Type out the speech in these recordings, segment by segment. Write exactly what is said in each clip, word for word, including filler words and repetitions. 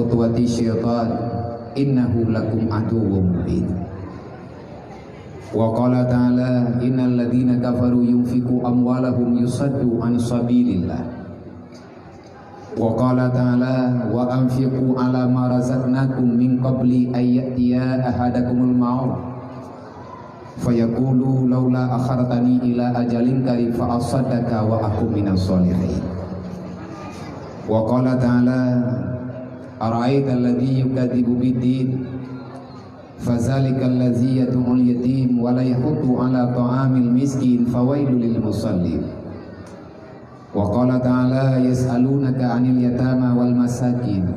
khutuwati syaitan, innahu lakum aduwwum mubin. Wa qala ta'ala, innal ladzina kafaru yunfiqu amwalahum yusaddu an sabilillah. Wa qala ta'ala, wa anfiqu ala ma razaqnakum min qabli an ya'tiya ahadakumul maut fayaqulu laula akhartani ila ajalin qarib fa asaddaqa wa akun minas shalihin. Wa qala ta'ala, ara'aital ladzi yukadzibu biddin, fadzalikal ladzi yad'ul yatim wa la yahuddu ala ta'amil miskin, fawailul lil musallin. Wa qala ta'ala, yas'alunaka 'anil yatama wal masakin.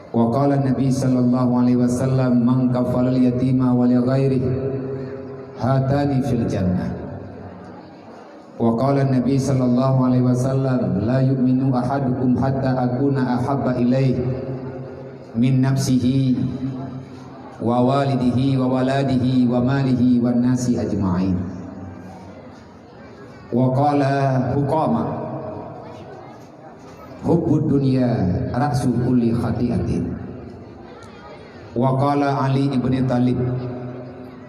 Wa qala Nabi sallallahu alaihi wasallam, man kafalal yatima wa li ghairihi, hatani fil jannah. Wa qala Nabi sallallahu alaihi wasallam, la yu'minu ahadukum hatta akuna ahabba ilaihi min nafsihi wa walidihi wa waladihi wa malihi wan nasi ajma'in. Wa qala huqama, hubbud dunya ra'su kulli khati'atin. Wa qala Ali ibn Thalib,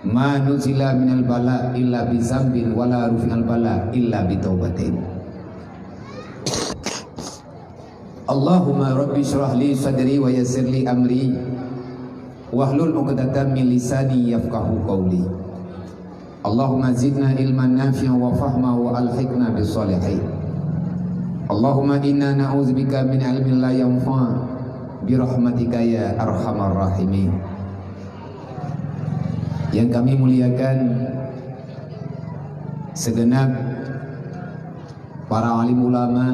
ma nuzila minal bala illa bi zambin wa la rufi'al bala illa bi taubatin. Allahumma rabbi shrah li sadri wa yassir li amri wahlul 'uqdatam min lisani yafqahu qawli. Allahumma zidna ilman nafi'an wa fahma wa alhiqna bis shalihin. Allahumma inna na'udzubika min ilmin la yanfa' bi rahmatika ya arhamar rahimin. Yang kami muliakan segenap para alim ulama,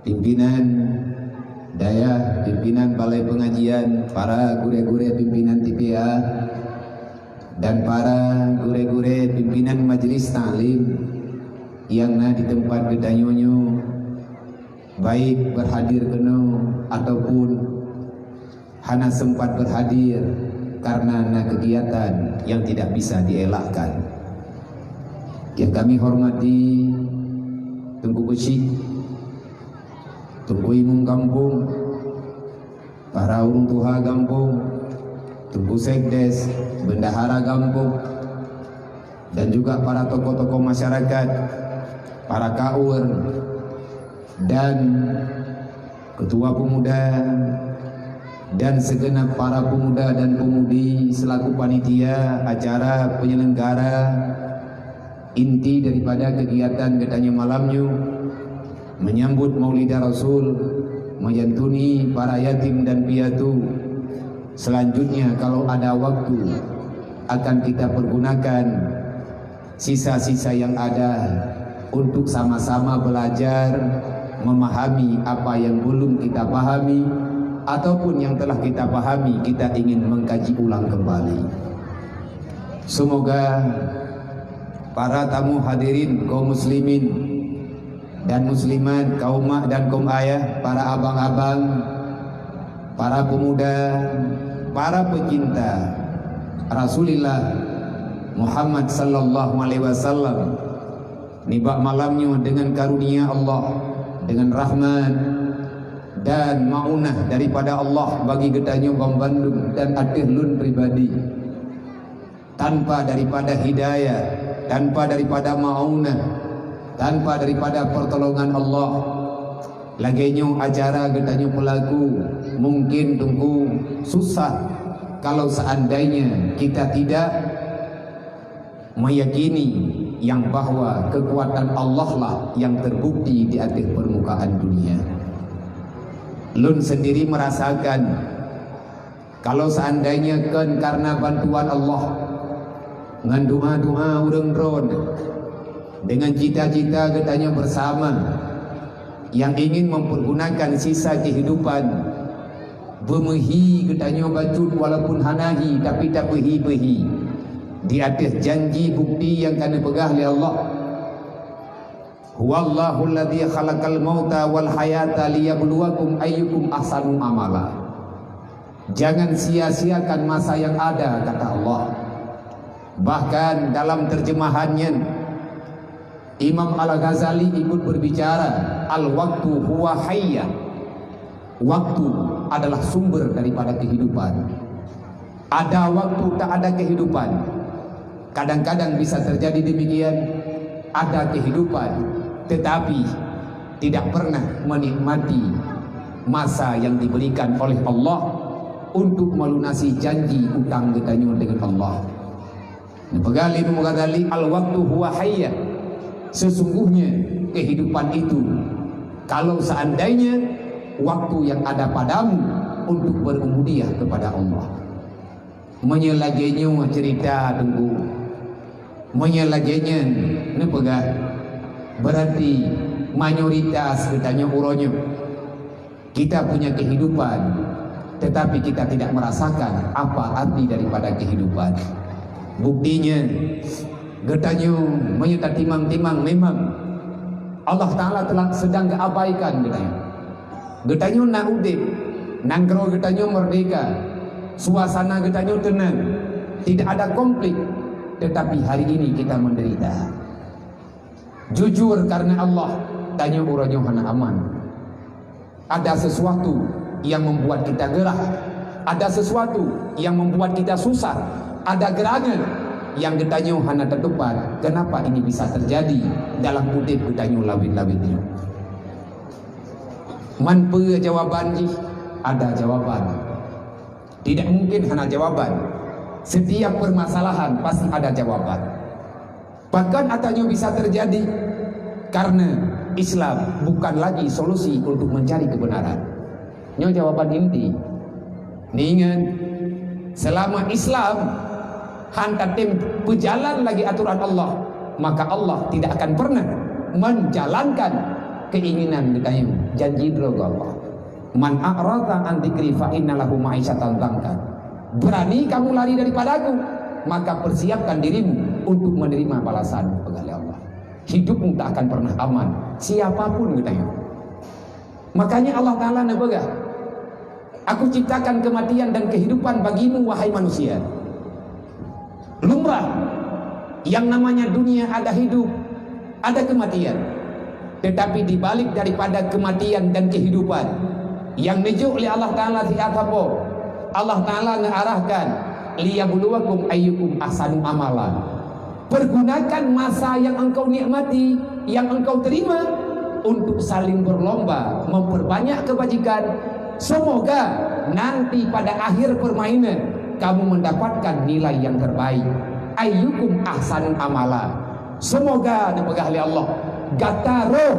pimpinan dayah, pimpinan balai pengajian, para gurée-gurée pimpinan T P A, dan para gurée-gurée pimpinan majelis taklim nyang na di teumpat geutanyoe nyoe, baik berhadir keunoe ataupun hana sempat berhadir karena na kegiatan yang tidak bisa dielakkan. Yang kami hormati Teungku Keuchik, Teungku Imum Gampông, para ureuëng tuha gampông, Teungku Sekdes, bendahara gampông, dan juga para tokoh-tokoh masyarakat, para kaur, dan ketua pemuda, dan segenap para pemuda dan pemudi selaku panitia acara penyelenggara inti daripada kegiatan geutanyoe malam nyoe, menyambut Maulidah Rasul, menyantuni para yatim dan piatu. Selanjutnya, kalau ada waktu, akan kita pergunakan sisa-sisa yang ada untuk sama-sama belajar memahami apa yang belum kita pahami ataupun yang telah kita pahami, kita ingin mengkaji ulang kembali. Semoga para tamu hadirin kaum muslimin dan muslimat, kaum mak dan kaum ayah, para abang-abang, para pemuda, para pecinta Rasulullah Muhammad sallallahu alaihi wasallam, nibak malam nyoe dengan karunia Allah, dengan rahmat dan maunah daripada Allah bagi geutanyoe banmandum dan ateueh lôn pribadi. Tanpa daripada hidayah, tanpa daripada maunah, tanpa daripada pertolongan Allah, lagée nyoe acara geutanyoe peulaku, mungkin teungku susah kalau seandainya kita tidak meyakini yang bahwa kekuatan Allah lah yang terbukti di atas permukaan dunia. Lôn sendiri merasakan, kalau seandainya kon karena bantuan Allah, ngon doa-doa ureuëng droe, dengan cita-cita geutanyoe bersama yang ingin mempergunakan sisa kehidupan, beumeuhi geutanyoe bacut walaupun hana hi, tapi tapeuhi-peuhi di atas janji bukti yang ka neupeugah lé Allah. Huwallahul ladzi khalaqal mauta wal hayata liyabluwakum ayyukum ahsanu amala. Jangan sia-siakan masa yang ada, kata Allah. Bahkan dalam terjemahannya, Imam Al-Ghazali ikut berbicara, al-waktu huwa hayya. Waktu adalah sumber daripada kehidupan. Ada waktu tak ada kehidupan. Kadang-kadang bisa terjadi demikian, ada kehidupan, tetapi tidak pernah menikmati masa yang diberikan oleh Allah untuk melunasi janji utang geutanyoe dengan Allah. Neupeugah lé Imam Ghazali, "Al-waqtu huwa hayyah." Sesungguhnya kehidupan itu, kalau seandainya waktu yang ada padamu untuk berubudiyah kepada Allah. Meunyoe lagée nyoe cerita, Teungku, meunyoe lagée nyan neupeugah, berarti mayoritas geutanyoe uroe nyoe kita punya kehidupan, tetapi kita tidak merasakan apa arti daripada kehidupan. Buktinya, geutanyoe meunyoe tatimang-timang, memang Allah Ta'ala telah sedang geuabaikan geutanyoe. Geutanyoe na udeb, nanggroe geutanyoe merdeka, suasana geutanyoe tenang, tidak ada konflik, tetapi hari ini kita menderita. Jujur karena Allah, tanyoe uroe nyoe hana aman. Ada sesuatu yang membuat kita gerah. Ada sesuatu yang membuat kita susah. Ada gerangan yang geutanyoe hana tatupat. Kenapa ini bisa terjadi dalam udeb geutanyoe lawét-lawét nyoe? Man peue jawaban jih? Ada jawaban. Tidak mungkin hana jawaban. Setiap permasalahan pasti ada jawaban. Pakon ata nyoe bisa terjadi? Karena Islam bukan lagi solusi untuk mencari kebenaran. Nyoe jawaban inti. Neuingat, selama Islam han tatem peujalan lagi aturan Allah, maka Allah tidak akan pernah menjalankan keinginan geutanyoe, janji droe Allah. "Man a'rada an dzikri fa inna lahu ma'isyatan dhanka." Berani kamu lari daripada Aku, maka persiapkan dirimu untuk menerima balasan, peugah lé Allah. Hidupmu tak akan pernah aman, siapapun geutanyoe. Makanya Allah Ta'ala neupeugah, "Aku ciptakan kematian dan kehidupan bagimu, wahai manusia." Lumrah, yang namanya dunia ada hidup, ada kematian. Tetapi di balik daripada kematian dan kehidupan, nyang neujok lé Allah Ta'ala siat sapo, Allah Ta'ala neuarahkan, "Liyabluwakum ayyukum ahsanu amala." Pergunakan masa yang engkau nikmati, yang engkau terima, untuk saling berlomba memperbanyak kebajikan. Semoga nanti pada akhir permainan kamu mendapatkan nilai yang terbaik. Ayyukum ahsanu amala. Semoga, neupeugah lé Allah, gata rhoh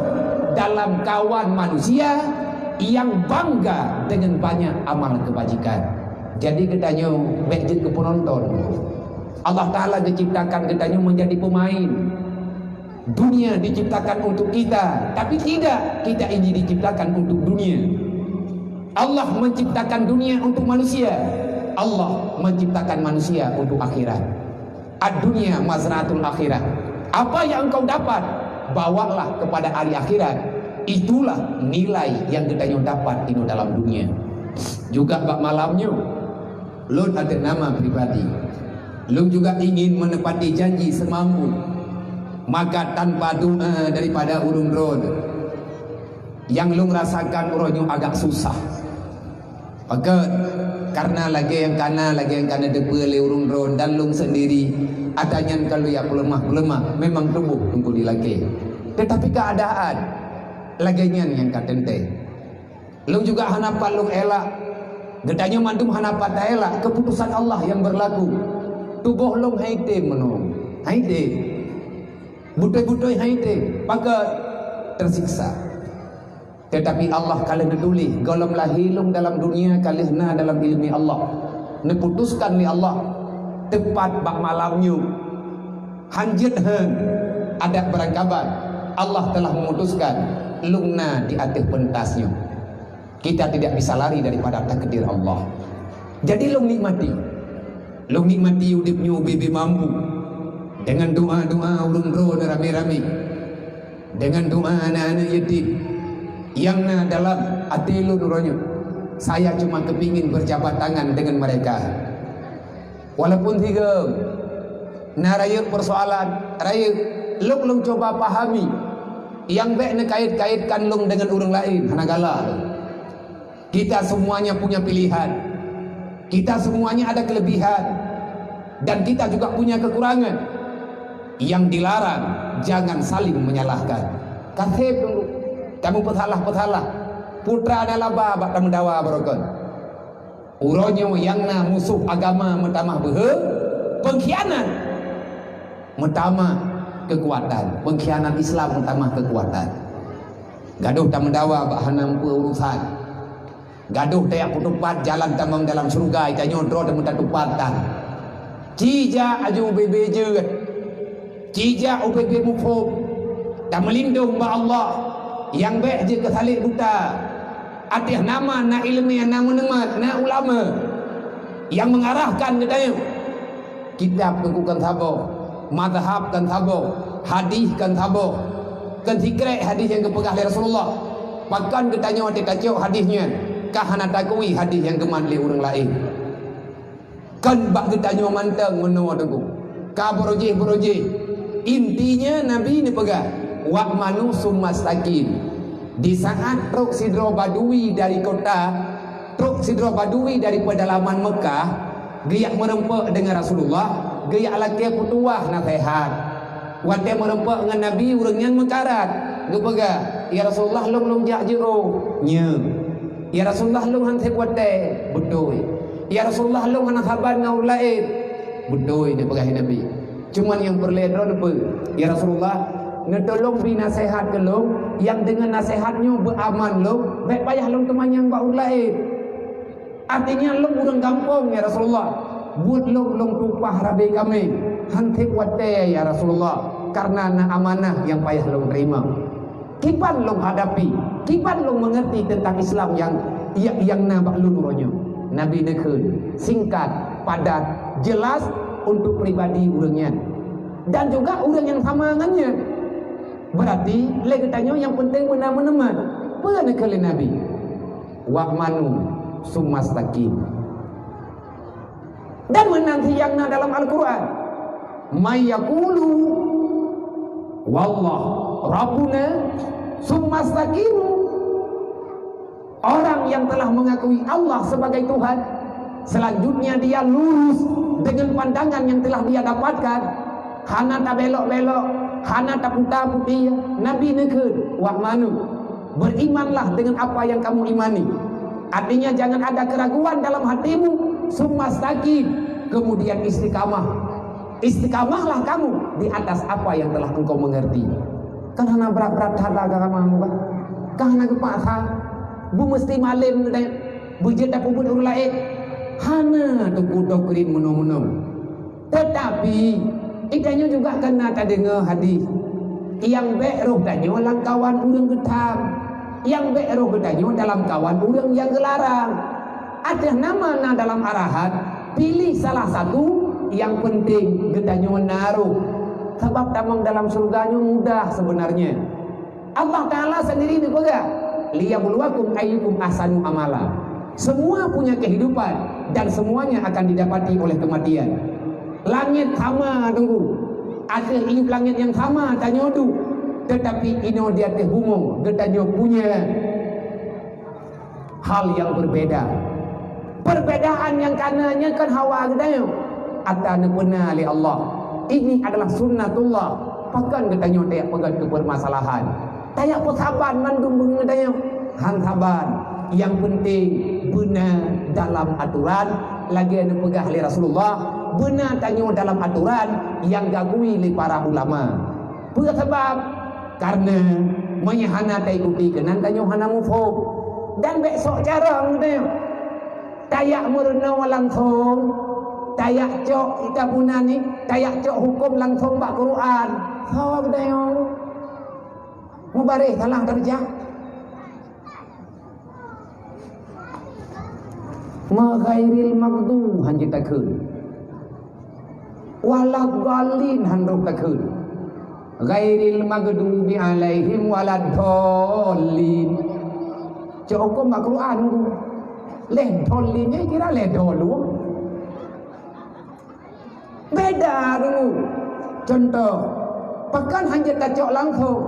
dalam kawan manusia yang bangga dengan banyak amal kebajikan. Jadi geutanyoe bék jeuet keu peunonton. Allah Ta'ala geuciptakan geutanyoe menjadi pemain. Dunia diciptakan untuk kita, tapi tidak kita ini diciptakan untuk dunia. Allah menciptakan dunia untuk manusia. Allah menciptakan manusia untuk akhirat. Ad-dunya mazra'atul akhirah. Apa yang engkau dapat, bawalah kepada hari akhirat. Itulah nilai yang geutanyoe dapat inoe dalam dunia. Juga bak malam nyoe, lôn ateueh nama pribadi, lôn juga ingin menepati janji semampu. Maka tanpa doa daripada ulôn droe, nyang lôn rasakan uroe nyoe agak susah. Pakon? Karena lagée nyang kana, lagée nyang kana teupeue lé ureuëng droe dan lôn sendiri, ata nyan ka lôn jak peuleumah-peuleumah, memang tuboh teungku dilakée. Tetapi keadaan lagée nyan nyang ka teuntée. Lôn juga hana pat lôn elak. Geutanyoe mandum hana pat taelak keuputusan Allah nyang beurlaku. Tuboh lôn hai tem meunoe, hai tem. Beutôi-beutôi hai tem, pakon? Teusiksa. Tetapi Allah ka lheueh neutuléh, gohlom lahé lôn dalam dunia ka lheueh na dalam iéleumé Allah. Neuputuskan lé Allah, teupat bak malam nyoe. Han jeuet hán, adak beurangkaban, Allah telah memutuskan lôn na di ateueh peuntas nyoe. Kita tidak bisa lari daripada takdir Allah. Jadi lôn nikmati. Lôn nikmati udeb nyoe ubé-bé mampu. Dengan doa-doa ureuëng droe ramé-ramé. Dengan doa aneuk-aneuk yatim nyang na dalam até lôn uroe nyoe. Saya cuma kepingin berjabat tangan dengan mereka. Walaupun sigoe na rayeuk persoalan, rayeuk, lôn, lôn cuba pahami. Nyang bék neukait-kaitkan lôn dengan ureuëng laén, hana galak lôn. Kita semuanya punya pilihan. Kita semuanya ada kelebihan. Dan kita juga punya kekurangan. Yang dilarang, jangan saling menyalahkan. Kaseb tunggu. Kamu pesalah-pesalah. Putra dan laba bak tameudawa barokon. Uroe nyoe nyang na musoh agama meutamah beuhe, pengkhianat meutamah kekuatan, pengkhianat Islam meutamah kekuatan. Gadoh tameudawa bak hana meupeue urusan. Gadoh tajak peutupat jalan tamong dalam syeuruga, tanyoe droe tameutupat tan. Ci jak aju ubé-bé jeuet. Ci jak ubé-bé muphom. Tameulindong bak Allah nyang bék jeuet keu saleb buta. Ateueh nama na ileumé, na meuneumat, na ulama nyang meungarahkan geutanyoe. Kitab teungku kan saboh, mazhab kan saboh, hadih kan saboh. Kan sikrek hadih nyang geupeugah lé Rasulullah. Pakon geutanyoe watée tacok hadih nyan, ka hana takui hadih nyang geumat lé ureuëng laén. Kan bak geutanyoe mantong meunoe teungku. Ka beurojih-beurojih. Intinya Nabi neupeugah, "Wa'manu summa staqim." Di saat trok sidroe badui dari kota, trok sidroe badui dari pedalaman Mekah, geujak meureumpok deungon Rasulullah, geujak lakée peutuwah naseuhat. Watée meureumpok ngon Nabi, ureuëng nyan meukarat, geupeugah, "Ya Rasulullah, lôn lôn jak jiôh." Nyo. "Ya Rasulullah, lôn han seb watée." Beutôi. "Ya Rasulullah, lôn hana saban ngon ureuëng laén." Beutôi neupeugah Nabi. Cuman nyang peureulée droe neupeue, "Ya Rasulullah, neutulông bri naseuhat keu lôn, nyang deungon naseuhat nyoe beuaman lôn, bék payah lôn teumanyong bak ureuëng laén." Artinya lôn ureuëng gampông, ya Rasulullah. Buet lôn, lôn tumpah rabé kaméng. Han seb watée, ya Rasulullah. Karena na amanah nyang payah lôn teurimong. Kiban lôn hadapi, kiban lôn meungerti teuntang Islam nyang, nyang, nyang na bak lôn uroe nyoe. Nabi neukheun, singkat, padat, jelas untuk pribadi ureuëng nyan. Dan juga ureuëng nyang sama ngon nyan. Berarti, lé geutanyoe nyang penting beuna meuneumat. Peue neukheun lé Nabi? "Wa'manu summa staqim." Dan meunan nyang na dalam Al-Quran, "May yaqulu wallah rabbuna summa staqimu." Orang yang telah mengakui Allah sebagai Tuhan, selanjutnya dia lurus dengan pandangan yang telah dia dapatkan, hana tabelok-belok, hana taputa-puti. Nabi neukheun, "Wa'manu." Berimanlah dengan apa yang kamu imani. Artinya, jangan ada keraguan dalam hatimu. Summa staqim. Kemudian istiqamah. Istiqamahlah kamu di atas apa yang telah engkau mengerti. Kan hana brat-brat that agama nyoe, kan? Kan hana geupaksa. Beumeusti malém geutanyoe, beujeuet tapeubuet ureuëng laén. Hana teungku doktrin meunoe-meunoe. Teutapi, geutanyoe juga keuneuk tadeungoe hadis, "Nyang bék roh tanyoe lam kawan ureuëng geutham, nyang bék roh geutanyoe dalam kawan ureuëng nyang geularang." Ateueh nama na dalam arahan, pilih salah satu, nyang penting geutanyoe na roh. Sabab tamong dalam syeuruga nyoe mudah sebenarnya. Allah Ta'ala sendiri neupeugah, "Liyabluwakum ayyukum ahsanu amala." Semua punya kehidupan dan semuanya akan didapati oleh kematian. Langét sama teungku. Ateueh iép langét nyang sama tanyoe duek, teutapi inoe di ateueh bumoe geutanyoe punya hal yang berbeda. Perbedaan nyang kana nyan kon hawa geutanyoe. Ata neupeuna lé Allah. Ini adalah sunnatullah. Pakon geutanyoe tajak peugét keu permasalahan? Tajak peusaban mandum beungoh tanyoe. Han saban. Nyang penting beuna dalam aturan. Lagée neupeugah lé Rasulullah, beuna tanyoe dalam aturan nyang geugui lé para ulama. Peue sabab? Karena meunyoe hana taikuti keunan tanyoe hana muphom. Dan bék sok carông tanyoe. Tajak meurunoe langsong, tajak cok kitab bunan ni, tajak cok huköm langsong bak Quran. Soe geutanyoe? Mubareh salah darjah. Ma ghairil maghdubi han jeuet takheun. Waladdallin han roh takheun. Ghairil maghdubi alaihim waladdallin. Cok huköm bak Quran tu. Leh dhallin nyan kira leh dho lom. Beda dulu. Contoh, pakon han jeuet tacok langsong,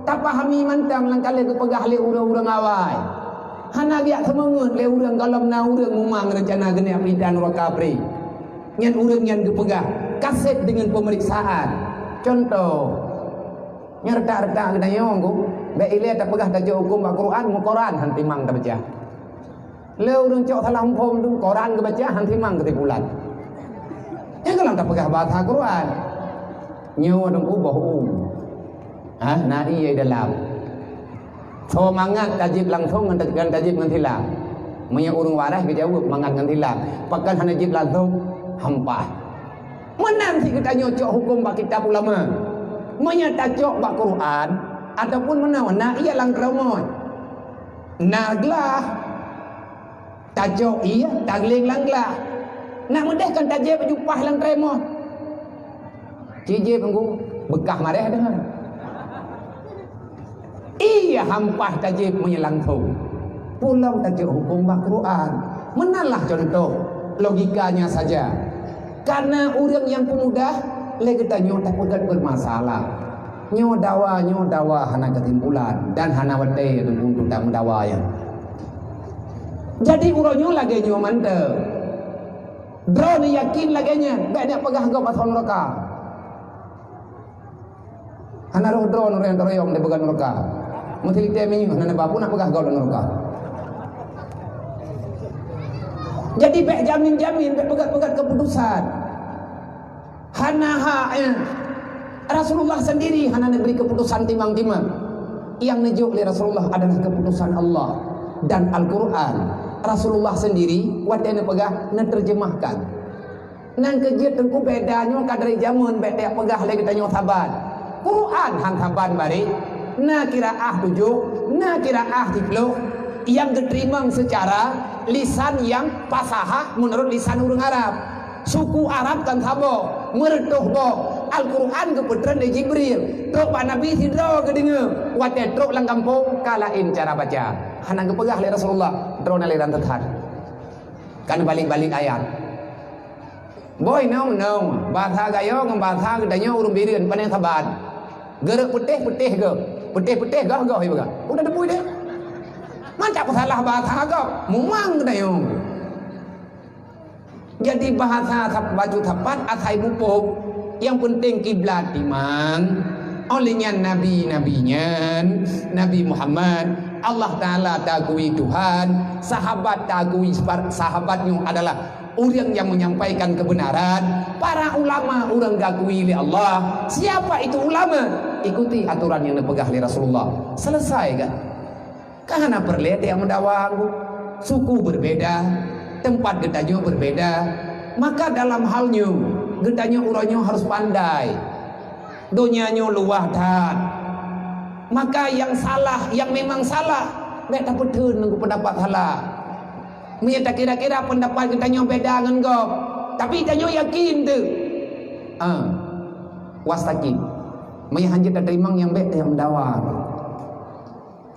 tapahami mantong nyang ka lheueh geupeugah lé ureuëng-ureuëng awai. Hana geujak seumeungeut lé ureuëng gohlom na ureuëng mumang reuncana geuneuk peurintah nuraka pri. Nyan ureuëng nyan geupeugah kaseb deungon peumeriksaan. Cuntoh, nyan reutak-reutak geutanyoe, bék ilée tapeugah tajok hukôm bak Quran, ngon Quran han timang tabaca. Lé ureuëng cok salah muphom tu, Quran geubaca han timang keusimpulan. Nyan gohlom tapeugah bahasa Quran. Nyoe teungku boh u. Ha, na ié dalam. Soe mangat tajib langsong ngon ta-, ngon tajib ngon silang. Meunyoe ureuëng waréh geujaweueb mangat ngon silang, pakon hana jib langsong? Hampah. Meunan cit geutanyoe cok hukôm bak kitab ulama. Meunyoe tacok bak Quran ataupun meunoe na ié lam keureumoh. Na glah. Tacok ié, tagleng lam glah. Nak meudeh kan tajép jupah lam keureumoh. Ci jép nunggu beukah maréh deuh. Ié hampah tajép meunyoe langsong. Pulang tacok hukôm bak Quran. Meunan lah cuntoh logikanya saja. Karena ureuëng nyang peumudah lé geutanyoe tapeugét bermasalah. Nyoe dawa, nyoe dawa hana keusimpulan dan hana watée teungku untuk tameudawa nyan. Jadi uroe nyoe lagée nyoe mantong. Droeneuh yakin lagée nyan, bék neupeugah gob asoe nuraka. Hana roh droeneuh nyang teuroyong neupeugah nuraka. Meusilitée minyeuk hana neuba, peue neupeugah gob nuraka. Jadi bék jamin-jamin, bék peugét-peugét keuputusan. Hana hak, eh. Rasulullah sendiri hana neubri keuputusan timang-timang. Nyang neujok lé Rasulullah adalah keuputusan Allah dan Al-Quran. Rasulullah sendiri watée neupeugah, neuterjemahkan. Nyan keuh jeuet teungku beda nyoe ka dari jameun bék tapeugah lé geutanyoe saban. Quran han saban bareh, na qiraah tujoh, na qiraah siplôh, nyang geuteurimong seucara lisan nyang fasahah meunurot lisan ureuëng Arab. Suku Arab kan saboh, meureutôh boh. Al-Quran geupeutren lé Jibril, trok bak Nabi sidroe geudeungoe. Watée trok lam gampông, ka laén cara baca. Hana geupeugah lé Rasulullah, droeneuh aliran teuthat. Kan balik-balik ayat. Boh inong-inong, bahasa gayo ngon bahasa geutanyoe ureuëng Bireuen pane saban. Geureuek peutéh-peutéh goh, peutéh-peutéh goh-goh ié beuga. Udah debu deh. Mantap salah bahasa goh, mumang geutanyoe. Jadi bahasa sab-, baju sapat asai muphom. Yang penting kiblat timang. Oleh nyan nabi-nabi nyan, Nabi Muhammad, Allah Taala takui Tuhan, sahabat takui separ-, sahabat nyoe adalah ureuëng nyang menyampaikan kebenaran, para ulama ureuëng gakui lé Allah. Siapa itu ulama? Ikuti aturan yang dipeugah lé Rasulullah. Selesai kan? Kan hana peureulée teumeudakwa, suku berbeda, tempat geutanyoe berbeda. Maka dalam hal nyoe, geutanyoe uroe nyoe harus pandai. Donya nyoe luwah that. Maka yang salah, yang memang salah, bék tapeutheun ngon pendapat salah. Meunyoe takira-kira pendapat geutanyoe beda ngon gob, tapi tanyoe yakin teuh. Ah, wastaqim. Meunyoe hanjeuet tateurimong nyang bék teuh meudawa.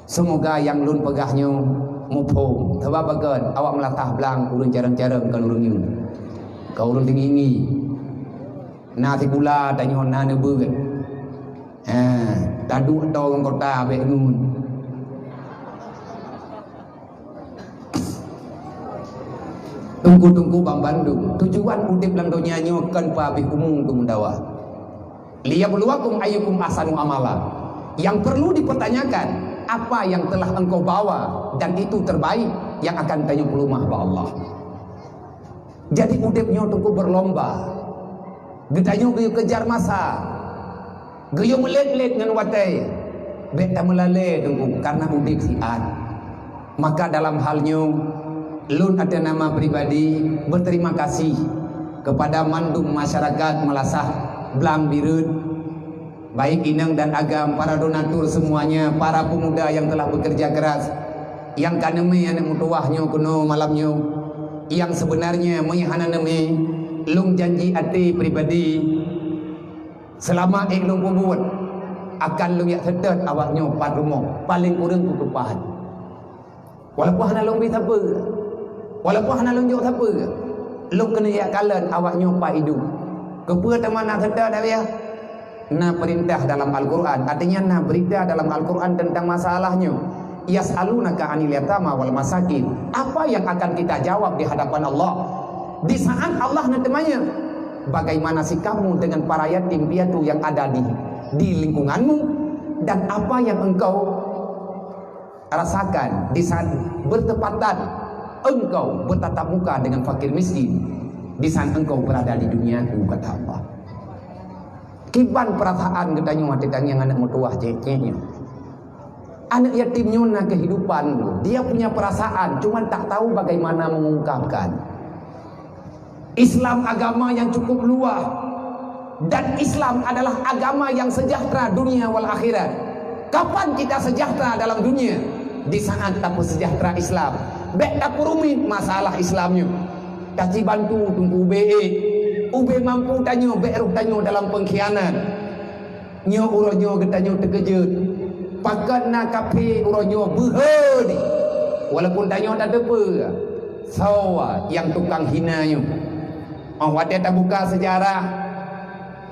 Seumoga nyang lôn peugah nyoe muphom. Sabab pakon awak meulatah blang ureuëng carông-carông kon ureuëng nyoe. Kon ureuëng teungingi. Na sikula tanyoe na neubeuet. Ha, taduek atau ngon kota bék ngun. Teungku-teungku banmandum, tujuan udeb lam donya nyoe kon peuhabéh umu keu meudawa. Liyabluwakum ayyukum ahsanu amala. Yang perlu dipertanyakan, apa yang telah engkau bawa dan itu terbaik yang akan tanyoe peuleumah bak Allah. Jadi udeb nyoe teungku berlomba. Geutanyoe geuyue kejar masa. Geuyue meulet-let ngon watée. Bék tameulalée teungku karena udeb siat. Maka dalam hal nyoe, lôn atas nama pribadi berterima kasih kepada mandum masyarakat Meulasah Blang Bireuen, baik inong dan agam, para donatur semuanya, para pemuda yang telah bekerja keras, nyang ka neumé aneuk meutuwah nyoe keunoe malam nyoe, nyang sebenarnya meunyoe hana neumé, lôn janji até pribadi, seulama ék lôn peubuet, akan lôn jak seutôt awak nyoe pat rumoh, paleng kureueng peukeupah. Walaupun hana lôn bri sapeue, walaupun hana lôn jok sapeue, lôn keuneuk jak kalon awak nyoe pat idup. Keupeue teuma na seutôt, Abah? Na peurintah dalam Al-Quran, artinya na berita dalam Al-Quran tentang masalah nyoe. "Yas'alunaka 'anil yatama wal masakin." Apa yang akan kita jawab di hadapan Allah? Di saat Allah na teumanyong, "Bagaimana sikapmu dengan para yatim piatu yang ada di, di lingkunganmu? Dan apa yang engkau rasakan di saat bertepatan engkau bertatap muka dengan fakir miskin di saat engkau berada di duniaku?" kata Allah. Kiban perasaan geutanyoe watée tangieng aneuk meutuwah cék-cék nyoe. Aneuk yatim nyoe na kehidupan, dia punya perasaan, cuman tak tahu bagaimana mengungkapkan. Islam agama yang cukup luas, dan Islam adalah agama yang sejahtera dunia wal akhirat. Kapan kita sejahtera dalam dunia? Di saat tapeusejahtera Islam. Bék tapeurumit masalah Islam nyoe. Taci bantu teungku ubé ék. Ubé mampu tanyoe, bék roh tanyoe dalam pengkhianat. Nyoe uroe nyoe geutanyoe teukeujot. Pakon na kafé uroe nyoe beuhe di. Walaupun tanyoe tateupeue, soe nyang tukang hina nyoe. Óh watée tabuka seujarah,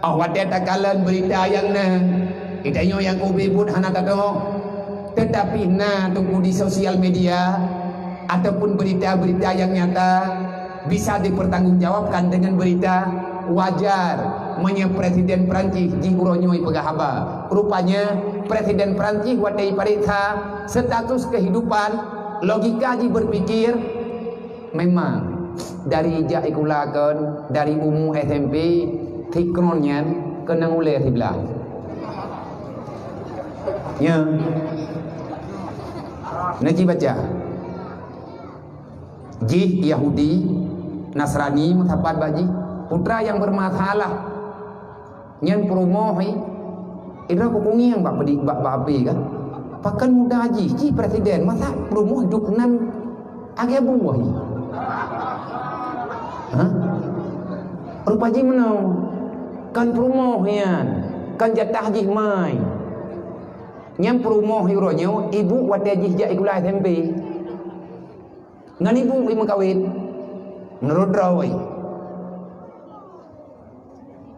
óh watée takalon beurita nyang na, geutanyoe nyang ubé buet hana tatoh. Teutapi na teungku di sosial media ataupun beurita-beurita nyang nyata, bisa dipertanggungjawabkan dengan berita, wajar meunyoe Presiden Perancis jih uroe nyoe peugah haba. Rupanya, Presiden Perancis watée ipareksa status kehidupan, logika jih berpikir, memang dari jak sikula kon, dari umu S M P, sikron nyan keunong ulée siblaih. Nya. Neuci baca. Jih Yahudi, Nasrani, meusapat bak jih. Putra nyang bermasalah. Nyan peurumoh, eh. Idroe kukungieng bak pedi-, bak, bak api kan. Pakon muda jih, jih presiden. Masa peurumoh duek nan agée buah, eh? Hah? Rupa jih meunoe. Kan peurumoh nyan. Kan jatah jih mai. Nyan peurumoh uroe nyoe, ibu watée jih jak sikula S M P. Ngon ibu imeukawen. Meunurot droe.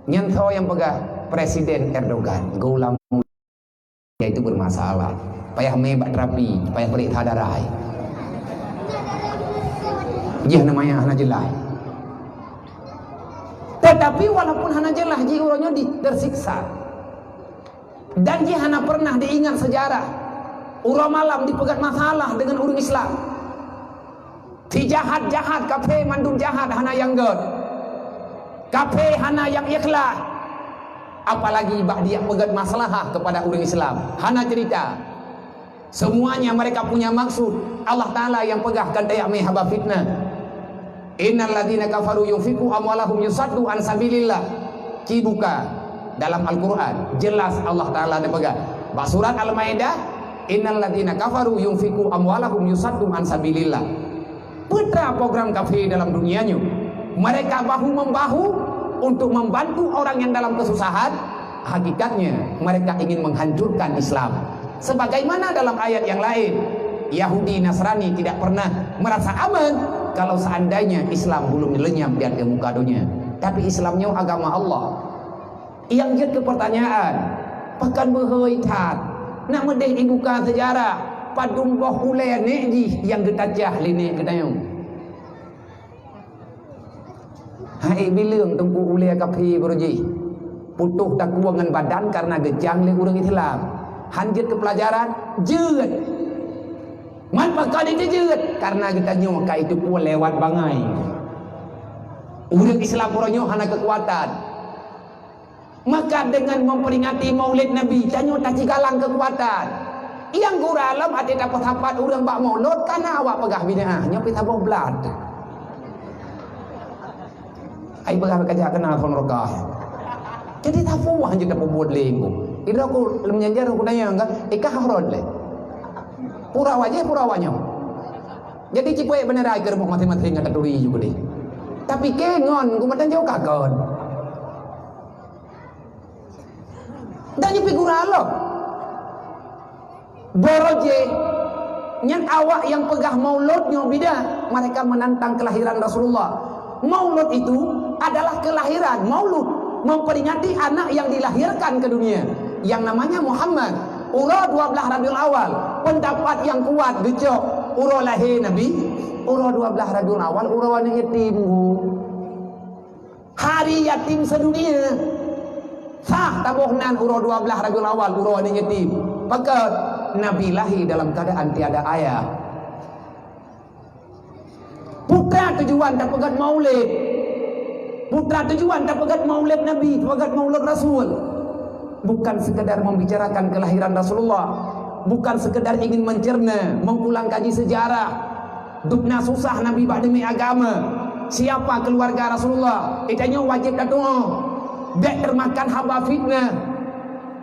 Nyan soe nyang peugah? Presiden Erdogan. Geulam yaitu bermasalah. Payah mé bak terapi, payah peuriksa darah. Jih namanya hana jelas. Tetapi walaupun hana jelas, jih uroe nyoe di-, tersiksa. Dan jih hana pernah diingat sejarah. Uroe malam dipeugét masalah dengan ureuëng Islam. Si jahat-jahat, kafé mandum jahat, hana nyang gét. Kafé hana nyang ikhlas. Apalagi bak dia peugét maslahah kepada ureuëng Islam. Hana cerita. Semuanya mereka punya maksud. Allah Taala nyang peugah kan tajak mé haba fitnah. Innal ladzina kafaru yunfiqu amwalahum yusaddu an sabilillah. Ci buka dalam Al-Quran, jelas Allah Taala neupeugah. Bak surat Al-Maidah, innal ladzina kafaru yunfiqu amwalahum yusaddu an sabilillah. Peue teuma program kafé dalam dunia nyoe? Mereka bahu-membahu untuk membantu orang yang dalam kesusahan. Hakikatnya, mereka ingin menghancurkan Islam. Sebagaimana dalam ayat yang lain, Yahudi Nasrani tidak pernah merasa aman kalau seandainya Islam belum lenyap di atas muka dunia. Tapi Islam nyoe agama Allah. Nyang jeuet keu peurtanyaan, pakon beuhôi that, nak meudeh ibuka seujarah, padum boh ulée nék jih nyang geutacah lé nék geutanyoe. Hai bileueng teungku ulée kafé beurujih, putôh takue ngon badan kareuna geucang lé ureuëng Islam. Han jeuet keu peulajaran, jeuet. Man pakon jeuet? Kareuna geutanyoe ka iteupeue lewat bangai. Ureuëng Islam uroe nyoe hana keukuatan. Maka dengan memperingati Maulid Nabi, tanyoe tacigalang keukuatan. Nyang gura lom até tapeusapat ureuëng bak Maulud, kana awak peugah bid'ah, nyoe pih saboh blat. Ai peugah ka jak keunan phon rokah. Jadi tapuah je tapeubuet lé engko. Idroe ku lom nyan jaroe ku tanyong ka, eh, ka harod lé. Pura wajéh, pura wanyoe. Jadi cipeuék beuneurai keu rumoh maséng-maséng ngon taturi ju keudeh. Tapi keu ngon ku meutanyoe ka kon. Dan nyoe pih gura lom. Beurujih, nyan awak nyang peugah Maulud nyoe bid'ah, mereka menantang kelahiran Rasulullah. Maulud itu adalah kelahiran, Maulud, memperingati anak yang dilahirkan ke dunia, yang namanya Muhammad. Uroe dua belas Rabiul Awal, Peundapat nyang kuat geucok uroe lahé Nabi, uroe dua blaih Rabiul Awal, uroe aneuk yatim. Hari yatim sedunia. Sah taboh nan uroe dua blaih Rabiul Awal, uroe aneuk yatim. Pakon? Nabi lahé dalam keadaan tiada ayah. Putra tujuan tapeugét maulid. Putra tujuan tapeugét maulid Nabi, tapeugét maulid Rasul. Bukan sekedar membicarakan kelahiran Rasulullah, bukan sekedar ingin mencerna, mengulang kaji sejarah. Dubna susah Nabi bak demi agama. Siapa keluarga Rasulullah? Geutanyoe wajéb tatu'oh. Bék teumakan haba fitnah.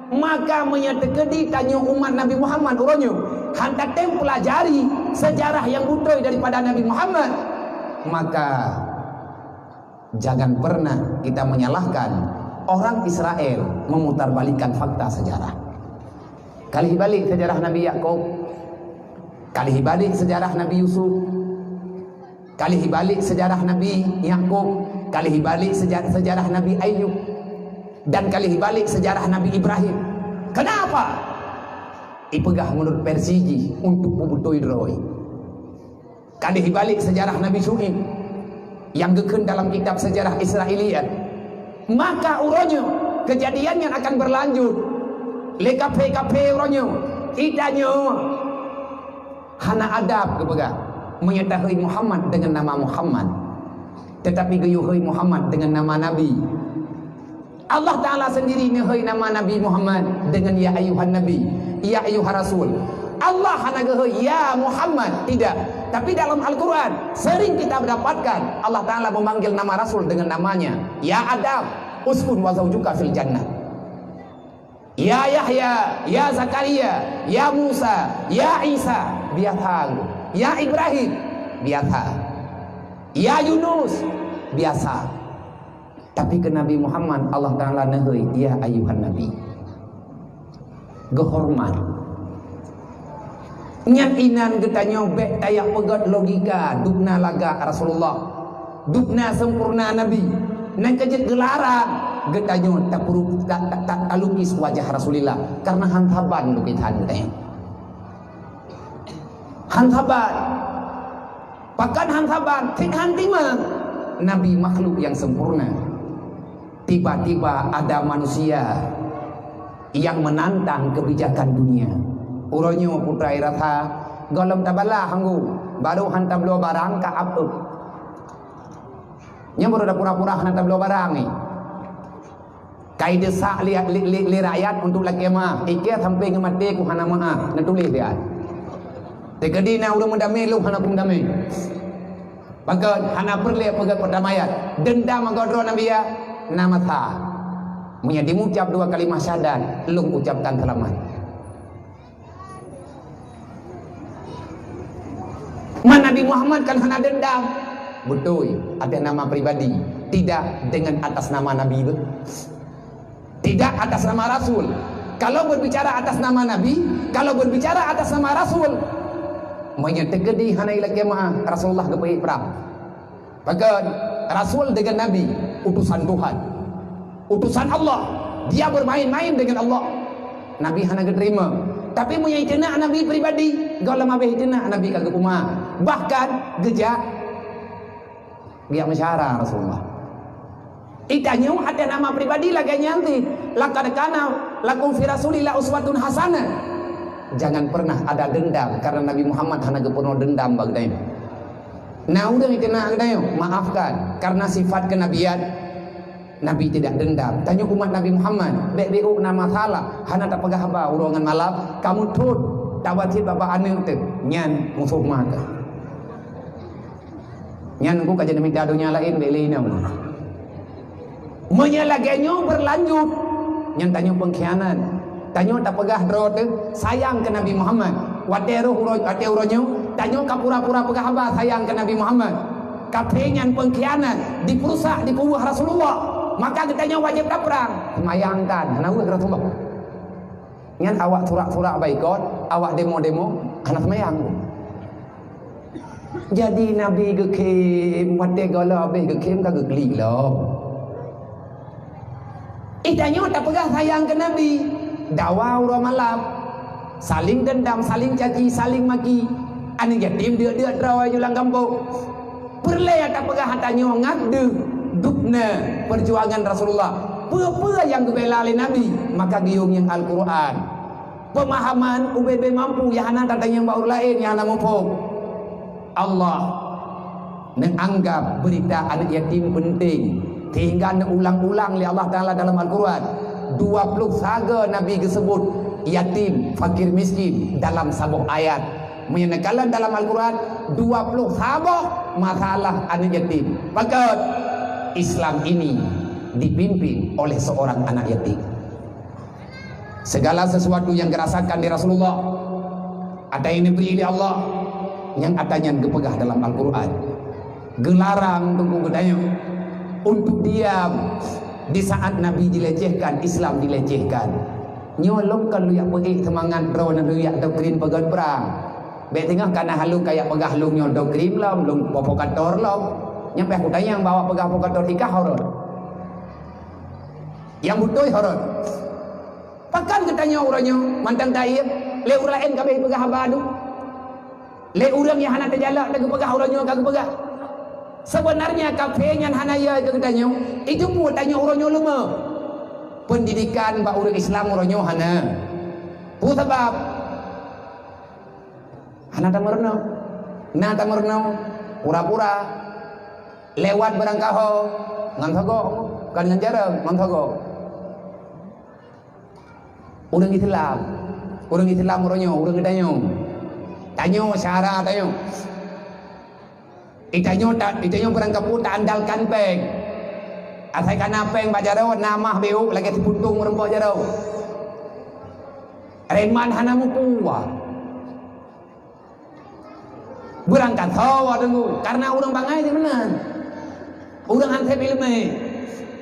Maka meunyoe teukeudi tanyoe umat Nabi Muhammad uroe nyoe hana tatem pelajari sejarah nyang beutôi daripada Nabi Muhammad, maka jangan pernah kita menyalahkan orang Israel memutarbalikkan fakta sejarah. Ka lheueh balik sejarah Nabi Yakub, ka lheueh balik sejarah Nabi Yusuf, ka lheueh balik sejarah Nabi Yakub, ka lheueh balik seja-, sejarah Nabi Ayub, dan ka lheueh balik sejarah Nabi Ibrahim. Kenapa? Ipeugah meunurot versi jih untuk peubeutôi droe. Ka lheueh balik sejarah Nabi Syu'aib nyang geukheun dalam kitab sejarah Israiliyat. Maka uroe nyoe keujadian nyan akan beulanjut lé kaphé-kaphé uroe nyoe. Geutanyoe hana adab geupeugah meunyoe tahôi Muhammad deungon nama Muhammad, teutapi geuyue hôi Muhammad deungon nama Nabi. Allah Taala sendiri neuhôi nama Nabi Muhammad deungon ya ayyuhan nabi, ya ayyuhar rasul. Allah hana geuhôi ya Muhammad, tidak. Tapi dalam Al-Quran sering kita dapatkan Allah Taala memanggil nama Rasul dengan namanya. Ya Adam, uskun wa zaujuka fil jannah. Ya Yahya, ya Zakaria, ya Musa, ya Isa, biasa. Ya Ibrahim, biasa. Ya Yunus, biasa. Tapi keu Nabi Muhammad, Allah Taala neuhôi, "Ya ayyuhan nabi." Geuhormat. Nyan inan geutanyoe bék tajak peugét logika, dubna lagak Rasulullah, dubna sempurna Nabi. Nyan keuh jeuet geularang geutanyoe tapeurup-, ta-, ta-, ta-, talukis wajah Rasulillah, karena han saban lukisan geutanyoe. Han saban. Pakon han saban, cit han timang. Nabi makhluk yang sempurna. Tiba-tiba ada manusia yang menantang kebijakan dunia. Uroe nyoe putra rasa gohlom tabalah anggô, baru han tabloe barang ka ap-ep. Nyan baru dah pura-pura hana tabloe barang ni. Kai desak lé, lé, lé, lé rakyat untuk lakée meu'ah. Ikée sampai ngon maté ku hana meu'ah. Neutuléh dia. Teukeudi na ureuëng meudamé, lôn hana peue meudamé. Pakon hana peureulée peugét perdamaian. Dendam meugodroe Nabi ya, na masa. Meunyoe dimucab dua kalimah syahadat, lôn ucapkan seulamat. Man Nabi Muhammad kan hana dendam. Beutôi, atas nama pribadi, tidak dengan atas nama Nabi. Tidak atas nama Rasul. Kalau berbicara atas nama Nabi, kalau berbicara atas nama Rasul, meunyoe teukeudi hana ilakée meu'ah, Rasulullah geupeuék prang. Pakon? Rasul dengan Nabi, utusan Tuhan. Utusan Allah. Dia bermain-main dengan Allah. Nabi hana geuteurimong. Tapi meunyoe iteunak Nabi pribadi, gohlom habéh iteunak Nabi ka geupeumaaf. Bahkan geujak geujak meusyara Rasulullah. Itanyoe até nama pribadi lagée nyan cit, "Laqad kana lakum fi Rasulillah uswatun hasanah." Jangan pernah ada dendam karena Nabi Muhammad hana geupeurunoe dendam bak geutanyoe. Na ureuëng iteunak geutanyoe, maafkan karena sifat kenabian. Nabi tidak dendam. Tanyoe umat Nabi Muhammad, bék-bék na masalah, hana tapeugah haba uroe ngon malam, kamoe thot tawasit babah aneuëk teuh, nyan musoh mata. Nyan ku ka jadi mita donya laén bék lé inong. Meunyoe lagée nyoe berlanjut, nyan tanyoe pengkhianat. Tanyoe tapeugah droe teuh sayang keu Nabi Muhammad. Watée roh uroe, watée uroe nyoe, tanyoe ka pura-pura peugah haba sayang keu Nabi Muhammad. Kaphé nyan pengkhianat, dipeurusak, dipeuweueh Rasulullah. Maka geutanyoe wajéb taprang. Bayangkan, hana weueh Rasulullah. Nyan awak surak-surak baikot, awak demo-demo, hana seumayang. Jadi Nabi geukhém, watée gohlom habéh geukhém ka geuklik lom. Itanyoe tapeugah sayang keu Nabi, dawa uroe malam. Saling dendam, saling caci, saling maki. Aneuk yatim deuk-deuk droe lam gampông. Peureulée tapeugah ata nyoe ngat deuh dubna perjuangan Rasulullah. Peue-peue nyang geubela lé Nabi, maka geuyue ngieng Al-Qur'an. Peumahaman ubé-bé mampu nyang hana tatanyong bak ureuëng laén nyang hana muphom. Allah neuanggap beurita aneuk yatim peunteng, sehingga neuulang-ulang lé Allah Taala dalam Al-Qur'an. Dua ploh saga Nabi geuseubut yatim, fakir miskin dalam saboh ayat. Meunyoe neukalon dalam Al-Qur'an, dua ploh saboh masalah aneuk yatim. Pakon Islam ini dipimpin oleh seorang anak yatim. Segala sesuatu nyang geurasakan lé Rasulullah, ata nyang neubri lé Allah, nyang ata nyan geupeugah dalam Al-Qur'an. Geularang teungku geutanyoe untuk diam di saat Nabi dilecehkan, Islam dilecehkan. Nyoe lôn kon lôn jak peuék seumangat droeneuh lôn jak doktrin peugöt prang. Bék teungoh kana lôn kajak peugah lôn nyoe doktrin lom, lôn provokator lom. Nyang payah kutanyong bak awak peugah provokator ikah horot. Nyang beutôi horot. Pakon geutanyoe uroe nyoe mantong taiem, lé ureuëng laén ka abéh peugah haba dum. Lé ureuëng nyang hana teujalak teugeupeugah uroe nyoe ka geupeugah. Sebenarnya kafé nyan hana ya keu geutanyoe, itu pun tanyoe uroe nyoe leumah. Pendidikan bak ureuëng Islam uroe nyoe hana. Peue sabab? Hana tameurunoe. Na tameurunoe, pura-pura. Lewat beurangkaho ngon sogok, bukan ngon jareueng, ngon sogok. Ureuëng Islam, ureuëng Islam uroe nyoe, ureuëng geutanyoe. Tanyoe syara tanyoe. Itanyoe ta, itanyoe beurangkapeue taandalkan péng. Asai kana péng bak jaroe, na mah béuk lagée sipuntong meureumpok jaroe. Reman hana meupuwa. Beurangkat ho awak teungku, karena ureuëng bangai di meunan. Ureuëng han sép iéleumé.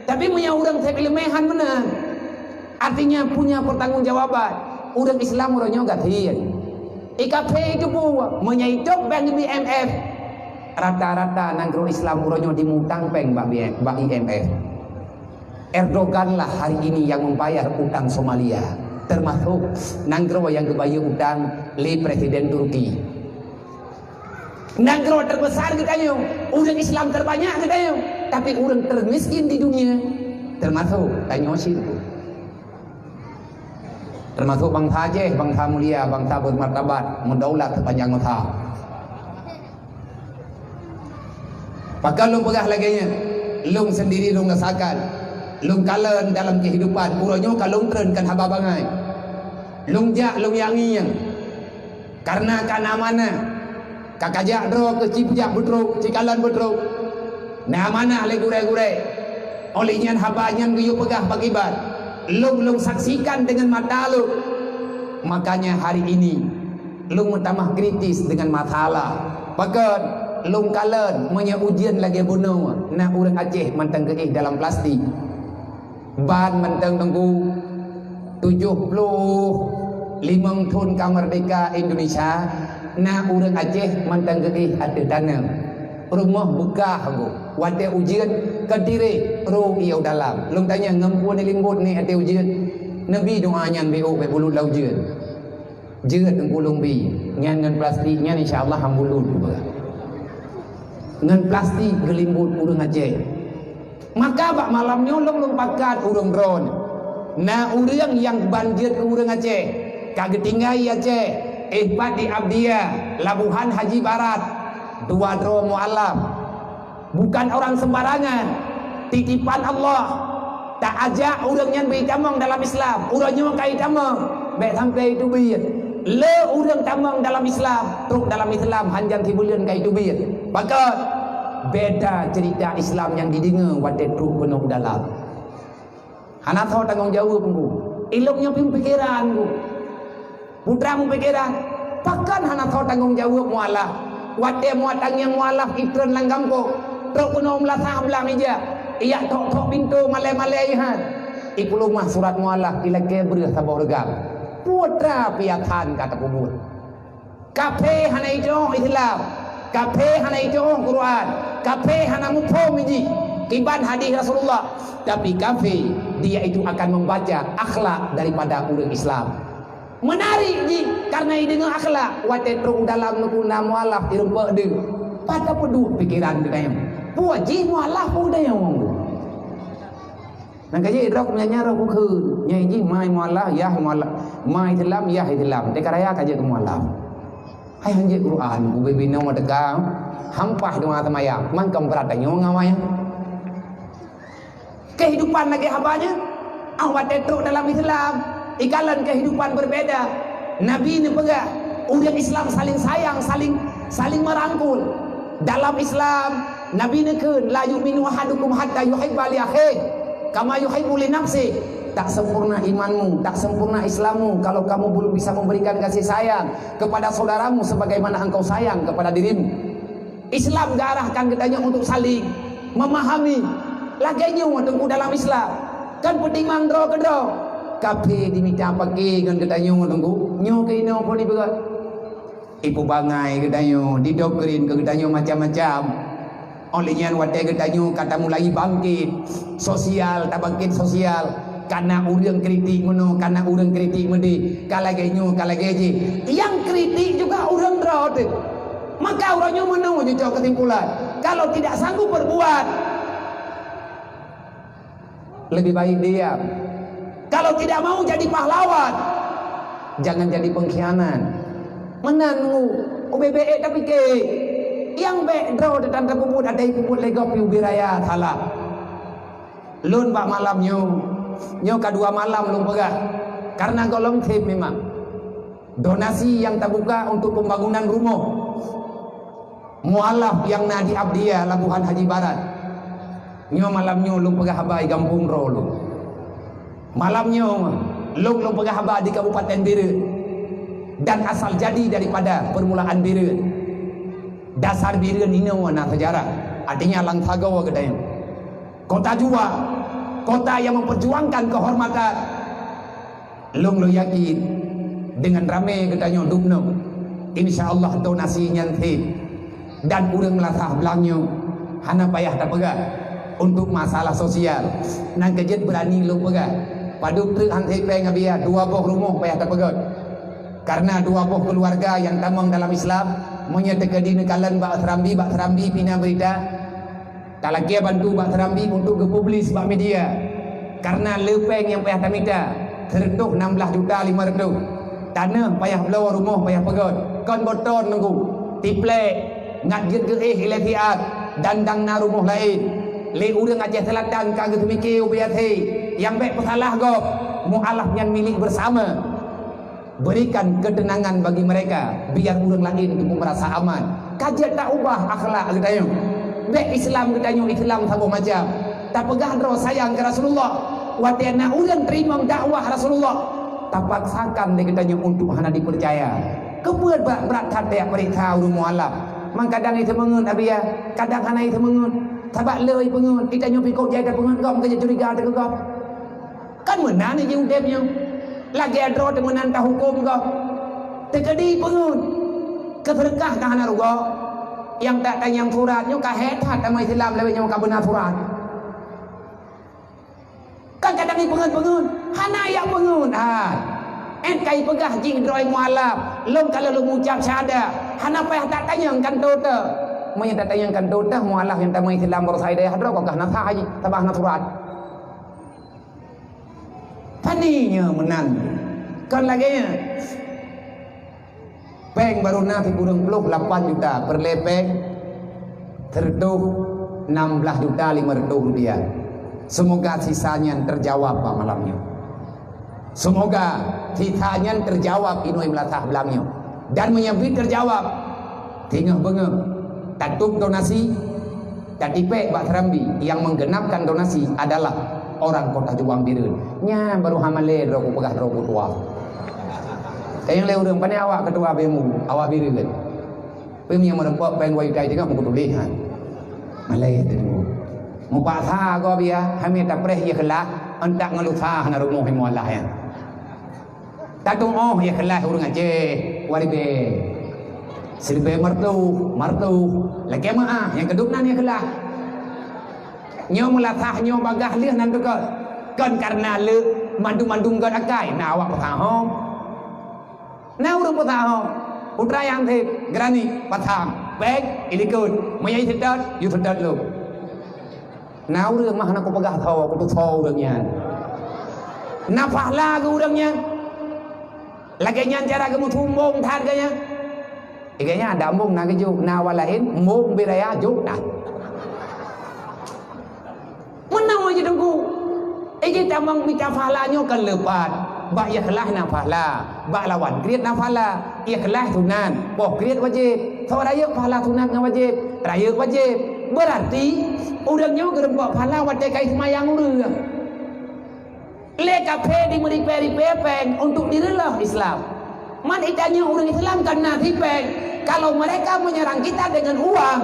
Tapi meunyoe ureuëng sép iéleumé han meunan, artinya punya pertanggungjawaban. Ureuëng Islam uroe nyoe gasien. I kafé itu pun, meunyoe itôb bank I M F, rata-rata nanggroe Islam uroe nyoe dimutang péng bak I M F. Erdogan lah hari ini yang membayar utang Somalia, termasuk nanggroe nyang geubayeue utang lé Presiden Turki. Nanggroe terbesar geutanyoe, ureuëng Islam terbanyak geutanyoe, tapi ureuëng termiskin di dunia termasuk tanyoe syiek. Termasuk bansa Aceh, bansa mulia, bansa bermartabat, meudaulat sepanjang masa. Pakon lôn peugah lagée nyan? Lôn sendiri lôn rasakan. Lôn kalon dalam kehidupan. Uroe nyoe ka lôn treun kon haba bangai. Lôn jak, lôn jak ngieng. Karena ka na amanah. Ka kajak droe keu ci peujak beutrok, ci kalon beutrok. Na amanah lé gurée-gurée. Óh lheueh nyan haba nyan geuyue peugah bak iban. Lôn, lôn saksikan deungon mata lôn. Makanya hari ini, lôn meutamah kritis deungon masalah. Pakon lôn kalon meunyoe ujeuen lagée bunoe, na ureuëng Aceh mantong geuéh dalam plastik. Ban mantong teungku, tujoh ploh limong thon ka meurdeka Indonesia, na ureuëng Aceh mantong geuéh ateueh taneum. Rumoh beukah teungku, watée ujeuen, keutirek, rô ié u dalam. Lôn tanyong ngon peue neulimbot nèk ateueh ujeuen? Neubi doá nyan bék, bék bulut lam ujeuen. Jeuet teungku lôn bi, nyan ngon plastik nyan insya Allah han bulut. Ngon plastik geulimbot ureuëng Aceh. Maka bak malam nyoe lôn, lôn pakat ureuëng droeneuh. Na ureuëng nyang ban jeuet keu ureuëng Aceh, ka geutinggai Aceh, éh pat di Abdia, Labuhan Haji Barat, dua droe mualaf. Bukan orang sembarangan. Titipan Allah. Taajak ureuëng nyan bri tamong dalam Islam. Uroe nyoe ka itamong, bék sampai teubiet. Le ureuëng tamong dalam Islam, trok dalam Islam hanjan sibuleuen ka iteubiet. Pakon? Beda cerita Islam nyang dideungoe watée trok keunoe u dalam. Hana soe tanggong jaweueb, Teungku. Ilong nyoe pih pikeran, Teungku. Putra mupikeran, pakon hana soe tanggong jaweueb mualaf? Watée muat tangieng mualaf itreun lam gampông, trok keunoe meulasah blang ija, ijak thok-thok pintoe malée-malée ihan. Ipeuleumah surat mualaf ilakée breueh saboh reugam. Putra piatan ka tapeubuet. Kafé hana ijok Islam, kafé hana ijok Quran, kafé hana muphom iji kiban hadis Rasulullah, tapi kafé dia itu akan membaca akhlak daripada ureuëng Islam. Meunari jih karena ideungoe akhlak, watée trok u dalam neukuna mualaf ireumpok deuh. Pat tapeuduek pikeran geutanyoe. Peue jih mualaf peue geutanyoe? Nang ka jeuet droe meunyan nyan roh kukheun. Nyang jih mai mualaf, yah mualaf. Mai Islam, yah Islam. Teuka raya ka jeuet keu mualaf. Hai hanjeuet Quran, ubé binoe teuka. Hampah doa seumayang. Mangkam brat tanyoe ngawai. Kehidupan lagée haba nyan, ah, watée trok dalam Islam, ikalon kehidupan berbeda. Nabi neupeugah, ureuëng Islam saling sayang, saling, saling merangkul. Dalam Islam, Nabi neukheun, "La yu'minu ahadukum hatta yuhibba li akhihi kama yuhibbu li nafsihi." Tak sempurna imanmu, tak sempurna Islammu kalau kamu belum bisa memberikan kasih sayang kepada saudaramu sebagaimana engkau sayang kepada dirimu. Islam geuarahkan geutanyoe untuk saling memahami. Lagée nyoe teungku dalam Islam. Kan peutimang droe keudroe. Kaphé jimita paké ngon geutanyoe teungku. Nyoe keunoe pun ibeurot. Ipeubangai geutanyoe, didoktrin keu geutanyoe macam-macam. Óh lheueh nyan watée geutanyoe ka tamulai bangkét, sosial, tabangkét sosial. Kana ureuëng kritik meunoe, kana ureuëng kritik meudeh, ka lagée nyoe, ka lagée jih. Nyang kritik juga ureuëng droe teuh. Maka uroe nyoe meunoe jicok keusimpulan, kalau tidak sanggup berbuat, lebih baik diam. Kalau tidak mau jadi pahlawan, jangan jadi pengkhianat. Meunan ngu, ubé-bé ék tapike. Nyang bék droe teutan tapeubuet, ada peubuet lé gob ubé raya salah. Lôn bak malam nyoe, nyoe ka dua malam lôn peugah, karena gohlom seb memang. Donasi nyang tabuka untuk pembangunan rumoh mualaf nyang na di Abdia, Labuhan Haji Barat. Nyoe malam nyoe lôn peugah haba di gampông droe lôn. Malam nyoe lôn, lôn peugah haba di Kabupaten Bireuen dan asal jadi daripada permulaan Bireuen. Dasar Bireuen inoe na sejarah, artinya lam sagoe geutanyoe. Kota Juba, kota yang memperjuangkan kehormatan. Lôn, lôn yakin, deungon ramé geutanyoe dubnoe, insya Allah donasi nyan seb dan ureuëng meulathah blang nyoe hana payah tapeugah untuk masalah sosial. Nang keujeuet beurani lôn peugah, padub treuk han seb péng Abdia, dua boh rumoh payah tapeugöt. Karena dua boh keuluwarga nyang tamong dalam Islam, meunyoe teukeudi neukalon bak Serambi, bak Serambi pih na beurita, talakée bantu bak Serambi untuk geupublis bak media. Karena le péng nyang payah tamita, seureutôh nam blaih juta limong reutôh. Taneuh payah bloe, rumoh payah peugöt, kon boton nunggu, tiplek, ngat jeuet geuéh ilée siat, dan dang na rumoh laén. Lé ureuëng Aceh Selatan ka geuseumiké ubé até, nyang bék peusalah gob, mualaf nyan milék bersama. Berikan ketenangan bagi mereka, biar ureuëng laén teupeu meurasa aman. Ka jeuet taubah akhlak geutanyoe. Bék Islam geutanyoe Islam saboh macam. Tapeugah droe sayang keu Rasulullah, watée na ureuëng teurimong dakwah Rasulullah, tapaksakan lé geutanyoe untuk hana dipeucaya. Keupeue brat-brat that tajak peuriksa ureuëng mualaf? Mang kadang jiteumeungeut Abdia, kadang hana jiteumeungeut. Sabab le jipeungeut, geutanyoe pih kok jai tapeungeut gob, meukeujeuet curiga teuh keu gob. Kan meunan jih udeb nyoe. Lagée droe teuh meunan tahukôm gob. Teukeudi peungeut. Keu seudeukah ka hana rugoe. Nyang tak tanyong surat nyoe ka hék that tamong Islam lawét nyoe ka beuna surat. Kan kadang jipeungeut-peungeut. Hana jak peungeut. Ha. Ét kai peugah jih droe mualaf. Lôn ka lheueh lôn ucab syahadat. Hana payah tak tanyong kantô teuh. Meunyoe tak tanyong kantô teuh, mualaf nyang tamong Islam baroesa dayah droe, kon ka hana sah jih. Sabab hana surat. Tani nyoe meunan. Kon lagée nyan. Péng barô na sikureueng ploh lapan juta, peureulée péng seureutôh nam blaih juta limong reutôh rupiah. Seumoga sisa nyan teujawab bak malam nyoe. Seumoga sisa nyan teujawab inoe meulathah blang nyoe. Dan meunyoe bit teujawab, singoh beungoh tatôb donasi, tatipék bak Serambi, nyang menggenapkan donasi adalah orang Kota Juang Bireuen. Nyan baru hamalé droe kupeugah droe kutuha. Tanyong lé ureuëng, "Pane awak keutua B M U?" "Awak Bireuen." "Peue nyang meureumpok péng dua juta teungoh meukutuléh, ha?" Malée teungku. Mupaksa gob ya, hami tapreh ikhlas, antak ngeulusa hana rumoh imualah ya. Tatuoh ikhlas ureuëng Aceh, waribée. Siribée martoh, martoh, lakée meuáh nyang keudum nan ikhlas. Nyoe meulasah nyoe bagaih lheueh nan teuka. Kon karena le mandum-mandum gét akai, na awak peusahom. Na ureuëng peusahô, putra nyang seb, geurani, pasang, péng, ilikot, meunyoe seutôt, yue seutôt lom. Na ureuëng mah hana kupeugah tho, kutusoe ureuëng nyan. Na pahala keu ureuëng nyan. Lagée nyan cara geumeusumbong that gaya. Gaya nyan ada embong na geujok, na awak laén embong biraya jok that. Meunan wajéb teungku. Iji tamong mita pahala nyoe kan leupat. Bak ikhlas na pahala, bak lawan kriet na pahala. Ikhlas sunat, poh kriet wajéb. Soe rayeuk pahala sunat ngon wajéb? Rayeuk wajéb. Beurarti ureuëng nyoe geureumpok pahala watée ka iseumayang ureuëng. Lé kafé di meuripée-ripée péng untuk direuloh Islam. Man itanyoe ureuëng Islam kan na sipéng. Kalau mereka menyerang kita dengan uang,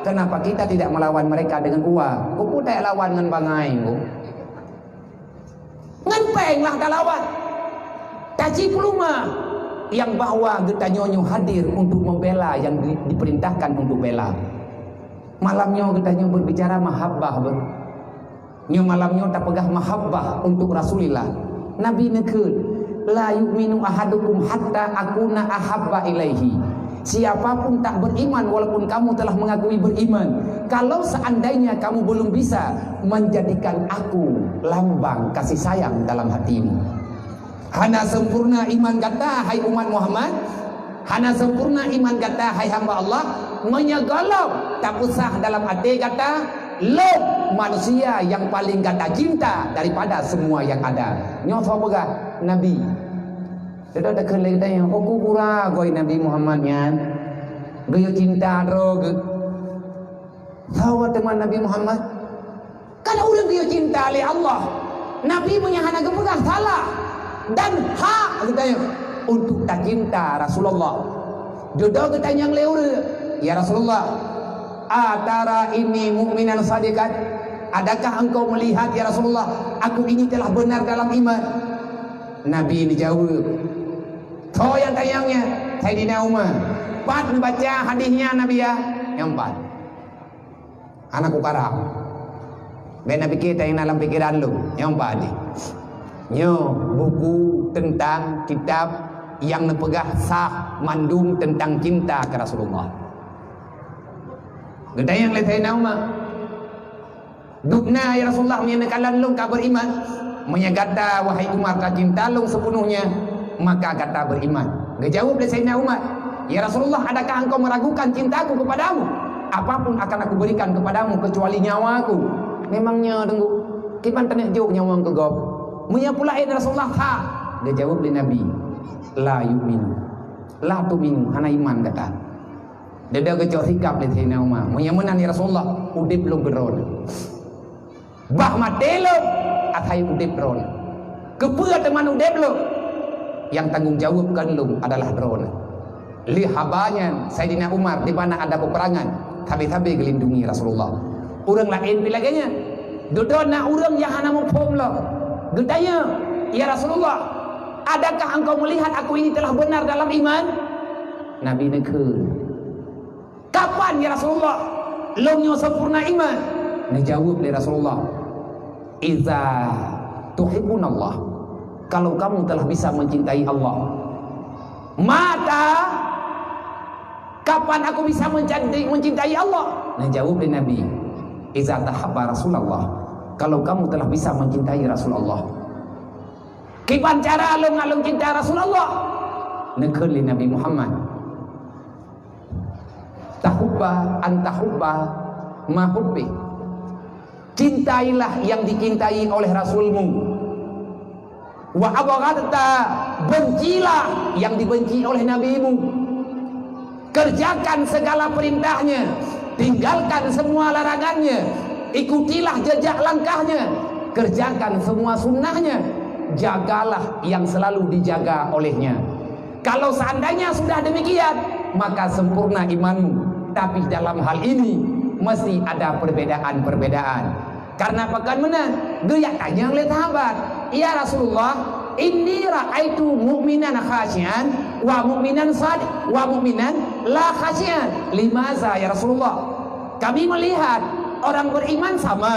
kenapa kita tidak melawan mereka dengan uang? Kupu tak lawan ngon bangai ku. Ngon péng lah talawan. Taci peuluma yang bahwa geutanyoe nyoe hadir untuk membela yang di- diperintahkan untuk bela. Malam nyoe geutanyoe berbicara mahabbah. Nyoe malam nyoe tapeugah mahabbah untuk Rasulillah. Nabi neukheun, "La yu'minu ahadukum hatta akuna ahabba ilaihi." Siapapun tak beriman walaupun kamu telah mengakui beriman, kalau seandainya kamu belum bisa menjadikan aku lambang kasih sayang dalam hatimu. Hana sempurna iman gata, hai umat Muhammad. Hana sempurna iman gata, hai hamba Allah. Meunyoe gohlom tapeusah dalam até gata, lôn manusia yang paling gata cinta daripada semua yang ada. Nyoe soe peugah? Nabi. Teudak takheun lé geutanyoe, "Oh, ku gura goi Nabi Muhammad nyan. Geuyue cinta droe geuh." Soe teuma Nabi Muhammad? Kan ureuëng geuyue cinta lé Allah. Nabi meunyo hana geupeugah salah dan hak geutanyoe untuk tacinta Rasulullah. Dudoe geutanyong lé ureuëng, "Ya Rasulullah, atara ini mukminan sadiqan? Adakah engkau melihat, ya Rasulullah, aku ini telah benar dalam iman?" Nabi neujaweueb. Soe nyang tanyong nyan? Saidina Umar. Pat neubaca hadis nyan Nabi, ya? Nyang pat. Hana kukarab. Bék na pike tanyoe na lam pikeran lôn. Nyang padum. Nyoe buku teuntang kitab nyang neupeugah sah mandum teuntang cinta keu Rasulullah. Geutanyong lé Saidina Umar, "Dubna, ya Rasulullah, meunyoe neukalon lôn ka beriman?" "Meunyoe gata, wahai Umar, tacinta lôn sepenuhnya, maka gata beriman." Geujaweueb lé Saidina Umar, "Ya Rasulullah, adakah engkau meragukan cintaku kepadamu? Apapun akan aku berikan kepadamu kecuali nyawaku." "Memang nyoe, Teungku, kiban taneuk jok nyawa keu gob? Meunyoe peue laén, Rasulullah, ha?" Geujaweueb lé Nabi, "La yu'minu, la tu'minu, hana iman gata." Dada geucok sikap lé Saidina Umar, "Meunyoe meunan, ya Rasulullah, udeb lôn keudroe." Bah maté lôn, asai udeb droeneuh. Keupeue teuma udeb lôn? Nyang tanggong jaweueb keu lôn adalah droeneuh. Lé haba nyan, Saidina Umar di mana ada peperangan, sabe-sabe geulindungi Rasulullah. Ureuëng laén pih lagée nyan. Dudoe na ureuëng nyang hana muphom lom. Geutanyong, "Ya Rasulullah, adakah engkau melihat aku ini telah benar dalam iman?" Nabi neukheun, "Kapan, ya Rasulullah, lôn nyoe sempurna iman?" Neujaweueb lé Rasulullah, "Iza tuhibbunallah, kalau kamu telah bisa mencintai Allah." "Mata, kapan aku bisa mencantik, mencintai Allah?" Neujaweueb lé Nabi, "Iza tahabba Rasulullah, kalau kamu telah bisa mencintai Rasulullah." "Kiban cara lôn ngon lôn cinta Rasulullah?" Neukheun lé Nabi Muhammad, "Tahubba an tahubba ma hubbi." Cintailah yang dicintai oleh Rasulmu. "Wa abghadta," bencilah yang dibenci oleh Nabimu. Kerjakan segala perintahnya, tinggalkan semua larangannya, ikutilah jejak langkahnya, kerjakan semua sunnahnya, jagalah yang selalu dijaga olehnya. Kalau seandainya sudah demikian, maka sempurna imanmu. Tapi dalam hal ini, mesti ada perbedaan-perbedaan. Karena pakon meunan, geujak tanyong lé sahabat, "Ya Rasulullah, inni ra'aitu mu'minan khasyian wa mu'minan sad-, wa mu'minan la khasyian. Limaza, ya Rasulullah?" Kami melihat orang beriman sama.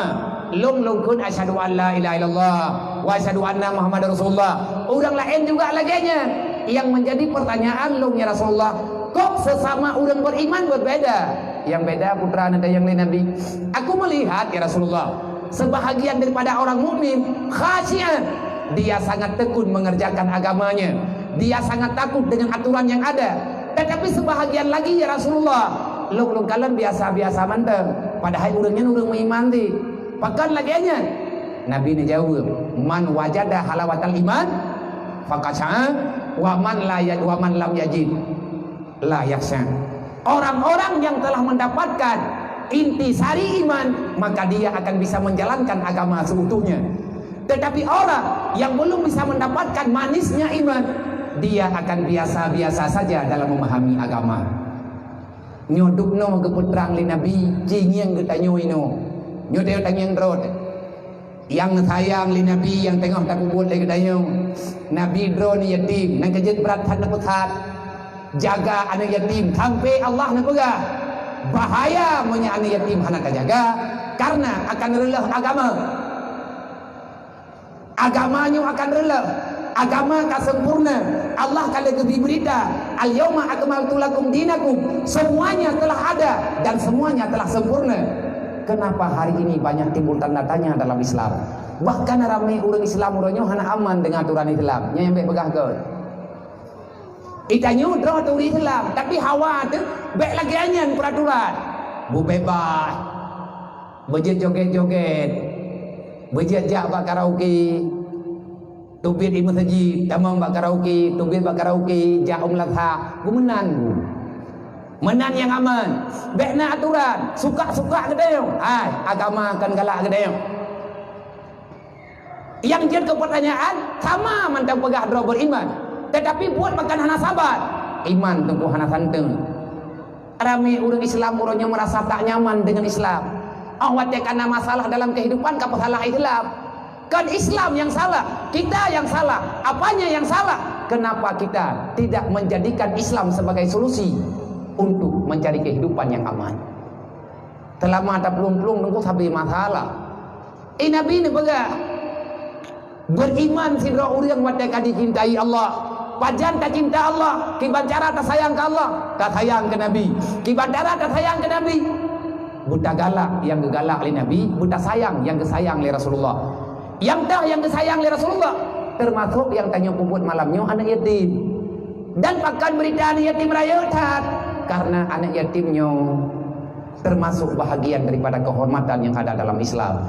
Lôn, lôn kheun, "Asyhadu an la ilaha illallah wa asyhadu anna Muhammadar Rasulullah." Ureuëng laén juga lagée nyan. Yang menjadi pertanyaan lôn, "Ya Rasulullah, kok sesama ureuëng beriman berbeda?" Yang beda, putra, neutanyong lé Nabi. "Aku melihat, ya Rasulullah, sebahagian daripada orang mukmin khasyi'an, dia sangat tekun mengerjakan agamanya, dia sangat takut dengan aturan yang ada. Tetapi sebahagian lagi, ya Rasulullah, lôn, lôn kalon biasa-biasa mantong, padahai ureuëng nyan ureuëng meuiman teuh. Pakon lagée nyan?" Nabi neujaweueb, "Man wajada halawatal iman, faqad sya'a, wa man la ya-, wa man lam yajid, la yakhsya." Orang-orang yang telah mendapatkan intisari iman, maka dia akan bisa menjalankan agama seutuhnya. Tetapi orang yang belum bisa mendapatkan manisnya iman, dia akan biasa-biasa saja dalam memahami agama. Nyoe dubnoe geupeutrang lé Nabi, ci ngieng geutanyoe inoe. Nyoe tangieng droe. Nyang sayang lé Nabi nyang teungoh tapeubuet lé geutanyoe. Nabi droeneuh yatim, nyang keujeuet brat that neupeusat. Jaga aneuëk yatim sampai Allah neupeugah, bahaya meunyoe aneuëk yatim hana tajaga, karena akan reuloh agama. Agama nyoe akan reuloh, agama ka sempurna. Allah ka lheueh geubri beurita, "Al-yauma akmaltu lakum dinakum." Semuanya telah ada dan semuanya telah sempurna. Kenapa hari ini banyak timbul tanda tanya dalam Islam? Bahkan ramé ureuëng Islam uroe nyoe hana aman deungon aturan Islam. Nyan nyang bék peugah kon. Geutanyoe droe turi Islam, tapi hawa teuh bék lagée nyan peuraturan. Beubeubaih, beujeuet joget-joget, beujeuet jak bak karaoke, teubiet di meuseujid, tamong bak karaoke, teubiet bak karaoke, jak u meulasah, beumeunan bu. Meunan nyang aman. Bék na aturan, suka-suka geutanyoe. Hai, agama kon galak geutanyoe. Nyang jeuet keu peurtanyaan, sama mantong peugah droe beriman, tetapi buet pakon hana sabat. Iman teungku hana santeueng. Ramé ureuëng Islam uroe nyoe merasa tak nyaman dengan Islam. Oh, watée kana masalah dalam kehidupan ka peusalah Islam. Kan Islam yang salah, kita yang salah. Apanya yang salah? Kenapa kita tidak menjadikan Islam sebagai solusi untuk mencari kehidupan yang aman? Teulama taplueng-plueng teungku sabe masalah. Eh, Nabi neupeugah, beriman sidroe ureuëng watée ka dicintai Allah. Pajan tacinta Allah, kiban cara tasayang keu Allah, tasayang keu Nabi. Kiban cara tasayang keu Nabi, beutagalak nyang geugalak lé Nabi, beutasayang nyang geusayang lé Rasulullah. Nyang tah nyang geusayang lé Rasulullah, teumasok nyang tanyoe peubuet malam nyoe aneuëk yatim. Dan pakon beurita aneuëk yatim rayeuk that, karena aneuëk yatim nyoe termasuk bahagian daripada kehormatan yang ada dalam Islam.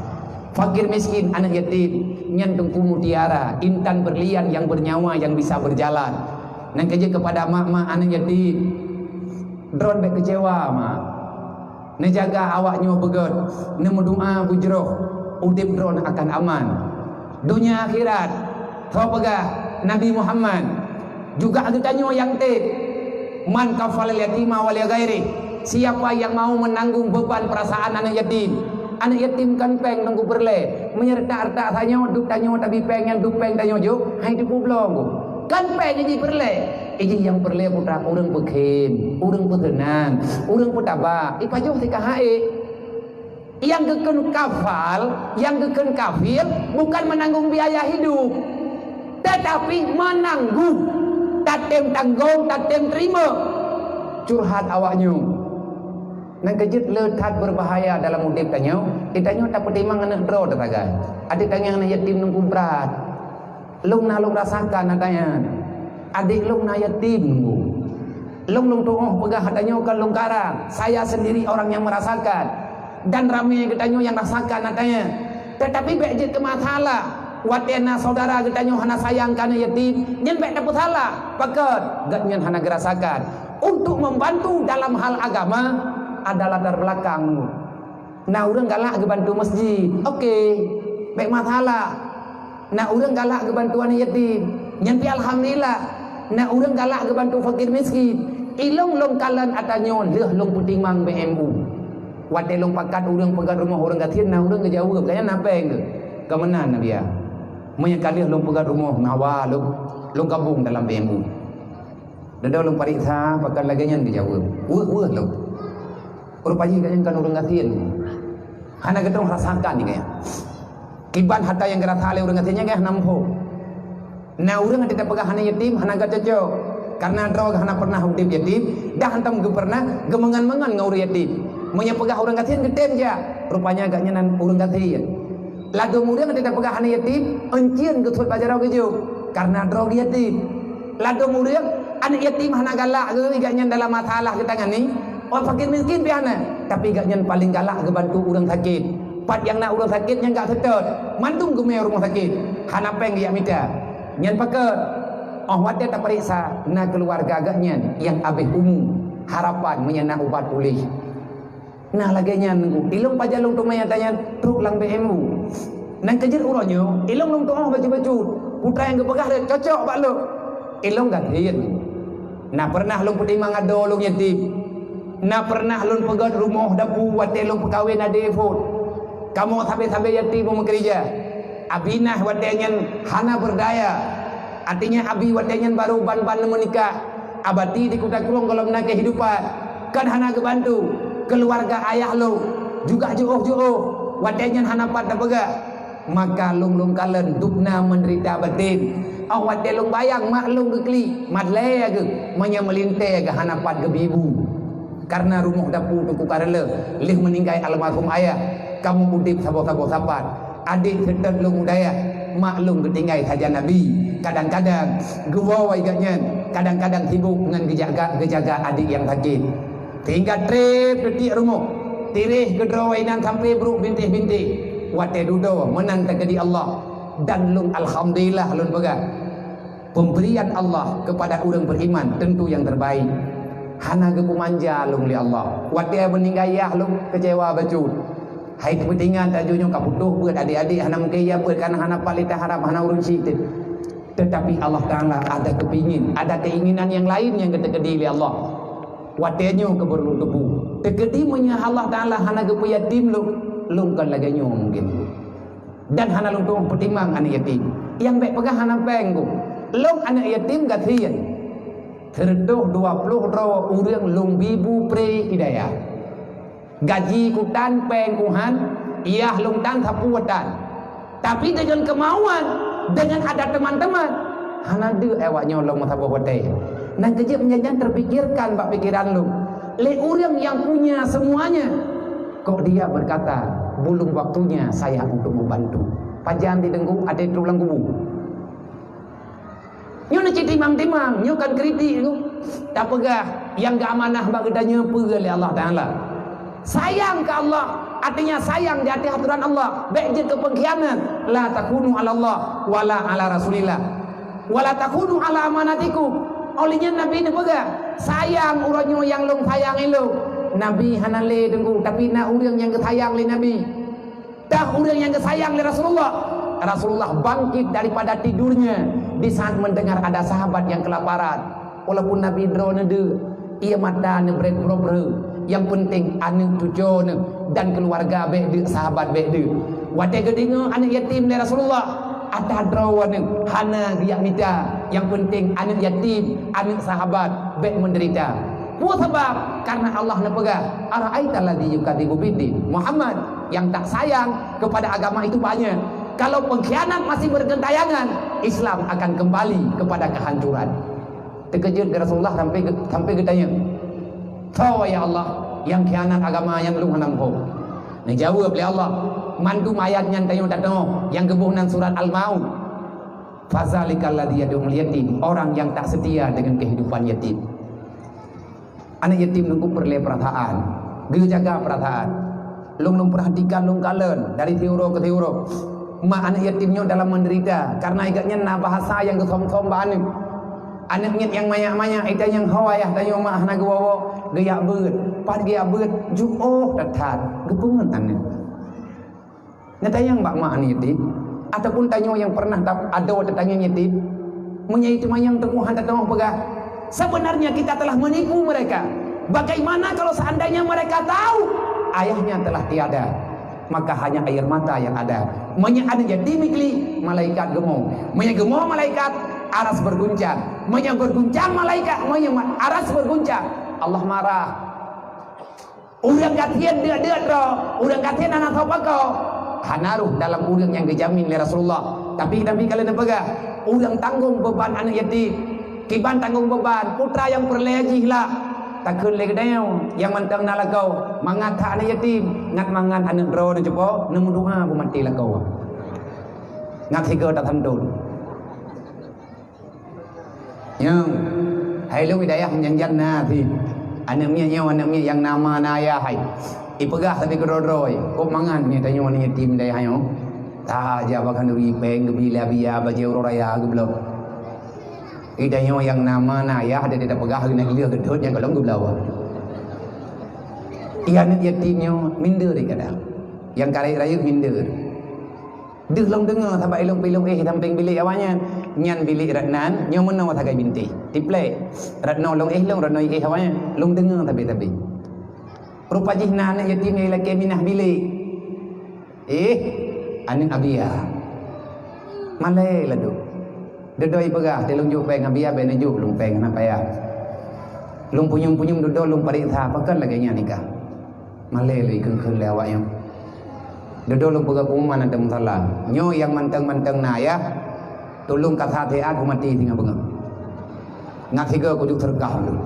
Fakir miskin, aneuëk yatim, nyan teungku mutiara, intan berlian yang bernyawa yang bisa berjalan. Nyang keujeuet keupada mak-mak aneuëk yatim, droen bék keucewa, mak. Neujaga awak nyoe beugét, neumeudoa beujroh, udeb droen akan aman. Donya akhirat, tho peugah Nabi Muhammad, juga geutanyoe nyang teb, "Man kafalal yatima wa li ghairi." Siapa yang mau menanggung beban perasaan aneuëk yatim? Aneuëk yatim kon péng teungku peureulée. Meunyoe retak-retak tanyoe, duek tanyoe tabi péng nyan, duek péng tanyoe jok, hai teupeu bloe. Kon péng jih peureulée. Ijih nyang peureulée putra ureuëng peukhém, ureuëng peuseunang, ureuëng peutaba, ipajoh sikah haé. Nyang geukheun kafal, nyang geukheun kafil bukan menanggung biaya hidup, tetapi menanggung, tatem tanggong, tatem terima. Curhat awak nyoe. Nyang keujeuet le that berbahaya dalam udeb tanyoe, di tanyoe tapeutimang aneuëk droe teuh sagai. Até tangieng aneuëk yatim teungku brat. Lôn na lôn rasakan ata nyan. Adék lôn na yatim teungku. Lôn, lôn tuoh peugah ata nyoe kon lôn karang. Saya sendiri orang yang merasakan. Dan ramé geutanyoe nyang rasakan ata nyan. Tetapi bék jeuet keu masalah. Watée na saudara geutanyoe hana sayang keu aneuëk yatim, nyan bék tapeusalah. Pakon? Gobnyan hana geurasakan. Untuk membantu dalam hal agama ada latar belakang. Na ureuëng galak geubantu masjid, oke, bék masalah. Na ureuëng galak geubantu aneuëk yatim, nyan pih alhamdulillah. Na ureuëng galak geubantu fakir miskin. Ilôn lôn kalon ata nyoe lheueh lôn peutimang B M U. Watée lôn pakat ureuëng peugét rumoh ureuëng gasien, na ureuëng geujaweueb, "Kayang na péng keuh?" Ka meunan na biya. Meunyoe ka lheueh lôn peugét rumoh, mawa lôn, lôn gabong dalam B M U. Dudoe lôn pareksa, pakon lagée nyan geujaweueb. Weueh-weueh lôn. Rupajih gobnyan kon ureuëng gasien. Hana geutanyoe rasakan nyan. Kiban hata nyang geurasa lé ureuëng gasien nyan, gobnyan hana muphom. Na ureuëng até tapeugah hana yatim, hana geucocok. Karena droe hana pernah udeb yatim, dah hantom geupeurnah geumeungon-meungon ngon ureuëng yatim. Meunyoe peugah ureuëng gasien geutem jak, rupanya gobnyan ureuëng gasien. Ladom ureuëng até tapeugah hana yatim, euncien geuthot bak jaroe geujok, karena droe yatim. Ladom ureuëng aneuk yatim hana galak geuh gobnyan dalam masalah geutangani, oh, fakir miskin pih hana, tapi gobnyan paling galak geubantu ureuëng sakét. Pat nyang na ureuëng sakét nyang gak seutôt, mandum geumé rumoh sakét, hana péng geujak mita. Nyan pakon, óh watée tapareksa na keuluwarga gobnyan nyang abéh umu, harapan meunyoe na ubat puléh. Nah, lagée nyan, ilong pajan lôn teumé nyang tanyan trok lam B M U. Nang keujeuet uroe nyoe, ilong lôn tuoh bacut-bacut. Putra nyang geupeugah rhot cocok bak lôn. Ilong gasien. Na pernah lôn peutimang adoe lôn yatim. Na pernah lôn peugét rumoh dapu watée lôn peukawen adé phon. Kamoe sabe-sabe yatim meukeurija. Abi na watée nyan hana beurdaya. Artinya abi watée nyan barô ban-ban meunikah. Abati di Kuta Krueng gohlom na keuhidupan, kan hana geubantu keuluwarga ayah lôn, juga jiôh-jiôh watée nyan hana pat tapeugah. Maka lôn-lôn kalon dubna meudeurita baten. Óh watée lôn bayang mak lôn geuklik, mat lé geuh meunyoe meulintée geuh hana pat geubi bu. Karena rumoh dapu Teungku Karele lheueh meuninggai almarhum ayah, kamoe udeb saboh-saboh sapat. Adék seutôt lôn u dayah, mak lôn geutinggai sajan abi. Kadang-kadang geuwoe gobnyan, kadang-kadang sibok ngon geujaga, geujaga adék nyang sakét. Sehingga treb teutiek rumoh, tiréh geudroe inan sampoe brok bintéh-bintéh. Watée dudoe meunan teukeudi Allah, dan lôn alhamdulillah lôn peugah. Pemberian Allah kepada ureuëng beriman tentu yang terbaik. Hana geupeumanja lôn lé Allah. Watée meuninggai yah lôn keucewa bacut. Hai teupeutingan tajak nyoe ka putôh beuet adék-adék hana mungken ya beuet karena hana paléh taharab hana ureuëng syik teuh. Tetapi Allah Taala ada kepingin, ada keinginan yang lain yang geuteukeudi lé Allah. Watée nyoe keubeurlun tuboh. Teukeudi meunyoe Allah Taala hana geupeuyatim lôn, lôn kon lagée nyoe mungken. Dan hana lôn tuoh peutimang aneuk yatim. Nyang bék peugah hana péng ku. Lôn aneuk yatim gasien. Seureutôh dua ploh droe ureuëng lôn bi bu pré hidayah. Gaji ku tan, péng ku han, yah lôn tan sapeue tan. Tapi deungon keumauan, deungon ada teman-teman, hana deuek awak nyoe lom meusaboh watée. Nang keujeuet meunyan terpikirkan bak pikeran lôn. Lé ureuëng nyang punya semuanya, kok dia berkata, "Belum waktunya saya untuk membantu." Pajan di deungguk até trok lam kubu. Nyoe na cit timang-timang, nyoe kan kritik tu. Tapeugah nyang geuamanah bak geutanyoe peue lé Allah Taala. Sayang keu Allah, artinya sayang di ateueh aturan Allah. Bék jeuet keu pengkhianat. La takunu 'ala Allah wala 'ala Rasulillah. Wala takunu 'ala amanatikum. Óh lheueh nyan Nabi neupeugah, sayang uroe nyoe nyang lôn sayang ilôn. Nabi hana lé teungku, tapi na ureuëng nyang geusayang lé Nabi. Tah ureuëng nyang geusayang lé Rasulullah. Rasulullah bangkit daripada tidurnya di saat mendengar ada sahabat yang kelaparan. Walaupun Nabi droe neudeuk, ie mata neubrét brok-brok. Yang penting aneuk cuco neuh dan keluarga bék deuk, sahabat bék deuk. Watée geudeungoe aneuk yatim lé Rasulullah, ata droe neuh hana geujak mita. Yang penting aneuk yatim, aneuk sahabat bék menderita. Peue sabab? Karena Allah neupeugah, "Ara'aital ladzi yukadzibu biddin." Muhammad, nyang tak sayang kepada agama itu banyak. Kalau pengkhianat masih bergentayangan, Islam akan kembali kepada kehancuran. Teukeujot Rasulullah sampai ge-, sampai geutanyong, "Soe ya Allah nyang khianat agama nyang lôn hana muphom?" Neujaweueb lé Allah, mandum ayat nyan tanyoe tatu'oh, nyang geuboh nan surat Al-Maun. "Fadzalikal ladzi yad'ul yatim," orang yang tak setia dengan kehidupan yatim. Aneuk yatim nunggu peureulée peurasaan, geujaga peurasaan. Lôn, lôn peurhatikan, lôn kalon dari siuroe keu siuroe. Mak aneuk yatim nyoe dalam menderita karena igat nyan na bahasa nyang geusöm-söm bak aneuk. Aneuk miet nyang manyak-manyak, ita nyang ho ayah tanyoe mak hana geuwoe-woe, geujak beuet. Pat geujak beuet, jiôh that-that, geupeungeut aneuk. Neutanyong bak mak aneuk yatim, ataupun tanyoe nyang pernah ta-, adoe teutanyong yatim, meunyoe teumanyong teungku hana teupeugah, sebenarnya kita telah menipu mereka. Bagaimana kalau seandainya mereka tahu ayahnya telah tiada? Maka hanya air mata yang ada. Meunyoe aneuk yatim iklik, malaikat geumo. Meunyoe geumo malaikat, aras berguncang. Meunyoe berguncang malaikat, meunyoe ma-, aras berguncang, Allah marah. Ureuëng gasien deuk-deuk droe, ureuëng gasien hana soe pakoe. Hana rôh dalam ureuëng nyang geujamin lé Rasulullah. Tapi Nabi ka lheueh neupeugah, ureuëng tanggong beuban aneuëk yatim, kiban tanggong beuban putra nyang peureulée jih lah. Takheun lé geutanyoe nyang mantong na lakoe, mangat that aneuëk yatim, ngat mangat aneuëk droe neucupo, neumeudoa beumaté lakoe. Ngat sigoe tasantôn. Nyoe, hai lôn i dayah nyan-nyan na sit. Aneuëk miet nyoe, aneuëk miet nyang na ma na ayah hai. Ipeugah sabe keudroe-droe, kok mangat nyoe tanyoe aneuëk yatim dayah nyoe. Tajak bak khanuri péng geubri lé Abiya bajée uroe raya geubloe. I tanyoe nyang na ma na ayah, adak tapeugah keuneuk lheueh geudhôt nyang gohlom geubloe. I aneuëk yatim nyoe minder kadang. Nyang ka rayeuk-rayeuk minder. Deuh lôn deungoe sabab ilôn pilôh éh sampéng bilék awaknyan. Nyan bilék Ratnan, nyoe meunoe sagai bintéh. Tiplek. Ratnoe lôn éh lôn, Ratnoe éh awaknyan. Lôn deungoe sabe-sabe. Rupa jih na aneuëk yatim nyang ilakée minah bilék. Éh, aneuëk Abiya. Malée ladôm. Dudoe ipeugah, teuh lôn jok péng Abiya, bék neujok lôn péng, hana payah. Lôn punyueng-punyueng dudoe lôn pareksa, pakon lagée nyan nikah. Malée lé ikheun-kheun lé awaknyan. Dudoe lôn peugah pengumuman ateueh musala. Nyoe nyang mantong-mantong na ayah, tulông kasa siat geumaté singoh beungoh. Ngat sigoe kujok seureukah lôn.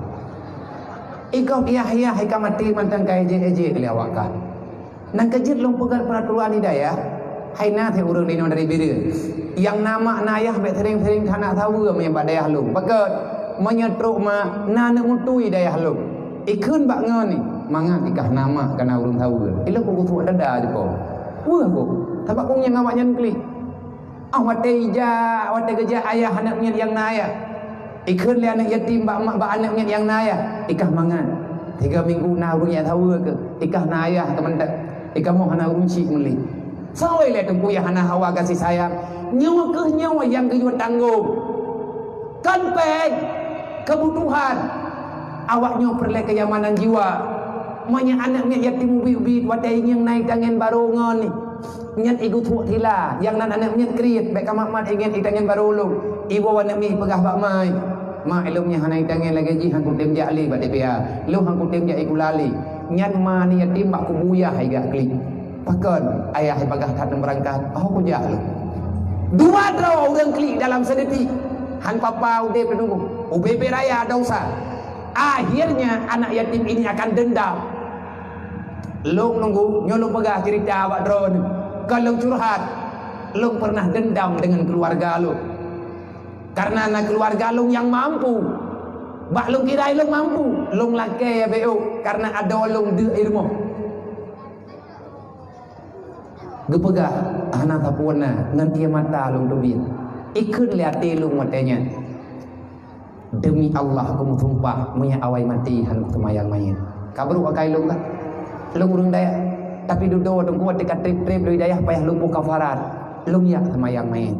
Igob yah-yah ka maté mantong ka ejek-ejek lé awak kah. Nang keujeuet lôn peugah peuraturan di dayah, hai na sit ureuëng di noe dari Bireuen. Nyang na mak na ayah bék sering-sering hana saweue meunyoe bak dayah lôn. Pakon? Meunyoe trok mak na aneuk mutui dayah lôn. Ikheun bak ngon ni, mangat ikah na mak kana ureuëng saweue. Ilôn kugeusuek dada jipo. Weueh ku, sabab kong nyang awaknyan klik. Ah, watée ijak, watée geujak ayah aneuk miet nyang na ayah. Ikheun lé aneuk yatim bak mak, bak aneuk miet nyang na ayah. Ikah mangat. Tiga minggu na ureuëng nyang saweue keu. Ikah na ayah keumantat. Ikah moh hana ureuëng cit meuli. Soe lé teungku nyang hana hawa gaséh sayang. Nyoe keuh nyoe nyang geuyue tanggong. Kon péng, keubutuhan. Awak nyoe peureulée kenyamanan jiwa. Meunyoe aneuk miet yatim ubit-ubit, watée ingieng na itangen barô ngon ni. Nyan igeusuek sila, nyang nan aneuk miet kriet, bék ka mat-mat ingieng itangen barô lôn. Iwoe aneuk miet peugah bak mai, "Mak, ilôn nyan hana itangen lagée jih, han kutem jak lé bak T P A. Lôn han kutem jak sikula lé." Nyan ma aneuk yatim bak kubu yah hai gak klik. Pakon? Ayah hai peugah that neubeurangkat, oh kujak lôn. Dua droe ureuëng klik dalam seudetik. Han papa udeb teungku. Ubé-bé raya dosa. Akhirnya anak yatim ini akan dendam. Lôn nunggu, nyoe lôn peugah cerita bak droeneuh. Kon lôn curhat. Lôn pernah dendam dengan keluarga lôn. Karena na keluarga lôn nyang mampu. Bak lôn kira lôn mampu. Lôn lakée ya B O karena adoe lôn deuek i rumoh. Geupeugah, "Hana sapeue na, ngon ié mata lôn teubiet." Ikheun lé até lôn watée nyan. "Demi Allah, kumeusumpah, meunyoe awai maté han kuseumayang manyét." Ka brok akai lôn kan? Lôn ureuëng dayah. Tapi dudoe teungku watée ka treb-treb lôn dayah payah lôn boh kafarat. Lôn jak seumayang manyét.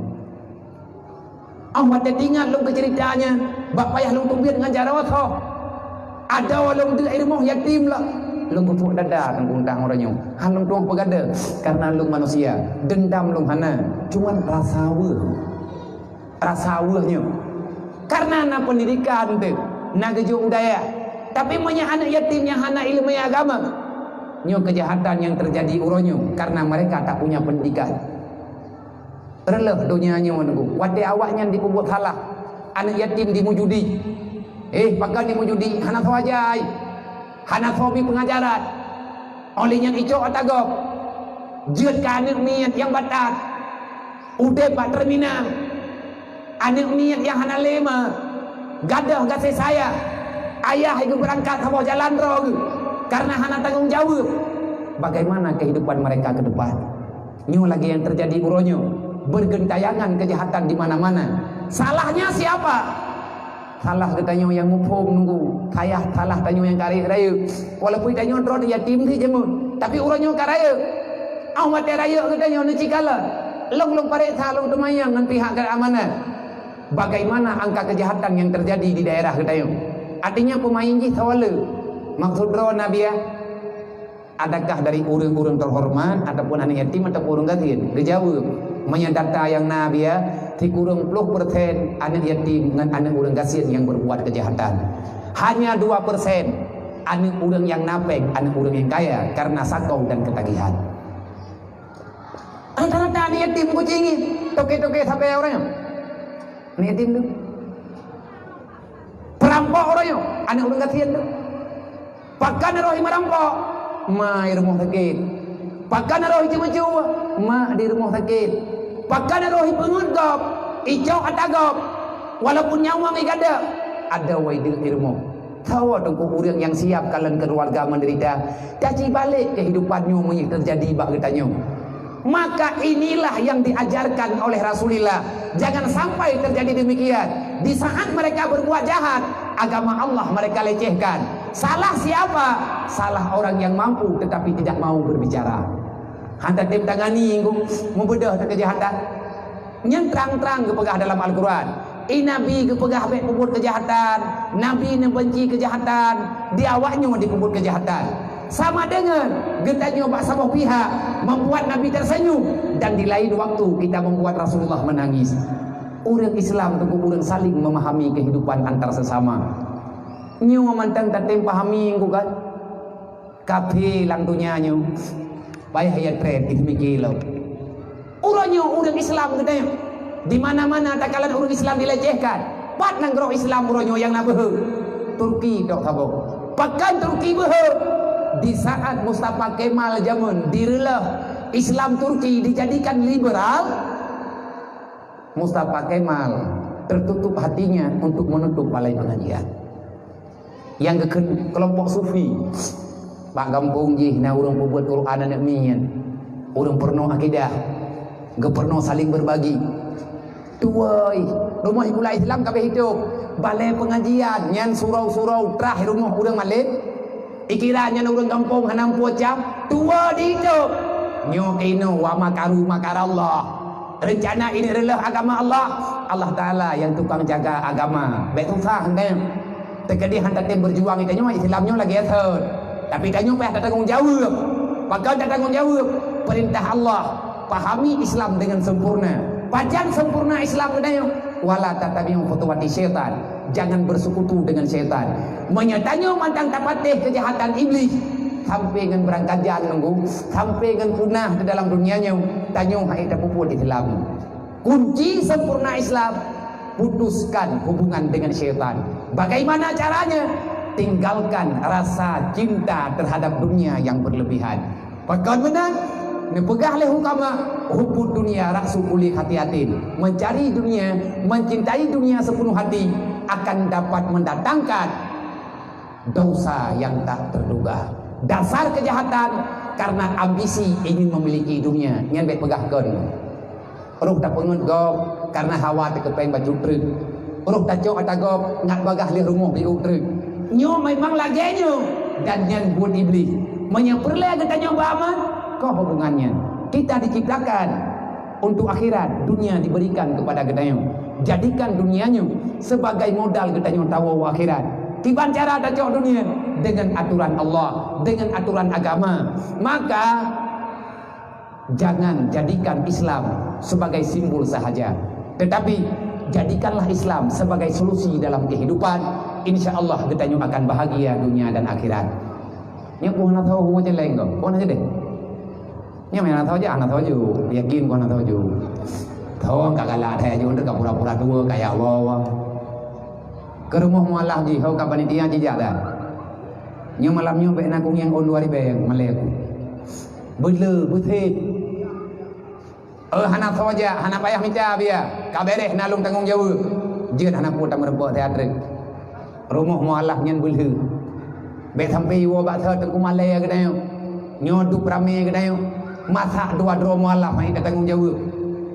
Ah, watée teuingat lôn keu ceurita nyan, bak payah lôn teubiet ngon jaroe tho. Adoe lôn deuek i rumoh yatim lom. Lôn geusuek dada teungku tang uroe nyoe. Han lôn tueng peugadeuh, karena lôn manusia. Dendam lôn hana, cuman rasa weueh. Rasa weueh nyoe. Karena na pendidikan teuh, na geujok u dayah. Tapi meunyoe aneuk yatim nyang hana ileumèe agama, nyoe keujahatan nyang teujadi uroe nyoe karena mereka tak punya pendidikan. Reuloh donya nyoe teungku, watée awaknyan jipeubuet salah, aneuk yatim jimujudi. Eh, pakon jimujudi? Hana soe ajai, hana soe bi peungajaran. Óh lheueh nyan icok ata gob, jeuet keu aneuk miet nyang batat, udeb bak teuminal. Aneuk miet nyang hana lé ma, gadôh gaséh sayang, ayah geubeurangkat saboh jalan droe geuh, karena hana tanggong jaweueb. Bagaimana kehidupan mereka ke depan? Nyoe lagée nyang teujadi uroe nyoe, bergentayangan kejahatan di mana-mana. Salahnya siapa? Salah geutanyoe nyang muphom teungku, salah, salah tanyoe nyang ka rayeuk-rayeuk. Walaupun tanyoe droe yatim sit jameun, tapi uroe nyoe ka rayeuk. Óh watée rayeuk geutanyoe neucit kalon. Lôn, lôn pareksa, lôn teumanyong ngon pihak keamanan. Bagaimana angka kejahatan yang terjadi di daerah geutanyoe? Artinya peumain jih sawa le. Maksud droe na biya? Adakah dari ureuëng-ureuëng teuhoreumat ataupun aneuk yatim ataupun ureuëng gasien? Geujaweueb, meunyoe data nyang na biya, sikureueng ploh persen aneuk yatim ngon aneuk ureuëng gasien nyang berbuat kejahatan. Hanya dua persen aneuk ureuëng nyang na péng, aneuk ureuëng nyang kaya karena sakoe dan ketagihan. Rata-rata aneuk yatim kucing nyan, toke-toke sabe ureuëng nyan. Aneuk yatim tu. Peurampok ureuëng nyan, aneuk ureuëng gasien tu. Pakon roh meurampok, ma di rumoh sakét. Pakon roh ceumeucue, ma di rumoh sakét. Pakon roh peungeut gob, icok ata gob. Walaupun nyawöng igadôh, ada wai deuk di rumoh. Tho teungku ureuëng nyang siap kalon keuluwarga meudeurita, taci balek keuhidupan nyoe meunyoe teujadi bak geutanyoe. Maka inilah yang diajarkan oleh Rasulullah. Jangan sampai terjadi demikian. Di saat mereka berbuat jahat, agama Allah mereka lecehkan. Salah siapa? Salah orang yang mampu tetapi tidak mau berbicara. Hana tem tangani, meubeudoh keujahatan. Nyan trang-trang geupeugah dalam Al-Quran. I Nabi geupeugah bék peubuet keujahatan, Nabi neubenci keujahatan, di awaknyoe dipeubuet keujahatan. Sama dengan geutanyoe bak saboh pihak membuat Nabi tersenyum dan di lain waktu kita membuat Rasulullah menangis. Ureuëng Islam teungku ureuëng saling memahami kehidupan antar sesama. Nyoe mantong tatem pahami, teungku, kan? Kafé lam donya nyoe, payah ya treb jih miki lom. Uroe nyoe ureuëng Islam geutanyoe, di mana-mana takalon ureuëng Islam dilecehkan. Pat nanggroe Islam uroe nyoe nyang na beuhe? Turki tok saboh. Pakon Turki beuhe? Di saat Mustafa Kemal jameun direulôh, Islam Turki dijadikan liberal, Mustafa Kemal tertutup hatinya untuk menutup balai pengajian. Nyang geukheun kelompok sufi. Bak gampông jih na ureuëng peubuet Quran aneuk miet, ureuëng peurunoe akidah, geupeurunoe saling berbagi. Tuwoi, rumoh sikula Islam ka abéh itôb, balai pengajian nyan surau-surau trah rumoh ureuëng malém. Ikira nyan ureuëng gampông hana muphom cam, tuwö di itôb. Nyoe keunoe wa makaru makarallah. Reuncana ini reuloh agama Allah, Allah Taala nyang tukang jaga agama. Bék susah nyan. Teukeudi hana tem berjuang geutanyoe, Islam nyoe lagée thon. Tapi tanyoe payah tatanggong jaweueb. Pakon tatanggong jaweueb? Perintah Allah, pahami Islam dengan sempurna. Pajan sempurna Islam geutanyoe? Wala tattabi'u khutuwati syaitan. Jangan bersekutu dengan syaitan. Meunyoe tanyoe mantong tapatéh keujahatan Iblih, sampai ngon beurangkat jan nunggu, sampai ngon punah di dalam dunia nyoe, tanyoe hana tapeubuet Islam. Kunci sempurna Islam, putuskan hubungan dengan syaitan. Bagaimana caranya? Tinggalkan rasa cinta terhadap dunia yang berlebihan. Pakon meunan? Neupeugah lé hukama, "Hubbud dunya ra'su kulli khati'atin." Mencari dunia, mencintai dunia sepenuh hati akan dapat mendatangkan dosa yang tak terduga. Dasar kejahatan karena ambisi ingin memiliki dunia. Nyan bék peugah kon. Roh tapeungeut gob karena hawa teukeupeng bacut treuk. Roh tacok ata gob ngat bagaih lheueh rumoh biôk treuk. Nyoe memang lagée nyoe dan nyan buet Iblih. Meunyoe peureulée geutanyoe beuaman, koh hubungan nyan. Kita diciptakan untuk akhirat, dunia diberikan kepada geutanyoe. Jadikan dunia nyoe sebagai modal geutanyoe tawoe u akhirat. Kiban cara tacok dunia? Dengan aturan Allah, dengan aturan agama. Maka, jangan jadikan Islam sebagai simbol sahaja, tetapi jadikanlah Islam sebagai solusi dalam kehidupan. Insya Allah geutanyoe akan bahagia dunia dan akhirat. Nyoe pun hana tho hubungan jeleng ko, pun hana gede. Nyoe memang hana tho jak, hana tho ju. Yakin pun hana tho ju. Tho ka galak that ju, ka pura-pura tua, kaya wawa. Ke rumoh mualaf jih, ho ka panitia jijak dah. Nyoe malam nyoe bék na kunyang ôn dua ribée malée ku. Beule, beuthet. Eh, hana tho jak, hana payah mita bia. Ka beréh na lôn tanggong jaweueb. Jeuet hana peue tameureubok teatrik. Rumoh mualaf nyan beulheueh. Bék sampai iwoe bak thot teungku malée geutanyoe. Nyoe dup ramé geutanyoe. Masak dua droe mualaf hana tatanggong jaweueb.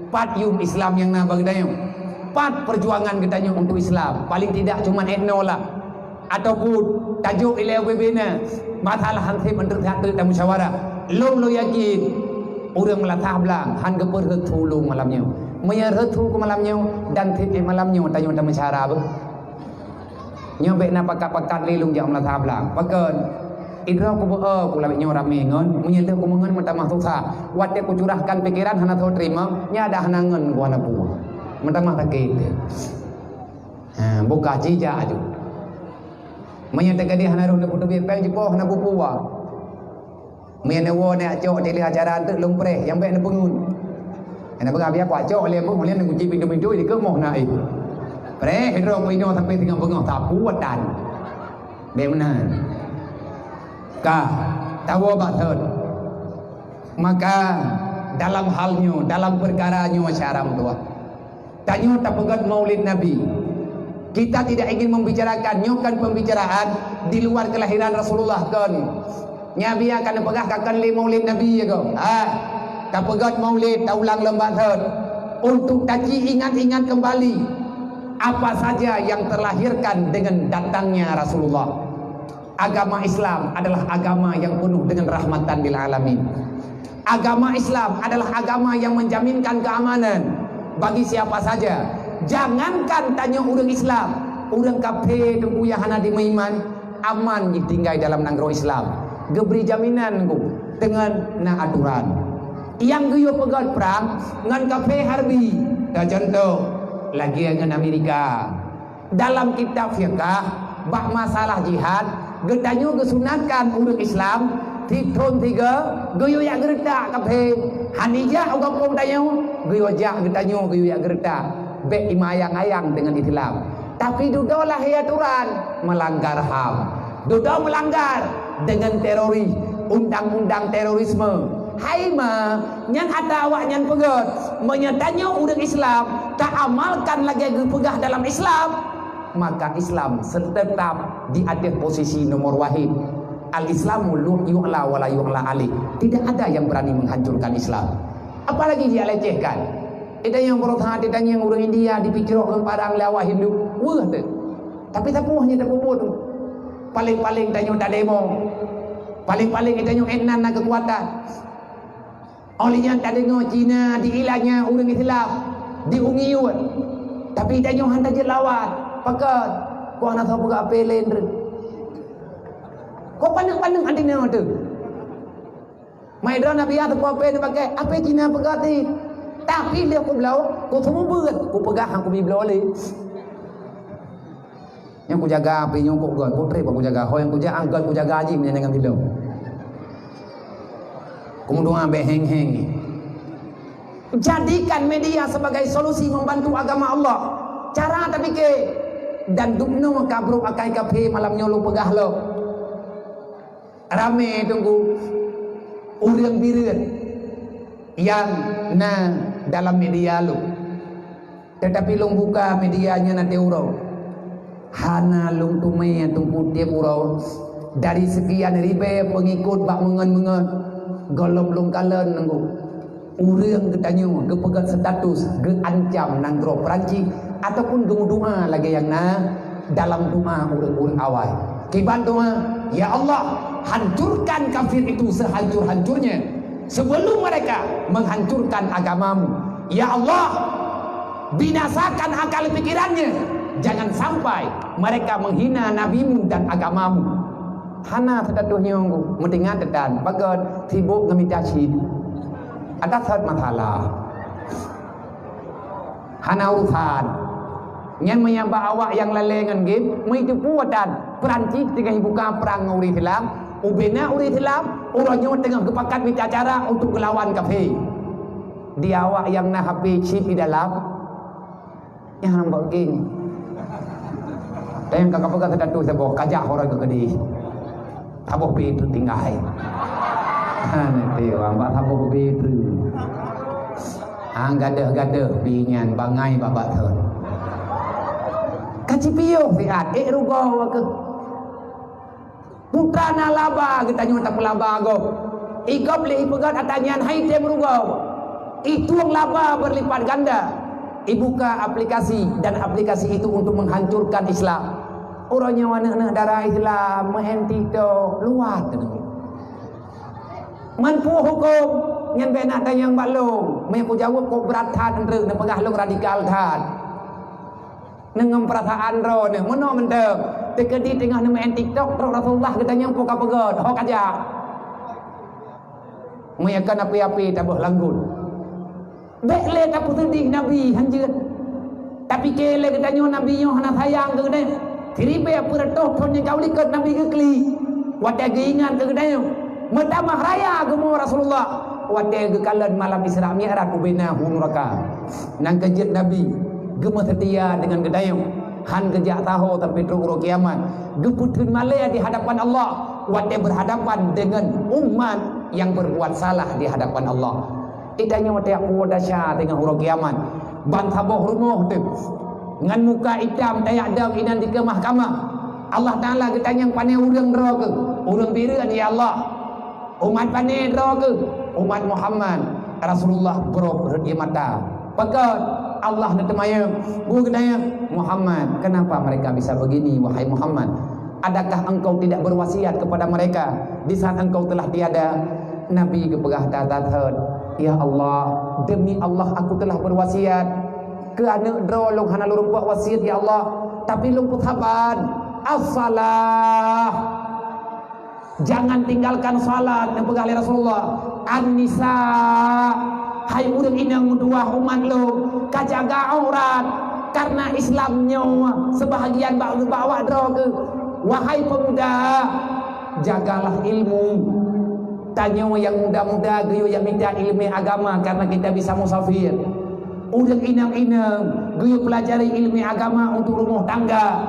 Pat yum Islam nyang na bak geutanyoe? Pat perjuangan geutanyoe untuk Islam? Paling tidak cuma etno lah. Ataupun tajok ilée ubé-bé na, masalah han sép meunteuk that teuk tamusyawarah. Lôn lôn yakin, ureuëng meulasah blang han geupeu rhot thu lôn malam nyoe. Meunyoe rhot thu keu malam nyoe dan sép ék malam nyoe tanyoe tamusyawarah beuh. Nyoe bék na pakat-pakat lé lôn jak meulasah blang. Pakon? Idroe kubeuo kulawét nyoe ramé ngon, meunyoe lheueh kumeungon meutamah susah. Watée kucurahkan pikeran hana soe teurimong, nyan dak hana ngon ku hana peue. Meutamah sakét. Ha, buka jijak aju. Meunyoe teukeudi hana roh neupeutubi péng jipoh hana peue-peue. Meunyoe neuwoe neucok tileuh acara eunteuk lôn preh nyang bék neupeungeut. Hana peugah biar kuat cok lé, meuh lé nunggu cit pintu-pintu, di keumoh na, eh. Preh, hidro peuinoe sampai singoh beungoh, sapu atan. Bèk meunan. Ka, tawoe bak thon. Maka, dalam hal nyoe, dalam peukara nyoe, syedara meutuah, tanyoe tapeugöt Maulid Nabi. Kita tidak ingin membicarakan, nyoe kan pembicaraan di luar kelahiran Rasulullah, kon. Nyan biar ka neupeugah ka kon lé Maulid Nabi, ya ko. Ah, tapeugöt Maulid, taulang lom bak thon. Untuk taci ingat-ingat kembali apa saja yang terlahirkan dengan datangnya Rasulullah. Agama Islam adalah agama yang penuh dengan rahmatan lil alamin. Agama Islam adalah agama yang menjaminkan keamanan bagi siapa saja. Jangankan tanyoe ureuëng Islam, ureuëng kafé teungku nyang hana jimeuiman, aman jih tinggai dalam nanggroe Islam. Geubri jaminan teungku deungon na aturan. Nyang geuyue peugöt prang ngon kafé harbi. Teucontoh, lagèe ngon Amerika. Dalam kitab fiqah, bak masalah jihad, geutanyoe geusunatkan ureuëng Islam, sithon sigoe, geuyue jak geureutak kafé. Hana jak u gampông tanyoe, geuyue jak geutanyoe, geuyue jak geureutak. Bèk imayang-ayang deungon Islam. Tapi dudoe lahé aturan, meulanggar ham. Dudoe meulanggar deungon teroris, undang-undang terorisme. Hai ma, nyan ata awaknyan peugöt, meunyoe tanyoe ureuëng Islam, taamalkan lagèe geupeugah dalam Islam, maka Islam tetap di ateueh posisi nomor wahid. Al-Islamu lu-, yu'la wa la yu'la alaih. Tidak ada yang berani menghancurkan Islam. Apalagi dia lecehkan. Ada nyang berusaha ditanyong ureuëng India dipicrok ngon parang lé awak Hindu. Weueh teuh. Tapi sapeue nyang tapeubuet tu? Paling-paling tanyoe tademo. Paling-paling tanyoe ék nan na keukuatan. Óh lheueh nyan tadeungoe Cina diilat nyan ureuëng Islam, diungiyue. Tapi tanyoe hana jeuet lawan. Pakon? Kok hana soe peugah apé lé ndeuet. Kok paneuk-paneuk até nyoe teuh? Mai droe Nabi ya teupeue apé neupaké, apé Cina peugah teuh. Tapi lheueh kubloe, kuseumeubeuet, kupeugah han kubi bloe lé. Nyang kujaga api nyoe kok göt, kok trép kujaga. Ho nyang kujaga, göt kujaga jih meunyan ngon bilong. Keumudian bèk héng-héng. Jadikan media sebagai solusi membantu agama Allah. Cara tapike dan dubnoe ka brok akai kafé malam nyoe lôn peugah lom. Ramé teungku ureuëng bireuen nyang na dalam media lôn. Tetapi lôn buka media nyan até uroe. Hana lôn teumé teungku tieb uroe dari sekian ribèe peungikot bak meungon-meungon gohlom lôn kalon teungku. Ureuëng geutanyoe geupeugöt status geuancam nanggroe Perancis ataupun geumeudoa lagèe nyang na dalam doa ureuëng-ureuëng awai. Kiban doa, "Ya Allah, hancurkan kafir itu sehancur-hancurnya sebelum mereka menghancurkan agamamu. Ya Allah, binasakan akal pikirannya, jangan sampai mereka menghina nabimu dan agamamu." Hana status nyoe, meutingat teutan, bagot sibuk ngeumita cit. Ada sat masalah. Hana urusan. Nyan meunyo bak awak nyang lalé ngon game, meuteupeue tan Perancis teungoh buka prang ngon ureuëng Islam, ubena ureuëng Islam, uroe nyoe teungoh geupakat mita cara untuk geulawan kafé. Di awak nyang na H P chip di dalam, nyang bak game. Dan ka kapeugah teutu saboh kajak orang ke kedih. Saboh pi itu tinggai. Ha, nanti orang bak saboh pi itu. Hang gadoh-gadoh pi nyan bangai babak thon. Ka cipiôh siat, ék rugoe ke. Putra na laba geutanyoe tapeulaba gob. Igob lé ipeugöt ata nyan hai tem rugoe. Itueng laba berlipat ganda. Ibuka aplikasi dan aplikasi itu untuk menghancurkan Islam. Uroe nyoe aneuk-aneuk dara Islam main TikTok luwat. Meunpue huköm nyan bèk na tanyong bak lôn. Meunyo kujaweueb kok brat that, neutreuk neupeugah lôn radikal that. Neungon peurasaan droeneuh, meunoe mantong. Teukeudi teungoh neumain TikTok, trok Rasulullah geutanyong peue ka peugöt, ho kajak. Meunyo kon api-api taboh langgut. Bèk lé tapeuseudeh Nabi hanjeuet. Tapike lé geutanyoe Nabi nyoe hana sayang keu geutanyoe. Siribèe peureutôh thon nyang ka u likot Nabi geuklik. Watèe geuingat keu geutanyoe, meutamah raya geumo Rasulullah. Watée geukalon malam Isra Mi'raj ubena hu nuraka. Nang keujeuet Nabi geumeuseutia deungon geutanyoe, han geujak saho sampai trok uroe kiamat. Geupeutheun malée di hadapan Allah watée berhadapan dengan umat yang berbuat salah di hadapan Allah. Geutanyoe watée peue desya teungoh uroe kiamat. Ban saboh rumoh teuh ngon muka itam tajak dong inan dikeue mahkamah. Allah Taala geutanyong, "Pane ureuëng droe keuh?" "Ureuëng Bireuen, ya Allah." "Umat pane droe keuh?" "Umat Muhammad." Rasulullah brok rot ie mata. Pakon? Allah neuteumayong. Geutanyoe, "Muhammad, kenapa mereka bisa begini, wahai Muhammad? Adakah engkau tidak berwasiat kepada mereka di saat engkau telah tiada?" Nabi geupeugah that-that thot, "Ya Allah, demi Allah aku telah berwasiat keu aneuëk droe lôn, hana lôn rumpok wasiat, ya Allah, tapi lôn peusaban." "As-salah." "Jangan tinggalkan salat," neupeugah lé Rasulullah. "An-nisa, hai ureuëng inong meutuwah umat lôn, ka jaga aurat, karena Islam nyoe seubahagian bak, bak awak droe keuh. Wahai pemuda, jagalah ilmu." Tanyoe nyang muda-muda geuyue nyang mita ileumé agama karena kita bisa musafir. Ureuëng inong-inong geuyue peulajari ileumé agama untuk rumoh tangga.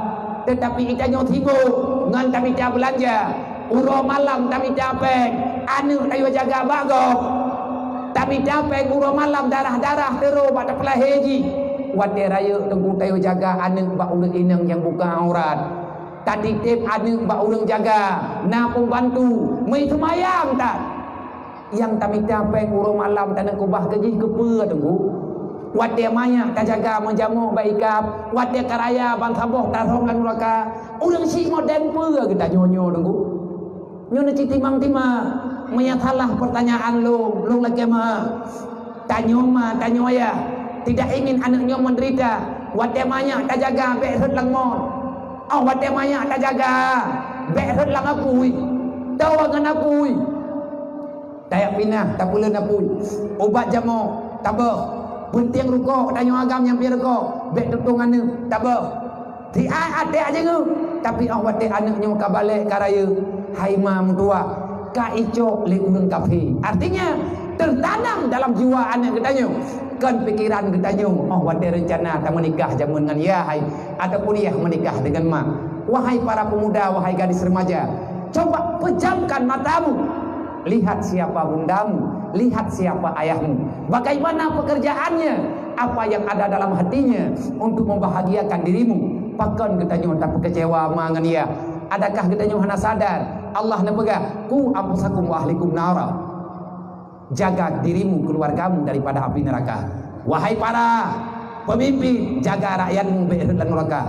Teutapi geutanyoe sibok ngon tamita beulanja. Uroe malam tamita péng, aneuëk tayue jaga bak gob. Tamita péng uroe malam darah-darah teuro bak tapeulahé jih. Watée rayeuk teungku tayue jaga aneuëk bak ureuëng inong nyang buka aurat. Tatitép aneuëk bak ureuëng jaga, na peumbantu, meuseumayang that. Nyang tamita péng uroe malam taneuk keubah keu jih keupeue teungku? Watée manyak tajaga meujamok bak ikab, watée ka raya ban saboh tarhong lam nuraka, ureuëng syiek modéng peue geutanyoe nyoe teungku? Nyoe neucit timang-timang, meunyo salah peurtanyaan lôn, lôn lakée meu'ah. Tanyoe ma, tanyoe ayah, tidak ingin aneuëk nyoe meudeurita. Watée manyak tajaga bék rhot lam mon. Oh, watée manyak tajaga bék rhot lam apui. Tawa ngon apui. Tajak pinah, tapeuleuen apui. Ubat jamok, taböh. Beuntieng rukok, tanyoe agam nyang piep rukok, bék tutong aneuëk, taböh. Siat até ajeungeue, tapi 'oh watée aneuëk nyoe ka balek ka rayeuk, hai ma meutuwah, ka icok lé ureuëng kafé. Artinya, tertanam dalam jiwa aneuëk geutanyoe, kon pikiran geutanyoe 'oh watée reuncana tameunikah jameun ngon yah hai, ataupun yah meunikah deungon mak. Wahai para pemuda, wahai gadis remaja, coba pejamkan matamu. Lihat siapa bundamu, lihat siapa ayahmu. Bagaimana pekerjaannya, apa yang ada dalam hatinya untuk membahagiakan dirimu. Pakon geutanyoe tapeukeucewa ma ngon yah? Adakah geutanyoe hana sadar Allah neupeugah, "Qu anfusakum wa ahlikum nara"? Jaga dirimu, keluargamu daripada api neraka. Wahai para pemimpin, jaga rakyatmu bék rhot lam neraka.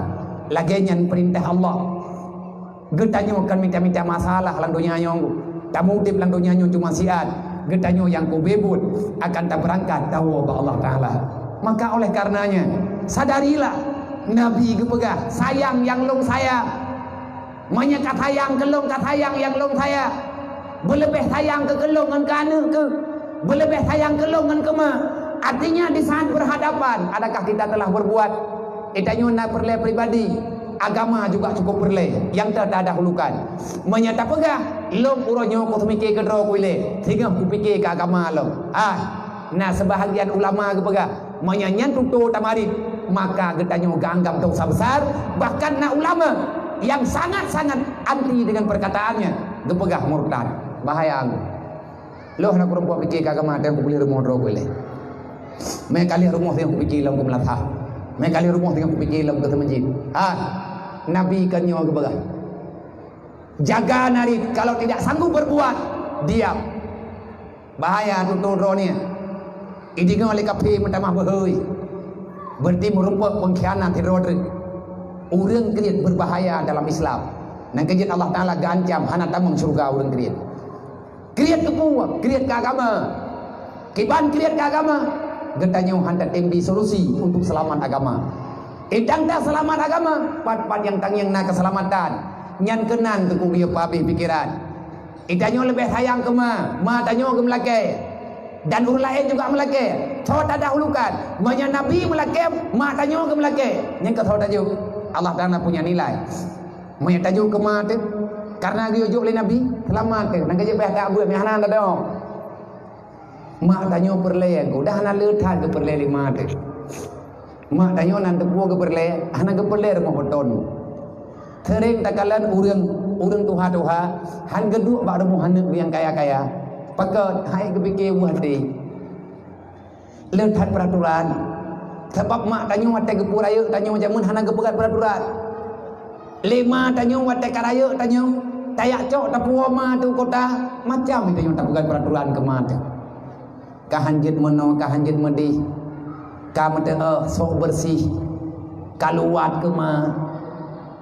Lagée nyan peurintah Allah. Geutanyoe kon mita-mita masalah lam donya nyoe. Tameudeb lam donya nyoe cuma siat. Geutanyoe nyang keu beuet akan tabeurangkat tawoe bak Allah Taala. Maka oleh karenanya, sadarilah Nabi geupeugah, "Sayang nyang lôn sayang." Meunyoe ka sayang keu lôn, ka sayang nyang lôn sayang. Beuleubeh sayang keu, keu lôn ngon keu aneuëk keuh. Beuleubeh sayang keu lôn ngon keu ma. Artinya di saat berhadapan, adakah kita telah berbuat? Geutanyoe na peureulée pribadi, agama juga cukup peureulée nyang tadahulukan. Meunyoe tapeugah, "Lôn uroe nyoe kuseumike keudroe ku ilée, singoh kupike keu agama lôn." Ah, na seubahagian ulama geupeugah, "Meunyoe nyan tutoe tamarit, maka geutanyoe geuanggap dosa besar." Bahkan na ulama nyang sangat-sangat anti dengan perkataannya, geupeugah murtad. Bahaya. Lôn hana kureumpok pike keu agama, teuh kupeuleueh rumoh droe ku ilée. Mé kalih rumoh singoh kupike lom keu meulasah. Mé kalih rumoh singoh kupike lom keu seumeujid. Ah, Nabi kan nyoe geupeugah, "Jaga narit, kalau tidak sanggup berbuat, diam." Bahaya tutoe droe nyan. Ideungoe lé kafé meutamah beuhôi. Berarti meurumpok pengkhianat sidroe treuk. Ureuëng kriet berbahaya dalam Islam. Nang keujeuet Allah Taala geuancam hana tamong syeuruga ureuëng kriet. Kriet keu peue? Kriet keu agama. Kiban kriet keu agama, geutanyoe han tatem bi solusi untuk seulamat agama. Idang taseulamat agama, pat-pat nyang tangieng na keuseulamatan, nyan keunan teungku geuyue peuhabéh pikeran. Geutanyoe leubeh sayang keu ma, ma tanyoe geumeulakée. Dan ureuëng laén juga meulakée. Soe tadahulukan? Meunyoe Nabi meulakée, ma tanyoe geumeulakée. Nyan keuh soe tajok? Allah Taala punya nilai. Meunyoe tajok keu ma teuh, karena geuyue jok lé Nabi, seulamat teuh. Nang geujok pih ka buet, meuhana dadong. Mak tanyoe peureulée, udah hana le that geupeureulée lé ma teuh. Mak tanyoe nan teupeue geupeureulée, hana geupeureulée rumoh beuton. Seuring takalon ureuëng, ureuëng tuha-tuha, han geuduek bak rumoh aneuëk nyang kaya-kaya. Pakon? Hai geupike buah até. Le that peuraturan. Sabab mak tanyoe watée geupeu rayeuk tanyoe jameun hana geupeugét peuraturan. Lé ma tanyoe watée ka rayeuk tanyoe, tajak cok tapuwoe ma teuh kota, macam tanyoe tapeugét peuraturan keu ma teuh. Ka han jeuet meunoe, ka han jeuet meudeh, ka meuteuôh, sok beureuséh, ka luwat keu ma.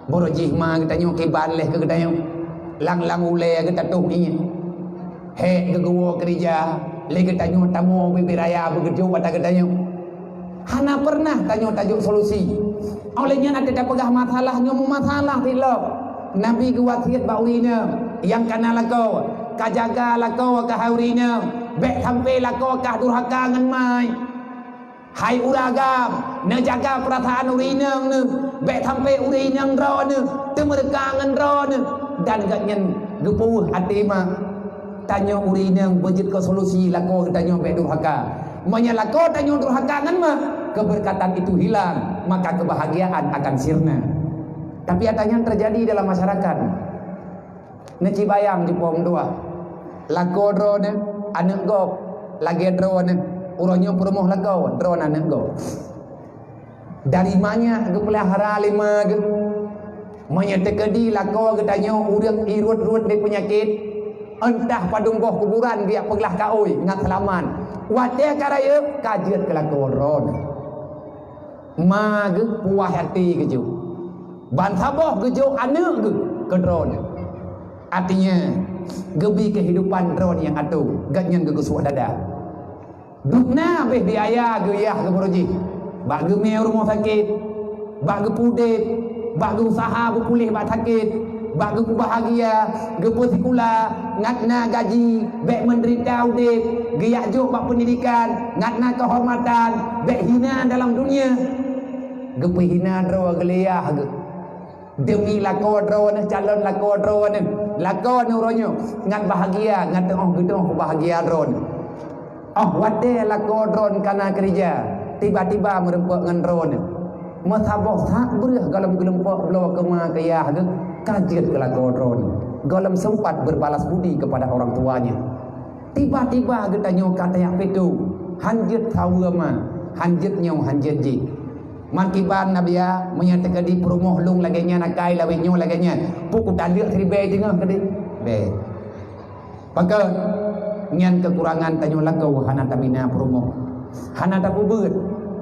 Barô jih ma geutanyoe kiban leh keu geutanyoe. Lang-lang ulée geutatoh ié. Hék geuwoe keurija, lé geutanyoe tamoe bibit raya beugeujok ata geutanyoe. Hana peureunah tanyoe tajok solusi. Óh lheueh nyan até tapeugah masalah nyoe meumasalah pih lom. Nabi geuwasiet bak ureuëng inong nyang kana lakoe, ka jaga lakoe keuhai ureuëng inong, bék sampoe lakoe kah durhaka ngon mai. Hai ureuëng agam, neujaga peurasaan ureuëng inong neuh, bék sampoe ureuëng inong droeneuh teumeureuka ngon droeneuh, dan gobnyan geupeuweueh até ma. Tanyoe ureuëng inong beujeuet keu solusi lakoe geutanyoe bék durhaka. Meunyoe lakoe tanyoe durhaka ngon ma, keberkatan itu hilang, maka kebahagiaan akan sirna. Tapi ata nyan terjadi dalam masyarakat. Neucibayang jipom dua. Lakoe droeneuh aneuëk gob, lagée droeneuh uroe nyoe peurumoh lakoe droeneuh aneuëk gob. Dari manyak geupeulahara lé ma geuh. Meunyoe teukeudi lakoe geutanyoe ureuëng irot-rot lé peunyakét, entah padum boh kuburan geujak peuglah kaôi ngat seulamat. Watée ka rayeuk ka jeuet keu lakoe droeneuh. Ma geuh puwah até geujok. Ban saboh geujok aneuëk geuh keu droeneuh. Artinya, geubi keuhidupan droeneuh nyang atong, gobnyan geugeusuek dada. Dubna habéh biaya geuyah geuh barô jih. Bak geumé rumoh sakét, bak geupudeb, bak geuusaha beupuléh bak sakét, bak geupeubahagia, geupeusikula, ngat na gaji, bék meudeurita udeb, geujak jok bak peundidikan, ngat na keuhormatan, bék hina dalam dunia. Geupeuhina droe geuliyah geuh. Demi lakoe droeneuh, calon lakoe droeneuh, lakoe neuh uroe nyoe, ngat bahagia, ngat teuôh geudoh keubahagia droeneuh. Óh watée lakoe droeneuh kana keurija, tiba-tiba meurumpok ngon droeneuh. Meusaboh sak breueh gohlom geulumpok bloe keu ma keu yah geuh, ka jeuet keu lakoe droeneuh. Gohlom sempat berbalas budi kepada orang tuanya. Tiba-tiba geutanyoe ka tajak pitu, han jeuet saweue ma, han jeuet nyoe, han jeuet jih. Meukiban Nabi ya, meunyoe teukeudi peurumoh lôn lagée nyan akai lawét nyoe lagée nyan, peue kutaleuek siribée teungoh keudeh? Bék. Pakon? Nyan keukurangan tanyoe lakoe hana tabina peurumoh. Hana tapeubeuet.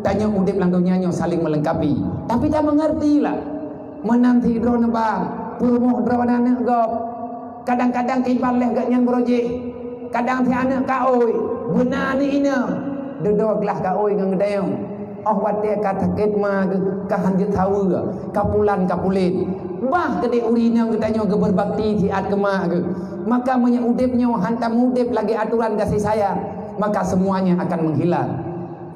Tanyoe udeb lam donya nyoe saling melengkapi. Tapi tameungertilah. Meunan sidroe neuba peurumoh droe aneuëk gob. Kadang-kadang kiban leh gobnyan barô jih. Kadang si aneuëk kaôi, beuna aneuëk inong. Dudoe glah kaôi ngon geutanyoe. Óh watée ka sakét ma geuh, ka han jeuet saweue, ka pulan ka pulen. Bah keudeh ureuëng inong geutanyoe geubeurbakti siat keu ma geuh. Maka meunyoe udeb nyoe han tameudeb lagée atoran gaséh sayang, maka semuanya akan menghilang.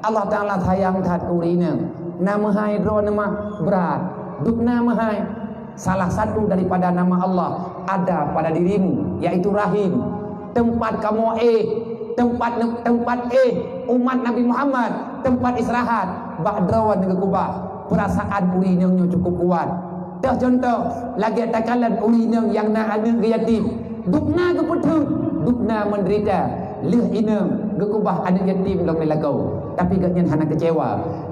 Allah Taala sayang that keu ureuëng inong. Na meuhai droeneuh mah brat. Dubna meuhai. Salah satu daripada nama Allah ada pada dirimu, yaitu rahim. Teumpat kamoe éh, teumpat, teumpat éh umat Nabi Muhammad, teumpat istirahat, bak droeneuh geukubah. Peurasaan ureuëng inong nyoe cukup kuat. Toh contoh, lagée takalon ureuëng inong nyang na aneuëk geuyatim. Dubna geupeutheun, dubna meudeurita, lheueh inong geukubah aneuëk yatim lom lé lakoe, tapi gobnyan hana keucewa.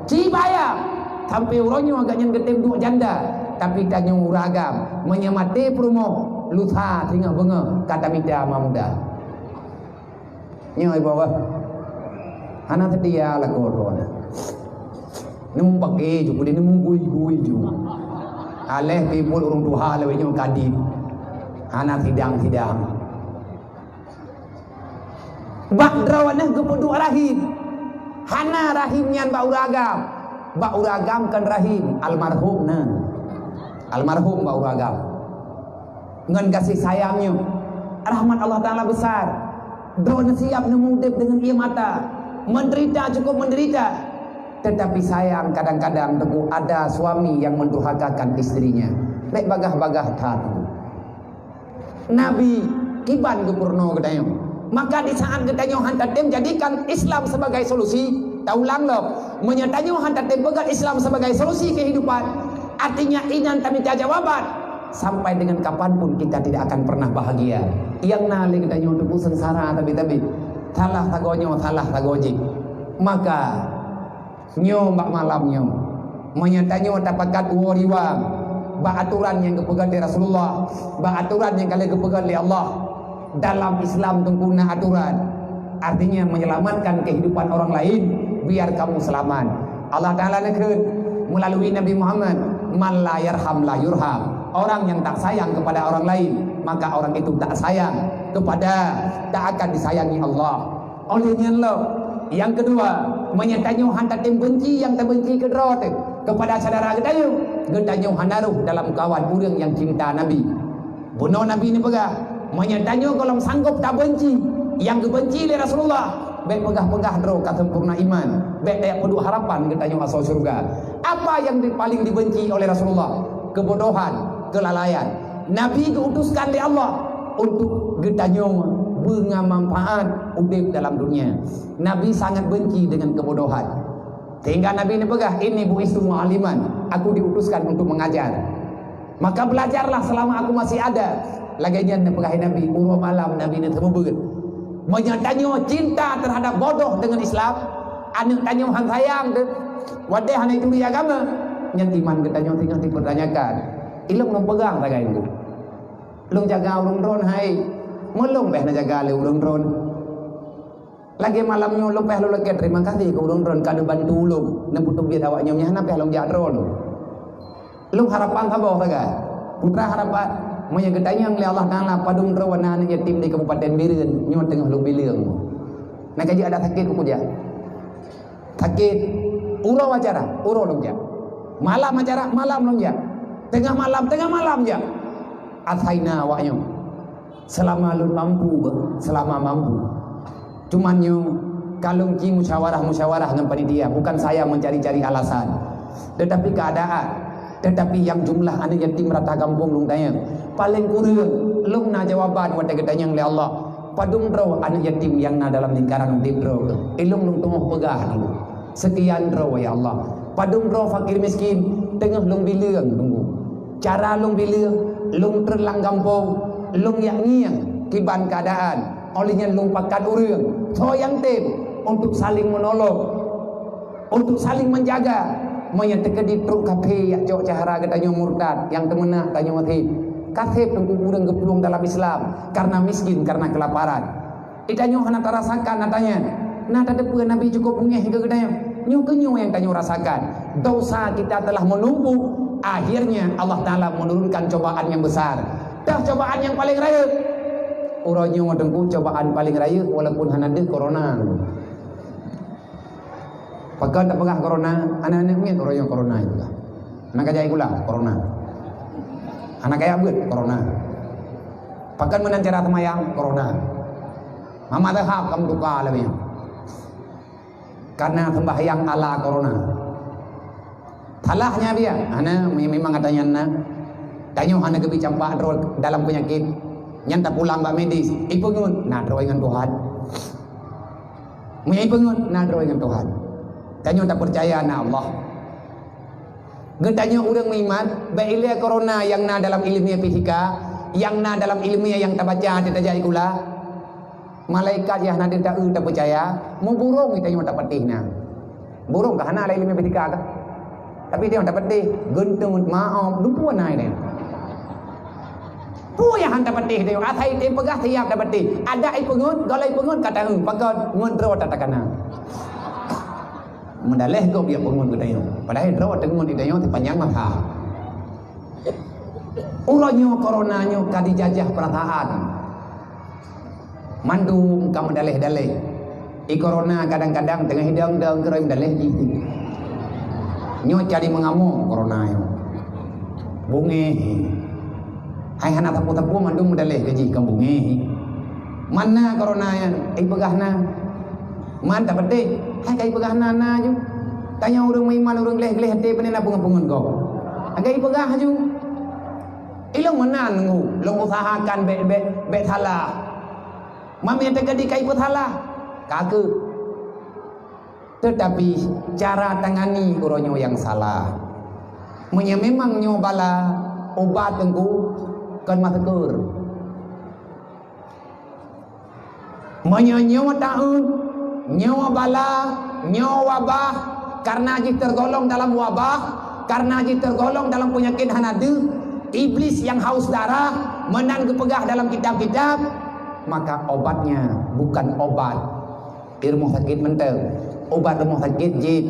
Cibayang, sampoe uroe nyoe gobnyan geutem duek janda, tapi tanyoe ureuëng agam, meunyoe maté peurumoh, lusa singoh beungoh ka tamita ma muda. Nyoe ibu beuh, hana seutia lakoe droeneuh. Neumupake ju, peue neumugui-gui ju. Aléh timbul ureuëng tuha lawét nyoe kadin. Hana sidang-sidang. Bak droeneuh geupeuduek rahim. Hana rahim nyan bak ureuëng agam. Bak ureuëng agam kon rahim, almarhum na. Almarhum bak ureuëng agam. Ngon gaséh sayang nyoe, rahmat Allah Taala besar. Droeneuh siap neumudeb deungon ié mata. Menderita, cukup menderita. Tetapi sayang, kadang-kadang teungku ada suami yang mendurhakakan istrinya. Bék bagah-bagah that. Nabi kiban geupeurunoe geutanyoe. Maka di saat geutanyoe han tatem jadikan Islam sebagai solusi, taulang lom, meunyoe tanyoe han tatem peugah Islam sebagai solusi kehidupan, artinya inan tamita jawaban, sampai dengan kapan pun kita tidak akan pernah bahagia. Nyang na lé geutanyoe teupeu seungsara tabi-tabi, salah sagoe nyoe, salah sagoe jih. Maka nyoe bak malam nyoe, meunyoe tanyoe tapakat woe riwang bak atoran nyang geupeugah lé Rasulullah, bak atoran nyang ka lheueh geupeugah lé Allah, dalam Islam teungku na atoran, artinya menyelamatkan kehidupan orang lain biar kamu selamat. Allah Ta'ala neukheun melalui Nabi Muhammad, "Man la yarham la yurham." Orang yang tak sayang kepada orang lain, maka orang itu tak sayang kepada, tak akan disayangi Allah. Oleh nyan lom, nyang keudua, meunyoe tanyoe han tatem beunci nyang tabeunci keudroe teuh kepada syedara geutanyoe, geutanyoe hana rhoh dalam kawan ureuëng nyang cinta Nabi. Bunoe Nabi neupeugah, meunyoe tanyoe gohlom sanggob tabeunci nyang geubeunci lé Rasulullah, bék peugah-peugah droe ka sempurna iman, bék tajak peuduek harapan geutanyoe asoe syeuruga. Apa nyang di, paling dibeunci oleh Rasulullah? Keubodohan, keulalaian. Nabi geuutuskan lé Allah untuk geutanyoe beungoh manfaat udeb dalam dunia. Nabi sangat benci dengan kebodohan. Sehingga Nabi neupeugah, "Inni bu'istu mu'alliman." Aku diutuskan untuk mengajar. Maka belajarlah selama aku masih ada. Lagée nyan neupeugah Nabi, uroe malam Nabi neuseumeubeuet. Meunyoe tanyoe cinta terhadap bodoh dengan Islam, aneuëk tanyoe han sayang teuh, watée hana turi agama, nyan iman geutanyoe teungoh dipertanyakan. Ilong lôn peugah sagai ulôn. Lôn jaga ureuëng droen hai. Meulong béh na jaga lé ureuëng droen. Lagée malam nyoe lôn béh lôn lakée terima kasih keu ureuëng droen ka neubantu ulôn, neupeutubiet awak nyoe, nyan hana béh lôn jak droe lôn. Lôn harapan saboh sagai. Putra harapan, meunyoe geutanyong lé Allah Taala padum droe na aneuëk yatim di Kabupaten Bireuen nyoe teungoh lôn bileueng. Na ka jeuet adak sakét keu kujak. Sakét, uroe acara, uroe lôn jak. Malam acara, malam lôn jak. Teungoh malam, teungoh malam jak. Asai na awak nyoe. Selama lôn mampu, selama mampu. Cuman nyoe, ka lôn ci musyawarah-musyawarah ngon panitia, bukan saya mencari-cari alasan. Tetapi keadaan, tetapi nyang jumlah aneuëk yatim rata gampông lôn tanyong. Paleng kureueng, lôn na jawaban watée geutanyong lé Allah. Padum droe aneuëk yatim nyang na dalam lingkaran udeb droe? Ilong lôn teungoh peugah dulu. Seukian droe, ya Allah. Padum droe fakir miskin teungoh lôn bileueng dulu. Cara lôn bileueng, lôn treun lam gampông, lôn jak ngieng kiban keadaan. Óh lheueh nyan lôn pakat ureuëng, soe nyang tem untuk saling menolong. Untuk saling menjaga. Meunyoe teukeudi trok kafé jak cok syedara geutanyoe murtad nyang teumeunak tanyoe sép. Ka sép teungku ureuëng geuplueng dalam Islam karena miskin, karena kelaparan. Geutanyoe hana tarasakan atra nyan. Na tateupeue Nabi cukup beungéh keu geutanyoe. Nyoe keuh nyoe nyang tanyoe rasakan. Dosa kita telah menumpuk, akhirnya Allah Taala menurunkan cobaan yang besar. Dah cobaan yang paling rayeuk. Uroe nyoe teungku cobaan paling rayeuk walaupun hana deuh corona. Pakon tapeugah corona, aneuëk-aneuëk miet uroe nyoe corona itu lah. Hana ka jai gula, corona. Hana kaya buet, corona. Pakon meunan cara seumayang, corona. Mama dahab kamu tuka lagi. Karena sembahyang ala corona. Salahnya dia, hana memang katanya na. Tanyoe hana keubi campak droe dalam penyakit. Nyan tapulang bak medis, ipeungeut na droe ngon Tuhan. Meunyoe ipeungeut na droe ngon Tuhan, tanyoe tapeucaya na Allah. Geutanyoe ureuëng meuiman, bék ilée corona nyang na dalam ileumé fisika, nyang na dalam ileumé nyang tabaca di tajak sikula. Malaikat nyang hana deuh ta-eu tapeucaya, meuburông geutanyoe tapatéh na. Burông ka hana lé ileumé fisika ka. Tapi tanyoe tapatéh, geunteuet maob, dupeue na ilée. Peue nyang han tapatéh tanyoe, asai tem peugah siap tapatéh. Adak ipeungeut, gohlom ipeungeut ka taeu, pakon ngon droe tatakana. Meudaleh gob jak peungeut geutanyoe. Padahai droe teungeut geutanyoe sipanyang masa. Uroe nyoe corona nyoe ka dijajah peurasaan. Mandum ka meudaleh-daleh. I corona kadang-kadang teungoh hidang-dang keureueng daleh jih. Nyoe cari meungamong corona nyoe. Bungéh. Hai hana sapeue-sapeue mandum meudaleh keu jih kon bungéh. Mana corona nyan? Ipeugah na. Man tapatéh. Hai ka ipeugah na, na ju. Tanyoe ureuëng meuiman, ureuëng gleh-gleh até, pane na peungeut-peungeut gob. Ka ipeugah ju. Ilong meunan nunggu, lôn usahakan bék, bék, bék salah. Mami teukeudi kai peusalah, ka keuh. Teutapi cara tangani uroe nyoe nyang salah. Meunyoe memang nyoe bala, ubat teungku kon masker. Meunyoe nyoe taeun, nyoe bala, nyoe wabah, karena jih tergolong dalam wabah, karena jih tergolong dalam penyakit hana deuh, iblis yang haus darah, meunan geupeugah dalam kitab-kitab, maka obatnya bukan obat di rumoh sakét mantong. Ubat rumoh sakét jeuet,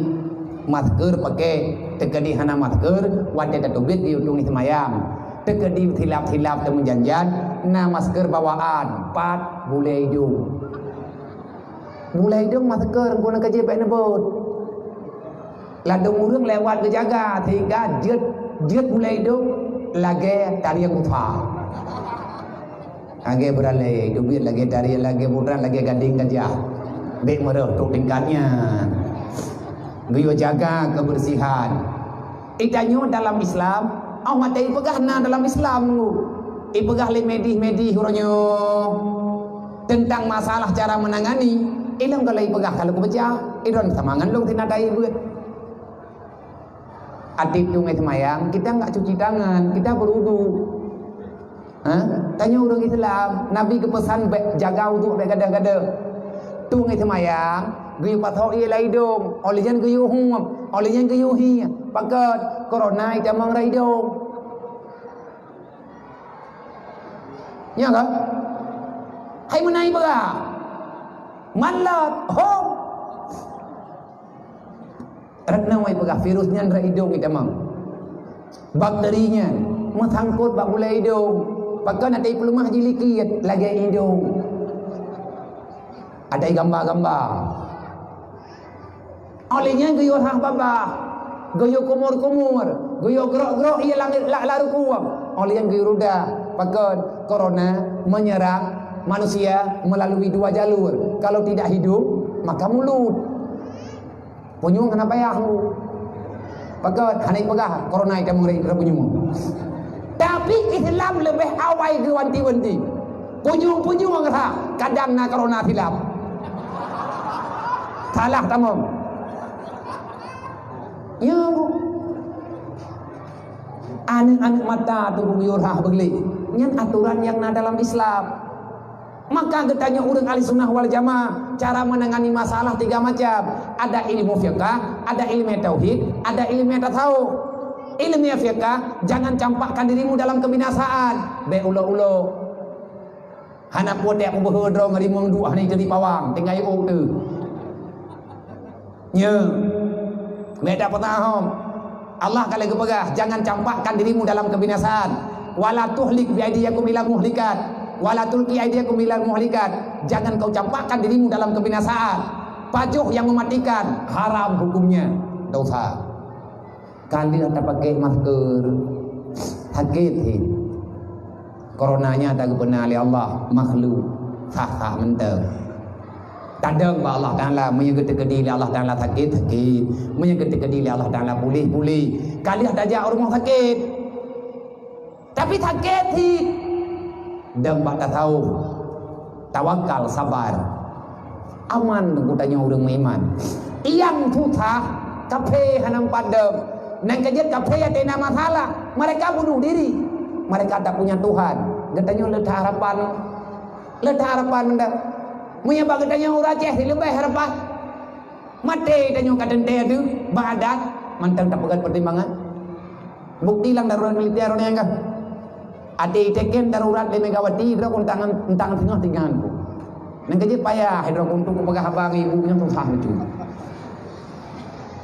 masker pakai, teukeudi hana masker, watée tateubiet geuyue tueng seumayang. Teukeudi silap-silap teumeujan-jan, na masker bawaan, pat bulée idong. Bulée idong masker, guna keujeuet bak neubot. Ladôm ureuëng lewat geujaga, sehingga jeuet, jeuet bulée idong lagée tarieng buta. Lagée beuralée, dubiet lagée tarieng, lagée buta, lagée gadéng gajah. Bék meureuh trok tingkat nyan. Geuyue jaga kebersihan. Itanyoe dalam Islam, oh maté ipeugah na dalam Islam. Ipeugah lé medis-medis uroe nyoe tentang masalah cara menangani. Ilong kalau ipeugah kalau kubaca, idon samangan long tina dai buet. Até tueng seumayang, kita enggak cuci tangan, kita berwudu. Ha? Tanyoe ureuëng Islam, Nabi geupeusan bék jaga uduk bék gadoh-gadoh. Tueng seumayang, geuyue pasoe ie lam idong, oleh nyan geuyue huem, oleh nyan geuyue hi. Pakon corona itamong lam idong. Nya ka? Hai meunai beuga. Manlat, hom. Rot nyoe peugah virus nyan rot idong itamong. Bakteri nyan meusangkot bak bulée idong. Pakon até peuleumah jilikit lagée idong. Até gamba-gamba. Oleh nyan geuyue hah babah, geuyue kumur-kumur, geuyue grok-grok ie langét lak laru kuwang. Oleh nyan geuyue ruda. Pakon corona menyerang manusia melalui dua jalur. Kalau tidak hidung, maka mulut. Punyueng hana payah. Pakon hana ipeugah corona itamong ri punyueng. Tapi Islam leubeh awai geuwanti-wanti. Punyueng-punyueng rha kadang na corona silap. Salah tamong. Ya. Aneuk-aneuk mata tu buyuh rha beugléh. Nyan aturan nyang na dalam Islam. Maka geutanyoe ureuëng ahli sunnah wal jamaah, cara menangani masalah tiga macam. Ada ilmu fiqah, ada ilmu tauhid, ada ilmu tasawuf. Ilmu fiqah, jangan campakkan dirimu dalam kebinasaan. Bék ulok-ulok. Hana putéh peubeuhe droe ngon rimueng duek hana jadi pawang, tinggai ôk tu. Nyo. Bék tapeutahom. Allah ka lheueh geupeugah, "Jangan campakkan dirimu dalam kebinasaan. Wala tuhlik bi aidiyakum ila muhlikat. Wala tulki aidiyakum ila muhlikat." Jangan kau campakkan dirimu dalam kebinasaan. Pajoh yang mematikan, haram hukumnya, dosa. Ka lheueh tapakai masker, sakét hé. Corona nyan tageupeuna lé Allah makhluk sah-sah mantong. Tadong bak Allah Taala, meunyoe geuteukeudi lé Allah Taala sakét, sakét. Meunyoe geuteukeudi lé Allah Taala puléh, puléh. Ka lheueh tajak u rumoh sakét. Tapi sakét cit. Dong bak tasawuf, tawakal, sabar. Aman geutanyoe ureuëng meuiman. Nyang susah, kaphé hana meupadong. Nyang keujeuet kaphé até na masalah, mereka bunuh diri. Mereka tak punya Tuhan. Geutanyoe le that harapan. Le that harapan meunan. Meunyoe bak geutanyoe ureuëng Aceh leubeh harapan. Maté tanyoe ka teuntée deuh, bak adat, mantong tapeugét peutimbangan. Bukti lam darurat militer nyan ka. Até iteken darurat lé Megawati, droe kon tangan, tangan teungoh tinggai. Nyang keujeuet payah, droe kon tu kupeugah haba ngon ibu nyan susah lucu.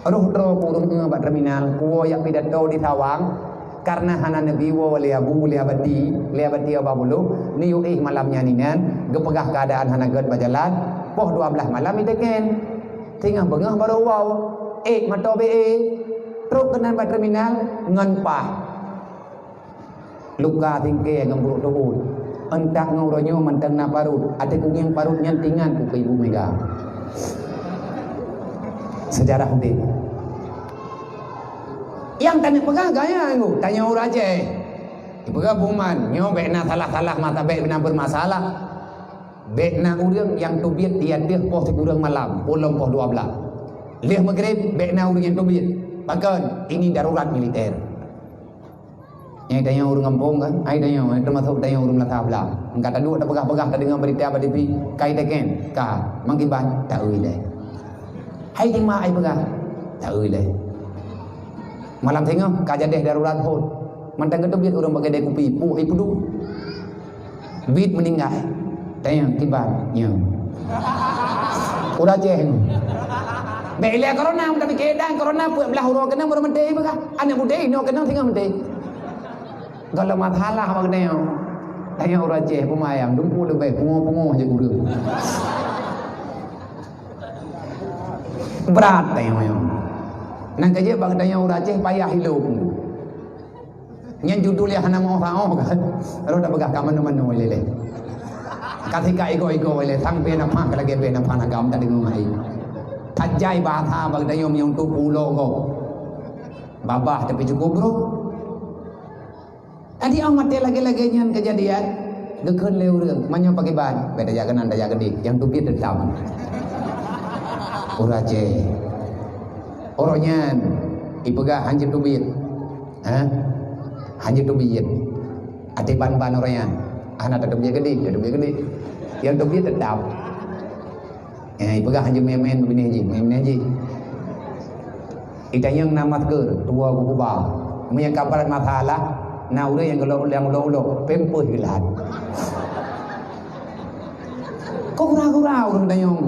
Roh droe ku ureuëng bak terminal, kuwoe jak pidato di Sawang, karena hana neubi woe lé Abu, lé Abati, lé Abati Abah Buluh, neuyue éh malam nyan inan, geupeugah keuadaan hana gét bak jalan, poh dua blaih malam iteken. Teungoh beungoh barô woe, ék mantong bé éh, trok keunan bak terminal ngon paih. Luka tingkée ngon brok teuôt. Entak ngon uroe nyoe mantong na parut, até kugieng parut nyan tingan ku keu ibu Mega. Sejarah udeb. Nyang tanyoe peugah gaya nyoe, tanyoe ureuëng Aceh. Ipeugah buman, nyoe bék na salah-salah mata bék na bermasalah. Bék na ureuëng nyang teubiet di ateueh poh sikureueng malam, ulôn poh dua blaih. Lheueh maghrib, bék na ureuëng nyang teubiet. Pakon? Ini darurat militer. Nyang tanyoe ureuëng gampông kan? Ai tanyoe, ai teumasok tanyoe ureuëng meunasah blah. Engka taduek tapeugah-peugah, tadeungoe beurita bak T V, kai teken, ka, mangkiban, taeu ilée. Hai tima ai peugah, taeu ilée. Malam singoh, ka jadeh darurat phon. Mantong geuteubiet ureuëng bak keudè kupi, puih ai peuduek. Bit meuninggai. Tanyong kiban nyoe. Udah ceng. Bèk ilèe corona, meutabike dan corona peuet blah uroe keunong baru meuté peugah. Aneuk budé inoe keunong singoh meuté. Kalau masalah bak geutanyoe, tanyoe ureueng Aceh peumayang, dumpeue leubeh pungo-pungo je ureueng. Brat tanyoe nyoe. Nang ka jeuet bak geutanyoe ureueng Aceh payah ilôn. Nyan judul nyang hana meuoh-oh kan. Rot tapeugah ka manoe-manoe ilèe. Ka sika igoe-igoe ilèe, sang pih na pah lagèe pih na pah na gam tadeungoe hai. Tajai bahasa bak geutanyoe meunyoe tu pulo gob. Babah tapi cukup brok. Tadi oh maté lagèe-lagèe nyan keujadian, geukheun lé ureueng, meunyoe pakriban, bèk tajak keunan, tajak keudeh, nyang teubiet teutap. Ureueng Aceh. Uroe nyan, ipeugah hanjeuet teubiet. Ha? Hanjeuet teubiet. Até ban-ban uroe nyan. Hana tateubiet keudeh, tateubiet keudeh. Nyang teubiet teutap. Eh, ipeugah hanjeuet meu'en-meu'en binéh jih, meu'en-meu'en jih. Itanyong na masker, tuwoe geukuba. Meunyo ka brat masalah, na ureueng nyang geulok, nyang ulok-ulok, pampers geulat. Kok gura-gura ureueng tanyong?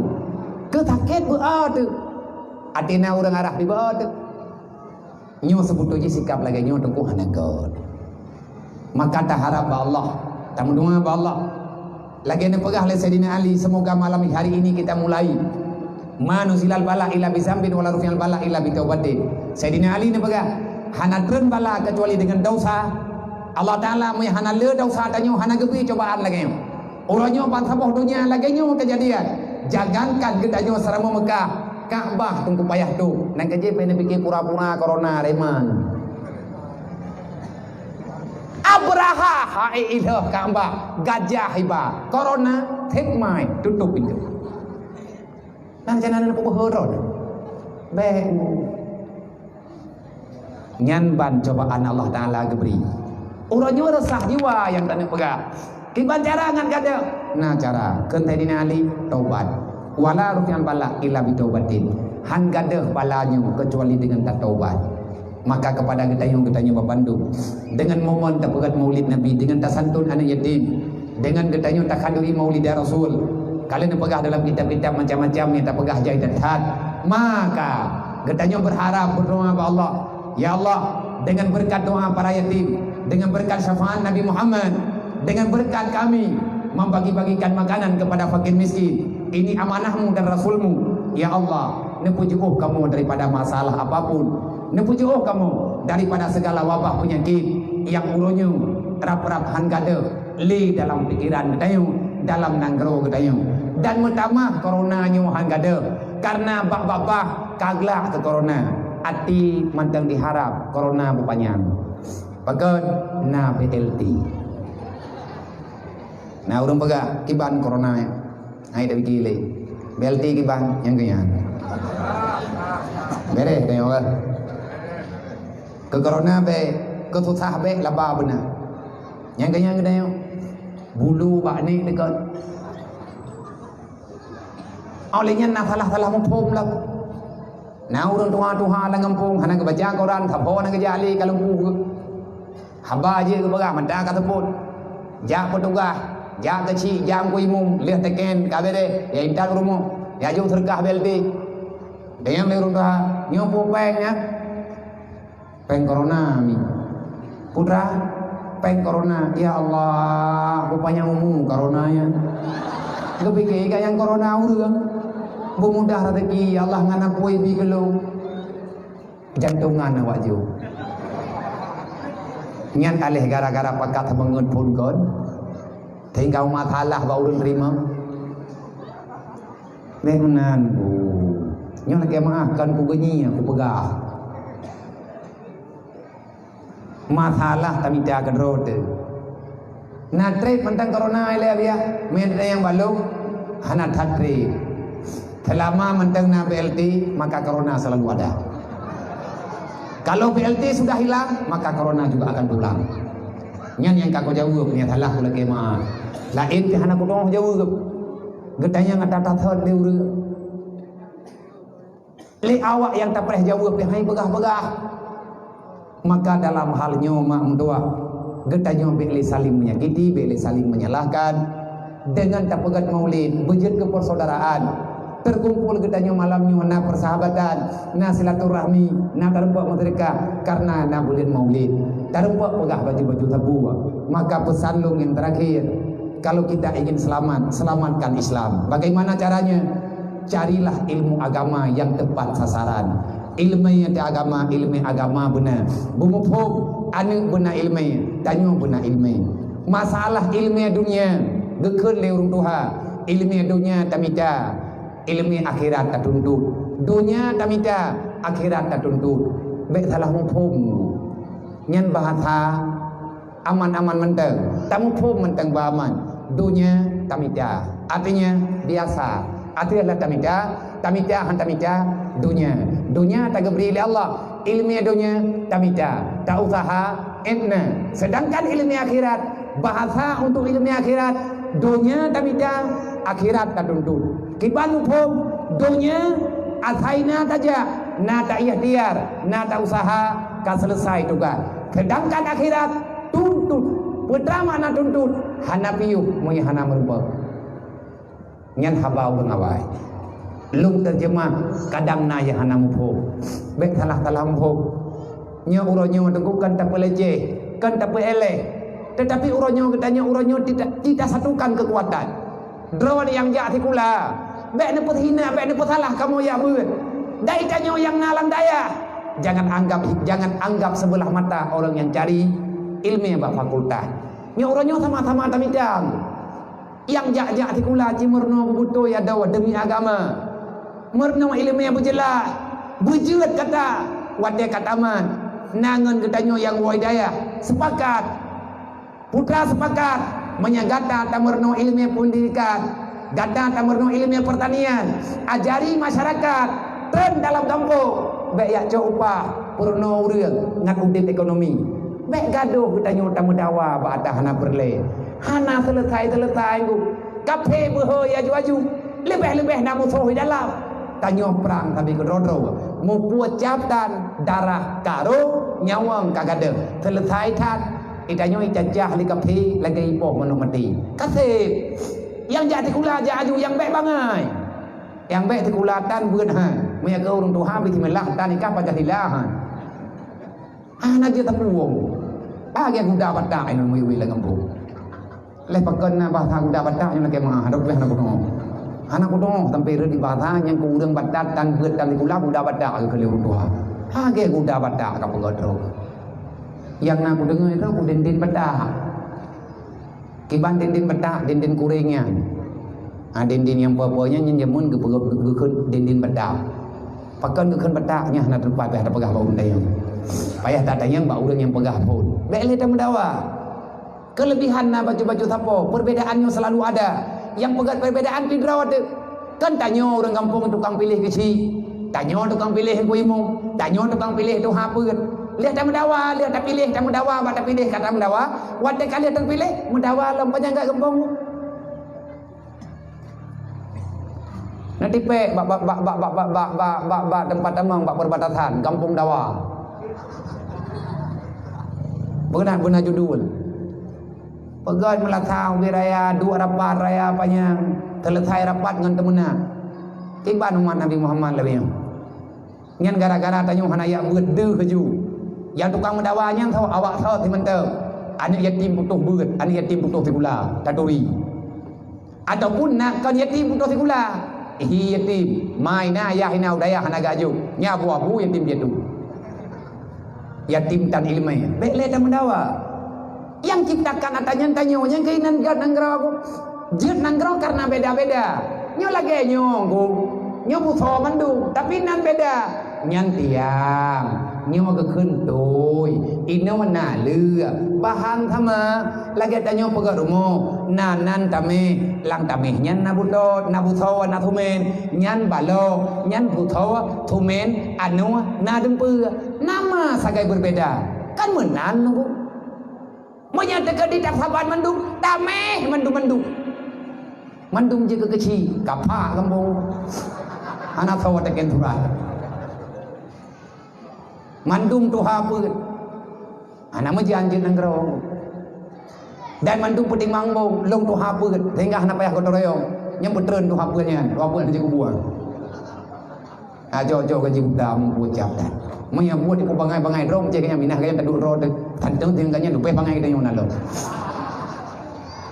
Keu sakét beu-o teuh. Até na ureueng arah pih beu-o teuh. Nyoe seubeutôi jih sikap lagèe nyoe teungku hana göt. Maka taharab bak Allah, tameudoa bak Allah. Lagèe neupeugah lé Saidina Ali, "Semoga malam hari ini kita mulai. Ma nuzilal bala illa bizambin wa la rufi'al bala illa bitaubatin." Saidina Ali neupeugah, "Hana treun bala kecuali dengan dosa." Allah Taala meunyo hana le dosa tanyoe hana geubri cobaan lagèe nyoe. Uroe nyoe bansaboh donya lagèe nyoe keujadian. Jangankan geutanyoe seuramoe Meukah, Ka'bah teungku payah tôb. Nang keujeuet pih neupike pura-pura corona reman. Abraha hai ilheueh Ka'bah, gajah iba, corona, hikmai, tutôp pintoe. Nang jana neupeubuet droe. Bèk. Nyan ban cobaan Allah Taala geubri. Uroe nyoe reusah jiwa nyang taneuk peugah. Kiban cara ngon gadeuh? Na cara. Kheun Saidina Ali, taubat. Wala rufi'al bala illa bitaubatin. Han gadeuh bala nyoe keucuali deungon tataubat. Maka keupada geutanyoe, geutanyoe bandum, deungon momen tapeugöt Maulid Nabi, deungon tasantun aneuk yatim, deungon geutanyoe takhanduri Maulida Rasul, ka lheueh neupeugah dalam kitab-kitab macam-macam nyang tapeugah jai that-that. Maka geutanyoe beuharab, beudoa bak Allah, "Ya Allah, deungon beureukat doa para yatim, deungon beureukat syafaat Nabi Muhammad, deungon beureukat kami membagi-bagikan makanan kepada fakir miskin, ini amanah-Mu dan Rasul-Mu. Ya Allah, neupeujiôh kamoe daripada masalah apapun, neupeujiôh kamoe daripada segala wabah peunyakit nyang uroe nyoe rab-rab han gadeuh." Lé dalam pikeran geutanyoe, dalam nanggroe geutanyoe. Dan meutamah korona nyoe han gadeuh, kareuna bak babah ka glak keu korona. Até mantong diharab korona beupanyang. Pakon na B L T. Na ureueng peugah, "Kiban korona nyan?" Hai dak pike lé. B L T kiban nyang keu nyan. Beres tanyoe kan. Keu korona bèk, keu susah bèk, laba beuna. Nyang keu nyan geutanyoe. Bulu bak nek dekat. Óh lheueh nyan na salah-salah muphom lom. Na ureueng tuha-tuha lam gampông hana geubaca Quran, saboh hana geujak lé ka lumpuh geuh. Haba jeuet geupeugah mantong ka seupôt. Jak peutugaih, jak keuchik, jak Teungku Imum, lheueh teken ka beres, ya intat u rumoh, ya jok seudeukah B L T. Deungon lé ureueng tuha, nyoe peue péng nyan? Péng korona mi. Putra, péng korona. Ya Allah, beupanyang umu korona nyan. Geupike ka nyang korona ureueng. Beumudah rezeki, ya Allah, ngon apui bi keu lôn. Jantongan awak jok. Nyan ka lheueh gara-gara pakat sabeungeut phon kon. Sehingga masalah bak ureueng teurimong. Bèk meunan, Bu. Nyoe lakèe meu'ah kon kugeunyi kupeugah. Masalah tamita keudroe teuh. Na treb mantong corona ilée biak, meunan nyang balok hana that treb. Selama mantong na B L T, maka corona selalu ada. Kalau B L T sudah hilang, maka corona juga akan pulang. Nyan nyang ka kujaweueb, nyang salah kulakée meu'ah. Laén pih hana kutu'oh jaweueb. Geutanyong ata that-that lé ureuëng. Lé awak nyang tapreh jaweueb pih hai peugah-peugah. Maka dalam hal nyoe mak meutuah, geutanyoe bék lé saling menyakiti, bék lé saling menyalahkan. Deungon tapeugét maulid, beujeuet keu persaudaraan. Terkumpul geutanyoe malam nyoe na persahabatan, na silaturahmi, na tarumpok meuseudeukah karena na buleuen maulid. Tarumpok peugah baju-baju sapeue. Maka pesan lôn nyang terakhir, kalau kita ingin selamat, selamatkan Islam. Bagaimana caranya? Carilah ilmu agama yang tepat sasaran. Ileumé teuh agama, ileumé agama beuna. Beumuphom, aneuëk beuna ileumé, tanyoe beuna ileumé. Masalah ileumé dunia, geukheun lé ureuëng tuha, ileumé dunia tamita, ileumé akhirat tatuntut. Dunia tamita, akhirat tatuntut. Bék salah muphom. Nyan bahasa aman-aman mantong. Tamuphom mantong bak aman. Dunia tamita. Artinya, biasa. Artinya tamita, tamita han tamita dunia. Dunia tageubri lé Allah. Ileumé dunia tamita. Tausaha, étna. Sedangkan ileumé akhirat, bahasa untuk ileumé akhirat, dunia tamita, akhirat tatuntut. Kiban muphom, dunia asai na tajak, na ta-ikhtiar, na tausaha, ka selesai tugas. Sedangkan akhirat tuntut. Peue teuma makna tuntut? Hana piôh meunyoe hana meurumpok. Nyan haba ureuëng awai. Lôn teujeumah kadang na nyang hana muphom. Bék salah-salah muphom. Nyoe uroe nyoe teungku kan tapeuleceh, kan tapeuéléh. Tetapi uroe nyoe geutanyoe uroe nyoe tita-, tita satukan keukuatan. Droeneuh nyang jak sikula, bék neupeusina, bék neupeusalah kamoe jak beuet. Dai tanyoe nyang na lam dayah, jangan anggap, jangan anggap sebelah mata orang yang cari ilmu bak fakultas. Nyoe uroe nyoe sama-sama tamita. Nyang jak-jak sikula cit meurunoe beubeutôi adoe demi agama. Meurunoe ileumé beujeulaih, beujeuet gata watée ka tamat. Na ngon geutanyoe nyang woe dayah, sepakat. Putra sepakat, meunyoe gata tameurunoe ileumé peundidikan, gata tameurunoe ileumé peurtanian, ajari masyarakat, treun dalam gampông, bék jak cok upah, peurunoe ureuëng ngat udeb ekonomi. Bék gadôh geutanyoe tameudawa bak ata hana peureulée. Hana seuleusoe-seuleusoe ngon kafé beuhe aju-aju. Leubeh-leubeh na musoh di dalam. Tanyoe prang sabe keudroe-droe. Muphom cap tan darah ka rhot, nyawöng ka gadôh. Seuleusoe that. Di tanyoe cacah lé kafé lagée ipoh manok maté. Kaseb. Nyang jak sikula jak aju nyang bék bangai. Nyang bék sikula tan beuet han. Meunyoe keu ureuëng tuha bismillah tan nikah Pancasila han. Hana jeuet tapuwoe. Lagée guda Batak inong miyueb lé gampông. Leh pakon na bahasa guda Batak nyang lakée meu'ah, hana kupeugah hana kudeungoe. Hana kudeungoe sampoe rhot di bahasa nyang keu ureuëng Batak tan beuet tan sikula guda Batak keu lé ureuëng tuha. Lagée guda Batak ka peugah droe. Nyang na kudeungoe droe ku dindin Batak. Kiban dindin Batak, dindin kuréng nyan. Ha, dindin nyang peue-peue nyan, nyan jameun geupeugah geukheun dindin Batak. Pakon geukheun Batak nyan hana teupat payah tapeugah bak ureuëng tanyong. Payah tatanyong bak ureuëng nyang peugah phon. Bék lé tameudawa. Keulebihan na bacut-bacut sapo, perbedaan nyoe selalu ada. Nyang peugah perbedaan pih droe teuh. Kan tanyoe ureuëng gampông tukang piléh keuchik, tanyoe tukang piléh teungku imum, tanyoe tukang piléh tuha peuet. Lheueh tameudawa, lheueh tapiléh, tameudawa bak tapiléh ka tameudawa, watée ka lheueh teupiléh, meudawa lom panyang gat gampông. Neutipék bak, bak, bak teumpat tamong bak perbatasan, gampông dawa. Beuna, beuna judul. Peugét meulasa ubé raya, duek rapat raya panyang, seuleusoe rapat ngon teumeunak. Kiban umat Nabi Muhammad lagée nyoe. Nyan gara-gara tanyoe hana jak beuet deuh laju. Nyang tukang meudawa nyan soe, awak soe simantong. Aneuëk yatim putôh beuet, aneuëk yatim putôh sikula, taturi. Ataupun na kon yatim putôh sikula, hi yatim, ma hina, ayah hina, u dayah hana geuajoh. Nyan abu-abu yatim piatu. Yatim tan iéleumé, bék lé tameudawa. Nyang ciptakan ata nyan tanyoe, nyang keunan jeuet nanggroe. Jeuet nanggroe kareuna beda-beda. Nyoe lagée nyoe, Gum. Nyoe busoe mandum, tapi nan beda. Nyan tiam, nyoe geukheun tui, inoe na leuek. Bahan sama, lagèe tanyoe peugöt rumoh, na nan tameh, lam tameh nyan na buto-, na busoe, na sumen, nyan balok, nyan busoe, sumen, anoe, na dumpeue. Nama sagai beubeda? Kan meunan, Teungku. Meunyoe teukeudi tasaban mandum, tameh mandum-mandum. Mandum jeuet keu keuchik, kapak gampông. Hana soe teuken surat. Mandum tuha peuet. Hana meujan jeuet nanggroe. Dan mandum peutimang bông, lông tuha peuet. Sehingga hana payah gotong royong. Nyang peutreun tuha peuet nyan, tuha peuet hana jeuet kubuang. Ah, jok-jok gaji buta, meubuet cap that. Meunyoe buet iko bangai-bangai droe, cit nyan minah gaya taduek droe teuh. Tantang teuh ganya leubeh bangai geutanyoe na lom.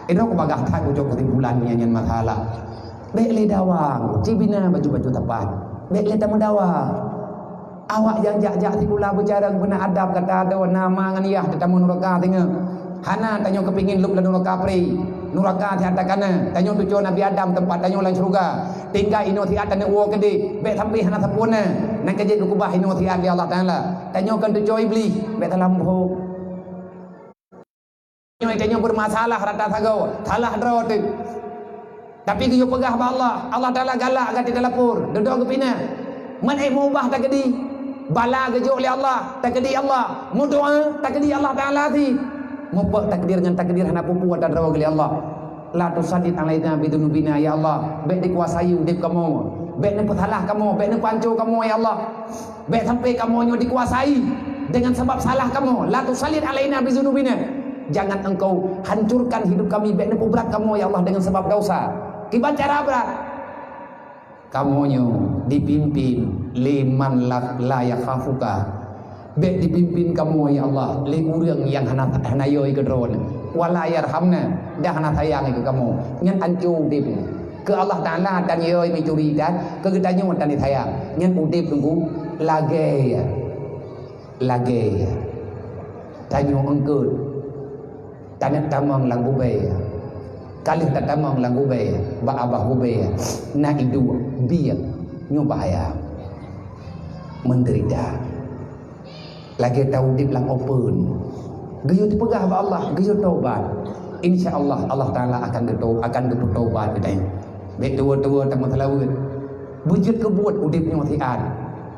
Inoe kubagah that kujok kesimpulan nyan, nyan masalah. Bèk lé dawa, cibina baju-baju tapat. Bèk lé tameudawa. Awak nyang jak-jak sikula beucarông beuna adab gata adoe na ma ngon yah teutamong nuraka singoh. Hana tanyoe keupingin lôb lam nuraka pri. Nuraka siat takana, tanyoe tucoe Nabi Adam teumpat tanyoe lam syeuruga. Tinggai inoe siat taneuk woe keudeh, bèk sampai hana sapeue na. Nyan ka jeuet geukeubah inoe siat lé Allah Taala. Tanyoe kon tucoe Iblih, bèk talam boh. Nyoe tanyoe beureumasalah rata sagoe, salah droe teuh. Tapi geuyue peugah bak Allah, Allah Taala galak gata talapor, dudoe geupinah. Man ék meubah takeudi, bala geujok lé Allah, takeudi Allah, meudoa, takeudi Allah Taala cit. Mupok takdir ngon takdir hana peue-peue ata droe lé Allah. La tusallit alaina bidzunubina, ya Allah, bèk dikuasai udeb kamoe, bèk neupeusalah kamoe, bèk neupeuhanco kamoe, ya Allah. Bèk sampai kamoe nyoe dikuasai dengan sabab salah kamoe. La tusallit alaina bidzunubina. Jangan Engkau hancurkan hidup kami, bèk neupeubrat kamoe, ya Allah, dengan sabab dosa. Kiban cara brat? Kamoe nyoe dipimpin lé man la, la yakhafuka. Bèk dipimpin kamoe, ya Allah, lé ureueng nyang hana, hana yö keu Droeneuh. Wala yarhamna, dan hana sayang keu kamoe. Nyan anco udeb nyoe. Keu Allah Taala tan yö meucuri dan keu geutanyoe tan sayang. Nyan udeb Teungku lagèe, lagèe tanyoe eungkôt. Taneuk tamong lam gubée. Ka lheueh tatamong lam gubée, bak babah gubée na iduek biek, nyoe bahaya. Menderita. Lagèe taudeb lam open. Geuyue teupeugah bak Allah, geuyue tobat. Insya Allah, Allah Taala akan geuto-, akan geupeutobat geutanyoe. Bèk tuwo-tuwo tameuseulaweuet. Beujeuet keu buet udeb nyoe siat.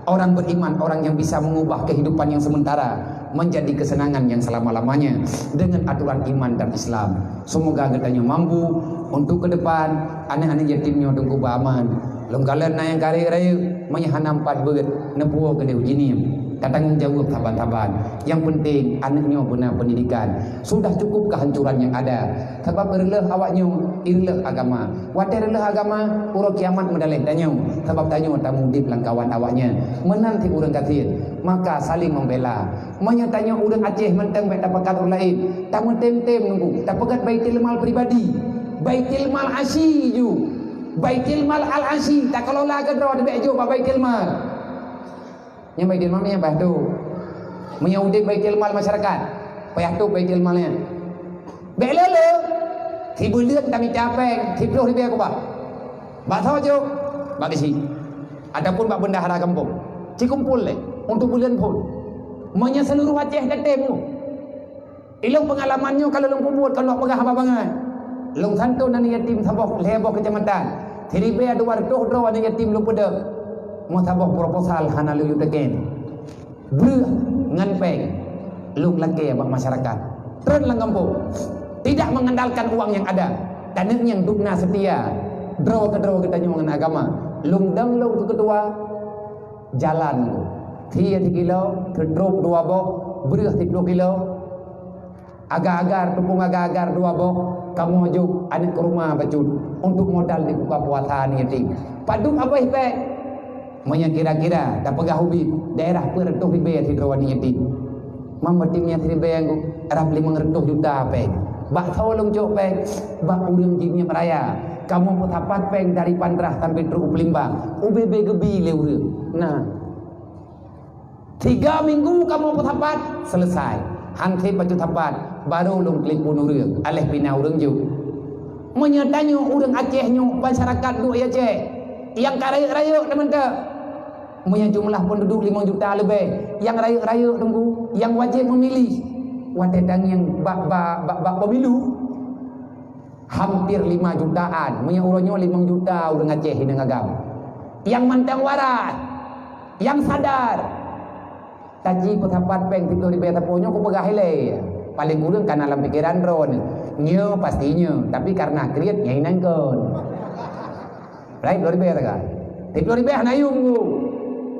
Orang beriman, orang yang bisa mengubah kehidupan yang sementara menjadi kesenangan yang selama-lamanya dengan aturan iman dan Islam. Semoga geutanyoe mampu untuk ke depan, aneuk-aneuk yatim nyoe Teungku beuaman. Lôn kalon na nyang ka rayeuk-rayeuk, meunyoe hana meupat beuet, neupuwoe keudeh uji niem. Tatanggong jaweueb saban-saban. Nyang penting, aneuk nyoe beuna pendidikan. Sudah cukup kehancuran yang ada. Sabab reuleuh awak nyoe, reuleuh agama. Watèe reuleuh agama, uroe kiamat meudaleh tanyoe, sabab tanyoe tamudieb lam kawan awaknyan. Meunan cit ureueng gasien, maka saling membela. Meunyoe tanyoe ureueng Aceh mantong bèk tapakat ureueng laén, tameutem-tem Teungku, tapeugöt baitul mal pribadi. Baitul mal asyi ju. Baitul mal al asyi, takelola keudroe bèk jok bak baitul mal. Nyang baitul mal nyang payah tôb. Meunyoe udeb baitul mal masyarakat, payah tôb baitul mal nyan. Bèk lé-lé, sibuleuen tamita pèng siplôh ribèe keubah. Bak soe jok? Bak geuchik. Ataupun bak bendahara gampông. Cikumpul lé, untuk buleuen phôn. Meunyoe seuluruh Aceh tatem nyoe. Ilôn peungalaman nyoe ka lôn peubuet, ka lôn peugah haba bangai. Lôn santôn aneuk yatim saboh, lhèe boh keucamatan. Siribèe dua reutôh droe aneuk yatim lôn peudeuh. Meusaboh proposal hana lôn yue teuken. Breueh ngon pèng lôn lakèe bak masyarakat. Trön lam gampông. Tidak mengandalkan uang yang ada. Taneuk nyang dubna seutia. Droe keudroe geutanyoe ngon agama. Lôn dong lôn keu keutua jalan. Thie sikilo, teutrôk dua boh, breueh siplôh kilo. Agar-agar, tupông agar-agar dua boh, kamoe jok aneuk keu rumoh bacut untuk modal di buka puasa aneuk yatim. Padub abéh pèng? Meunyoe kira-kira tapeugah ubit, daerah peuet reutôh ribèe sidroe aneuk yatim. Mam yatim nyang siribèe nyan rab limong reutôh juta pèng. Bak soe lôn cok pèng? Bak ureueng jih ngieng raya. Kamoe peusapat pèng dari Pantrah sampai trôk u Palembang. Ubé-bé geubi lé ureueng. Nah. Tiga minggu kamoe peusapat, selesai. Han sép bacut sapat, barô lôn telepon ureueng, aléh pih na ureueng jok. Meunyoe tanyoe ureueng Aceh nyoe, masyarakat duek di Aceh, Nyang ka rayeuk-rayeuk teumantong. Meunyoe jumlah penduduk limong juta leubeh, nyang rayeuk-rayeuk teungku, nyang wajéb memilih. Watée tangieng bak, bak, bak, bak pemilu, hampir lima jutaan. Meunyoe uroe nyoe limong juta ureuëng Aceh hineung agam. Nyang mantong waras, nyang sadar. Taji peusapat péng siplôh ribée sapo nyoe kupeugah ilée. Paléng kureueng kana lam pikeran droeneuh. Nyoe pasti nyoe, tapi karena kriet nyan inan kon. Laén siplôh ribée taga. Siplôh ribée hana yum ku.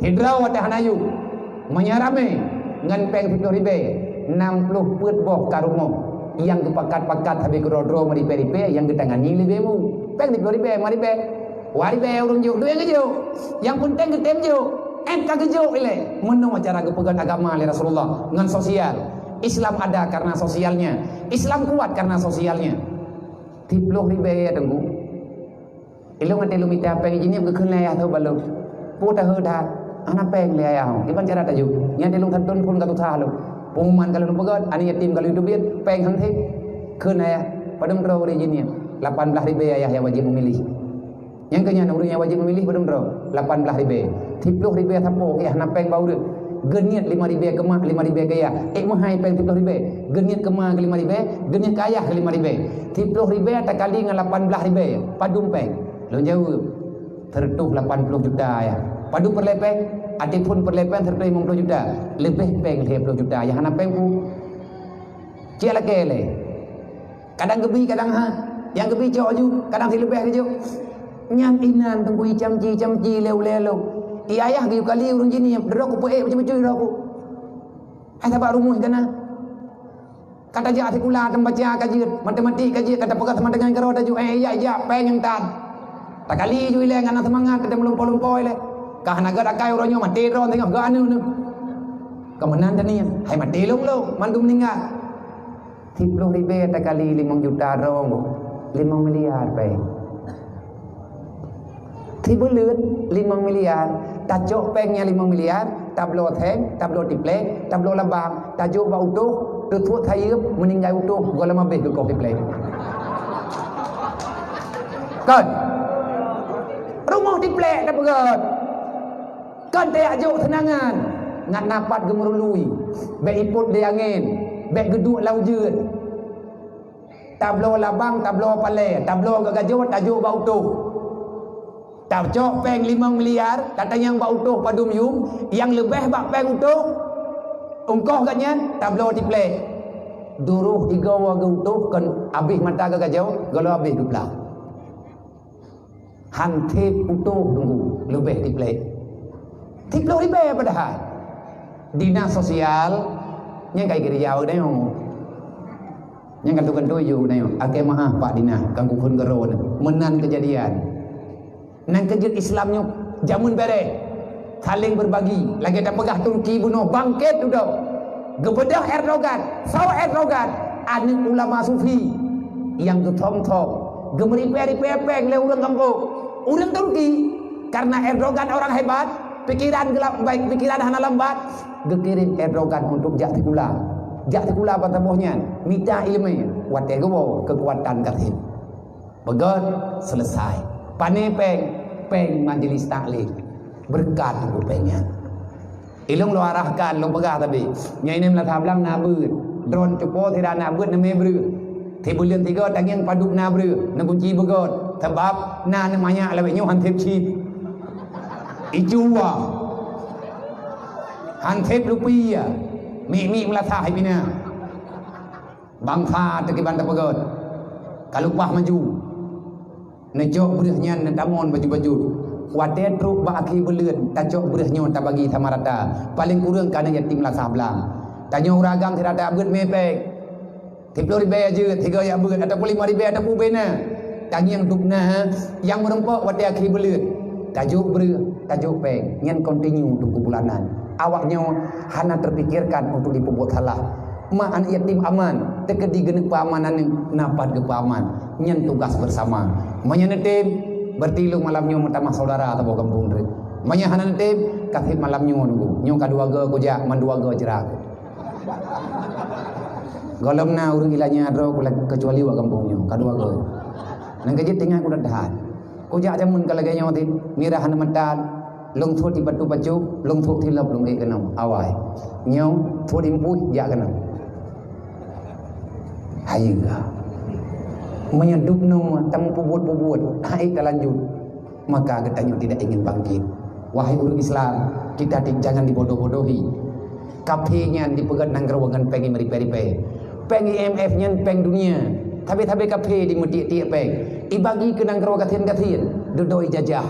Sidroe watée hana yum. Meunyoe ramé ngon péng siplôh ribée, nam ploh peuet boh ka rumoh. Nyang geupakat-pakat sabe keudroe-droe meuribée-ribée, nyang geutangani leubeh mu. Péng siplôh ribée, lima ribée. Dua ribée ureuëng jok, duek geujok. Nyang peunteng geutem jok. Éh ka geujok ilée. Meunoe cara geupeugét agama lé Rasulullah ngon sosial. Islam ada karena sosialnya. Islam kuat karena sosialnya. Siplôh ribée ya teungku. Ilong até lôn mita péng jinih geukheun lé ayah teuh balok. Peue taheu that? Hana péng lé ayah. Kiban cara tajok? Nyan até lôn santôn phon ka susah lom. Pengumuman ka lôn peugét, aneuk yatim ka lôn teubiet, péng han sép. Kheun ayah, padum droe ureuëng jinih? Lapan blaih ribée ayah nyang wajéb meumilih. Nyang keu nyan ureuëng nyang wajéb meumilih padum droe? Lapan blaih ribée. Siplôh ribée sapo keu hana péng bak ureuëng. Geuniet lima ribée keu mak, lima ribée keu yah. Ék meuhai péng siplôh ribée. Geuniet keu ma keu lima ribée, geuniet keu ayah keu lima ribée. Siplôh ribée takali ngon lapan blaih ribée. Padum péng? Lôn jaweueb, seureutôh lapan ploh juta yah. Padum peureulée péng? Até phon peureulée péng seureutôh limong ploh juta. Leubeh péng lhée ploh juta. Nyang hana péng peue? Cit lakée lé. Kadang geubi, kadang han. Nyang geubi cok aju, kadang sileubeh geujok. Nyan inan teungku icamci-camci lé ulée lôn. I ayah geuyue kali ureuëng jinih, droe kupeuék bacut-bacut droe ku. Hai sabab rumoh kana. Ka tajak sikula tameubaca ka jeuet, matematik ka jeuet, ka tapeugah sama dengan keudroe tajok, éh, ijak-ijak péng nyang tan. Takali ju ilée ngon seumangat, ka tameulumpo-lumpo ilée. Ka hana gét akai uroe nyoe maté droe singoh gét aneuk neuh. Ka meunan tanieng, hai maté lôn-lôn, mandum meuninggai. Siplôh ribée takali limong juta droe, limong miliar péng. Sibuleuen limong miliar, tacok péng nyan limong miliar, tabloe seng, tabloe tiplek, tabloe labang, tajok bak utôh, teusuet sayeuep, meuninggai utôh, gohlom abéh geukoh tiplek. Kon? Rumoh tiplek tapeugét. Kon tajak jok seunangan, ngat na pat geumeurului, bék ipot lé angén, bék geuduek lam ujeuen. Tabloe labang, tabloe palée, tabloe geugajoe, tajok bak utôh. Tacok péng limong miliar, tatanyong bak utôh padum yum, nyang leubeh bak péng utôh, ungkoh geuh nyan, tabloe tiplek. Duroh tiga woe geu utôh kon abéh mata geugajoe, gohlom abéh geuplah. Han sép utôh teungku, leubeh tiplek. Siplôh ribée padahai. Dinas sosial, nyang kai geurijawa dayong. Nyang kantu-kantu ju dayong. Akai meu'ah Pak Dinas, kan kukheun keudroe. Meunan keujadian. Nan keujeuet Islam nyoe jameun béréh. Saléng beurbagi. Lagée tapeugah Turki bunoe bangkét dudoe. Geubeudôh Erdogan, soe Erdogan, aneuk ulama sufi nyang geuthom-thom, geumeuripée-ripée péng lé ureuëng gampông. Ureuëng Turki, karena Erdogan orang hebat, pikiran geulab baik, pikiran hana lambat, geukirém Erdogan untuk jak sikula. Jak sikula ban saboh nyan, mita iéleumé, watée geuwoe keukuatan gasien. Beugét, selesai. Pané péng, péng majelis taklim. Beureukat teungku péng nyan. Ilong lôn arahkan, lôn peugah tapi, nyan inan meunasah blang na beuet. Droen cupo sira na beuet neumé breueh. Sibuleuen tiga tangieng padub na breueh, neugunci beugét. Sabab na neumanyak lawét nyoe han sép cit. Icu wa. Han sép lupi ya. Mik-mik meunasah ipina. Bansa teukiban teupeugét, ka leupah maju. Neucok breueh nyan neutamon baju-baju. Watée trok bak akhé buleuen, tacok breueh nyoe tabagi sama rata. Paleng kureueng ka na yatim lasah blang. Tanyoe ureueng agam sira tabeuet mé péng. Siplôh ribée jeuet, sigoe jak beuet, ataupun limong ribée, ataupun ubé na. Tangieng dub na nyang meurumpok watée akhé buleuen. Tajok breueh, tajok péng, nyan kontinu teungku bulanan. Awak nyoe hana teupikirkan untuk jipeubuet salah. Ma aneuk yatim aman, teukeudi geuneuk peuaman aneuk, na pat geupeuaman. Nyan tugas bersama. Meunyoe neutem, berarti lôn malam nyoe meutamah saudara saboh gampông treuk. Meunyoe hana neutem, ka seb malam nyoe nunggu. Nyoe ka dua goe kujak, man dua goe jra. Gohlom na ureueng ilanya droe kula-, keucuali wak gampông nyoe, ka dua goe. Nyang keujeuet tinggai kudat that. Kujak jameun ka lagée nyoe teuh, mirah hana meutal, lôn thot di patu pacu, lôn thot silop lôn ék keunoe. Awai. Nyoe thot di mpuih jak keunoe. Hayeue. Meunyoe dubnoe tameupubuet-pubuet, hana ék talanjut, maka geutanyoe tidak ingin bangkit. Wahai ureuëng Islam, kita ti-, jangan dibodoh-bodohi. Kaphé nyan dipeugét nanggroe ngon péng meuripée-ripée. Péng I M F nyan péng dunia. Sabe-sabe kaphé dimeutiek-tiek péng. Ibagi keu nanggroe gasien-gasien. Dudoe ijajah.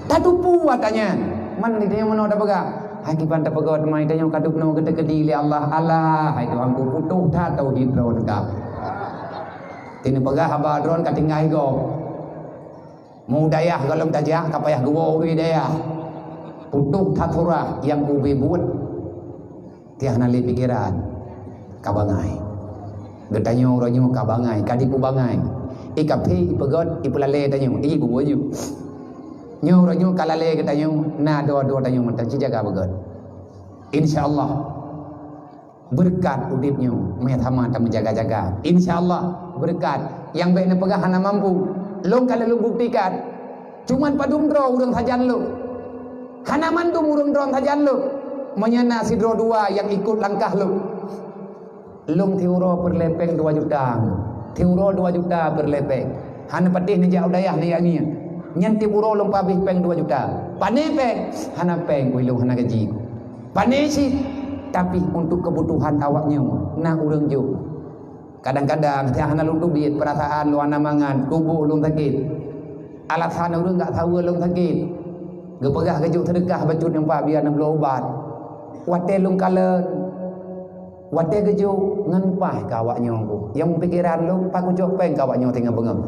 Tatupu ata nyan. Man di tanyoe meunoe tapeugah. Hai kiban tapeugah teuma tanyoe ka dubnoe geuteukeudi lé Allah. Alah, hai Tuhanku, putôh that tauhid droe teuka. Teuneuk peugah haba droe ka tinggai gob. Meudayah gohlom tajak ka payah geuwoe ureuëng dayah. Putôh that surah nyang ubé buet. Tiah na lé pikeran. Ka bangai. Geutanyoe uroe nyoe ka bangai, ka dipubangai. I kaphé ipeugét, ipeulalée tanyoe, i bubu nyoe. Nyoe uroe nyoe ka lalée geutanyoe, na dua-dua tanyoe mantong ci jaga beugét. Insya Allah. Beureukat udeb nyoe, meuhama tameujaga-jaga. Insya Allah, beureukat. Nyang bék neupeugah hana mampu. Lôn ka lheueh lôn buktikan. Cuman padum droe ureuëng sajan lôn. Hana mandum ureuëng droe sajan lôn. Meunyoe na sidroe dua nyang ikot langkah lôn. Lôn tiuroe peureulée péng dua juta. Tiuroe dua juta peureulée péng. Hana patéh neujak u dayah neujak ngieng. Nyan tieb uroe lôn peuhabéh péng dua juta. Pané péng? Hana péng, kui lôn hana gaji. Pané cit? Tapi untuk kebutuhan awak nyoe na ureuëng jok. Kadang-kadang, siat hana lôn teubiet, peurasaan lôn hana mangat, tuboh lôn sakét. Alasan ureuëng gak saweue lôn sakét. Geupeugah geujok seudeukah bacut nyang pat biar neubloe ubat. Watée lôn kalon, watée geujok ngon paih keu awak nyoe ku. Nyang pikeran lôn, pat kucok péng keu awak nyoe teungoh beungoh.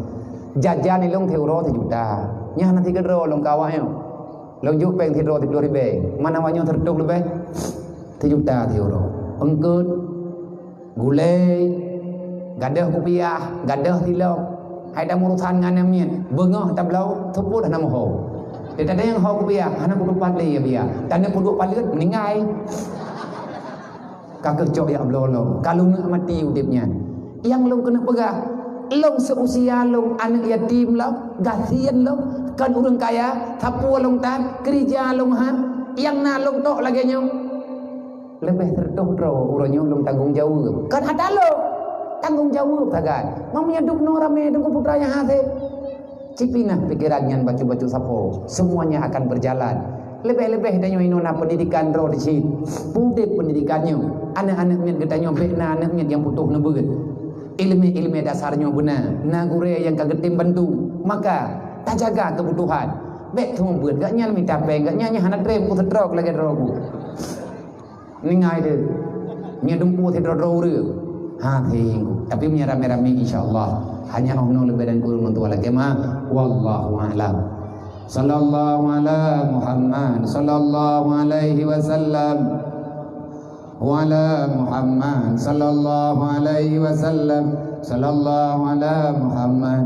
Jajan ilôn tiuroe sijuta. Nyan hana sikeudroe lôn keu awak nyoe. Lôn jok péng sidroe siplôh ribée. Man awak nyoe seureutôh leubeh? Sijuta tiuroe. Eungkôt, gulée, gadôh kupiah, gadôh silop. Hai tamurusan ngon aneuk miet, beungoh tabloe, seupôt hana meuho. Di tadeng ho kupiah, hana kutupat lé ya biya. Tanda peuduek paleuet, meuninggai. Ka keuh cok jak bloe lom, ka lôn neuk mati udeb nyan. Nyang lôn keuneuk peugah, lôn seuusia lôn aneuk yatim lom, gasien lom, kon ureuëng kaya, sapeue lôn tan, keurija lôn han, nyang na lôn tok lagée nyoe. Leubeh seureutôh droe uroe nyoe lôn tanggong jaweueb. Kon ata lôn, tanggong jaweueb sagai. Meunyoe dubnoe ramé Teungku Putra nyang hase. Cipinah pikeran nyan bacut-bacut sapo, semuanya akan berjalan. Leubeh-leubeh tanyoe inoe na peundidikan droe di cit. Udeb peundidikan nyoe, aneuk-aneuk miet geutanyoe bék na aneuk miet nyang putôh neubeuet. Iéleumé-iéleumé dasar nyoe beuna, na gurée nyang ka geutem bantu. Maka, tajaga keubutuhan. Bék teuma beuet gak nyan mita péng, gak nyan nyang hana treb ku seutreuk lagée droe ku. Ningai deh. Meunyoe dumpeue sidroe-droe ureuëng. Ha, hinggu. Tapi meunyoe ramé-ramé, insya Allah. Hanya oh noe leubeh dan kureueng untuk lagée ma. Wallahu a'lam. Sallallahu ala Muhammad, sallallahu alaihi wasallam. Wa ala Muhammad, sallallahu alaihi wasallam. Sallallahu ala Muhammad.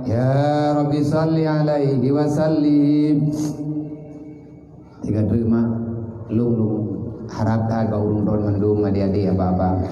Ya Rabbi, salli alaihi wasallim. Tiga terima, lung-lung harap that bak ureuëng droen mandum, adik-adik, abang-abang.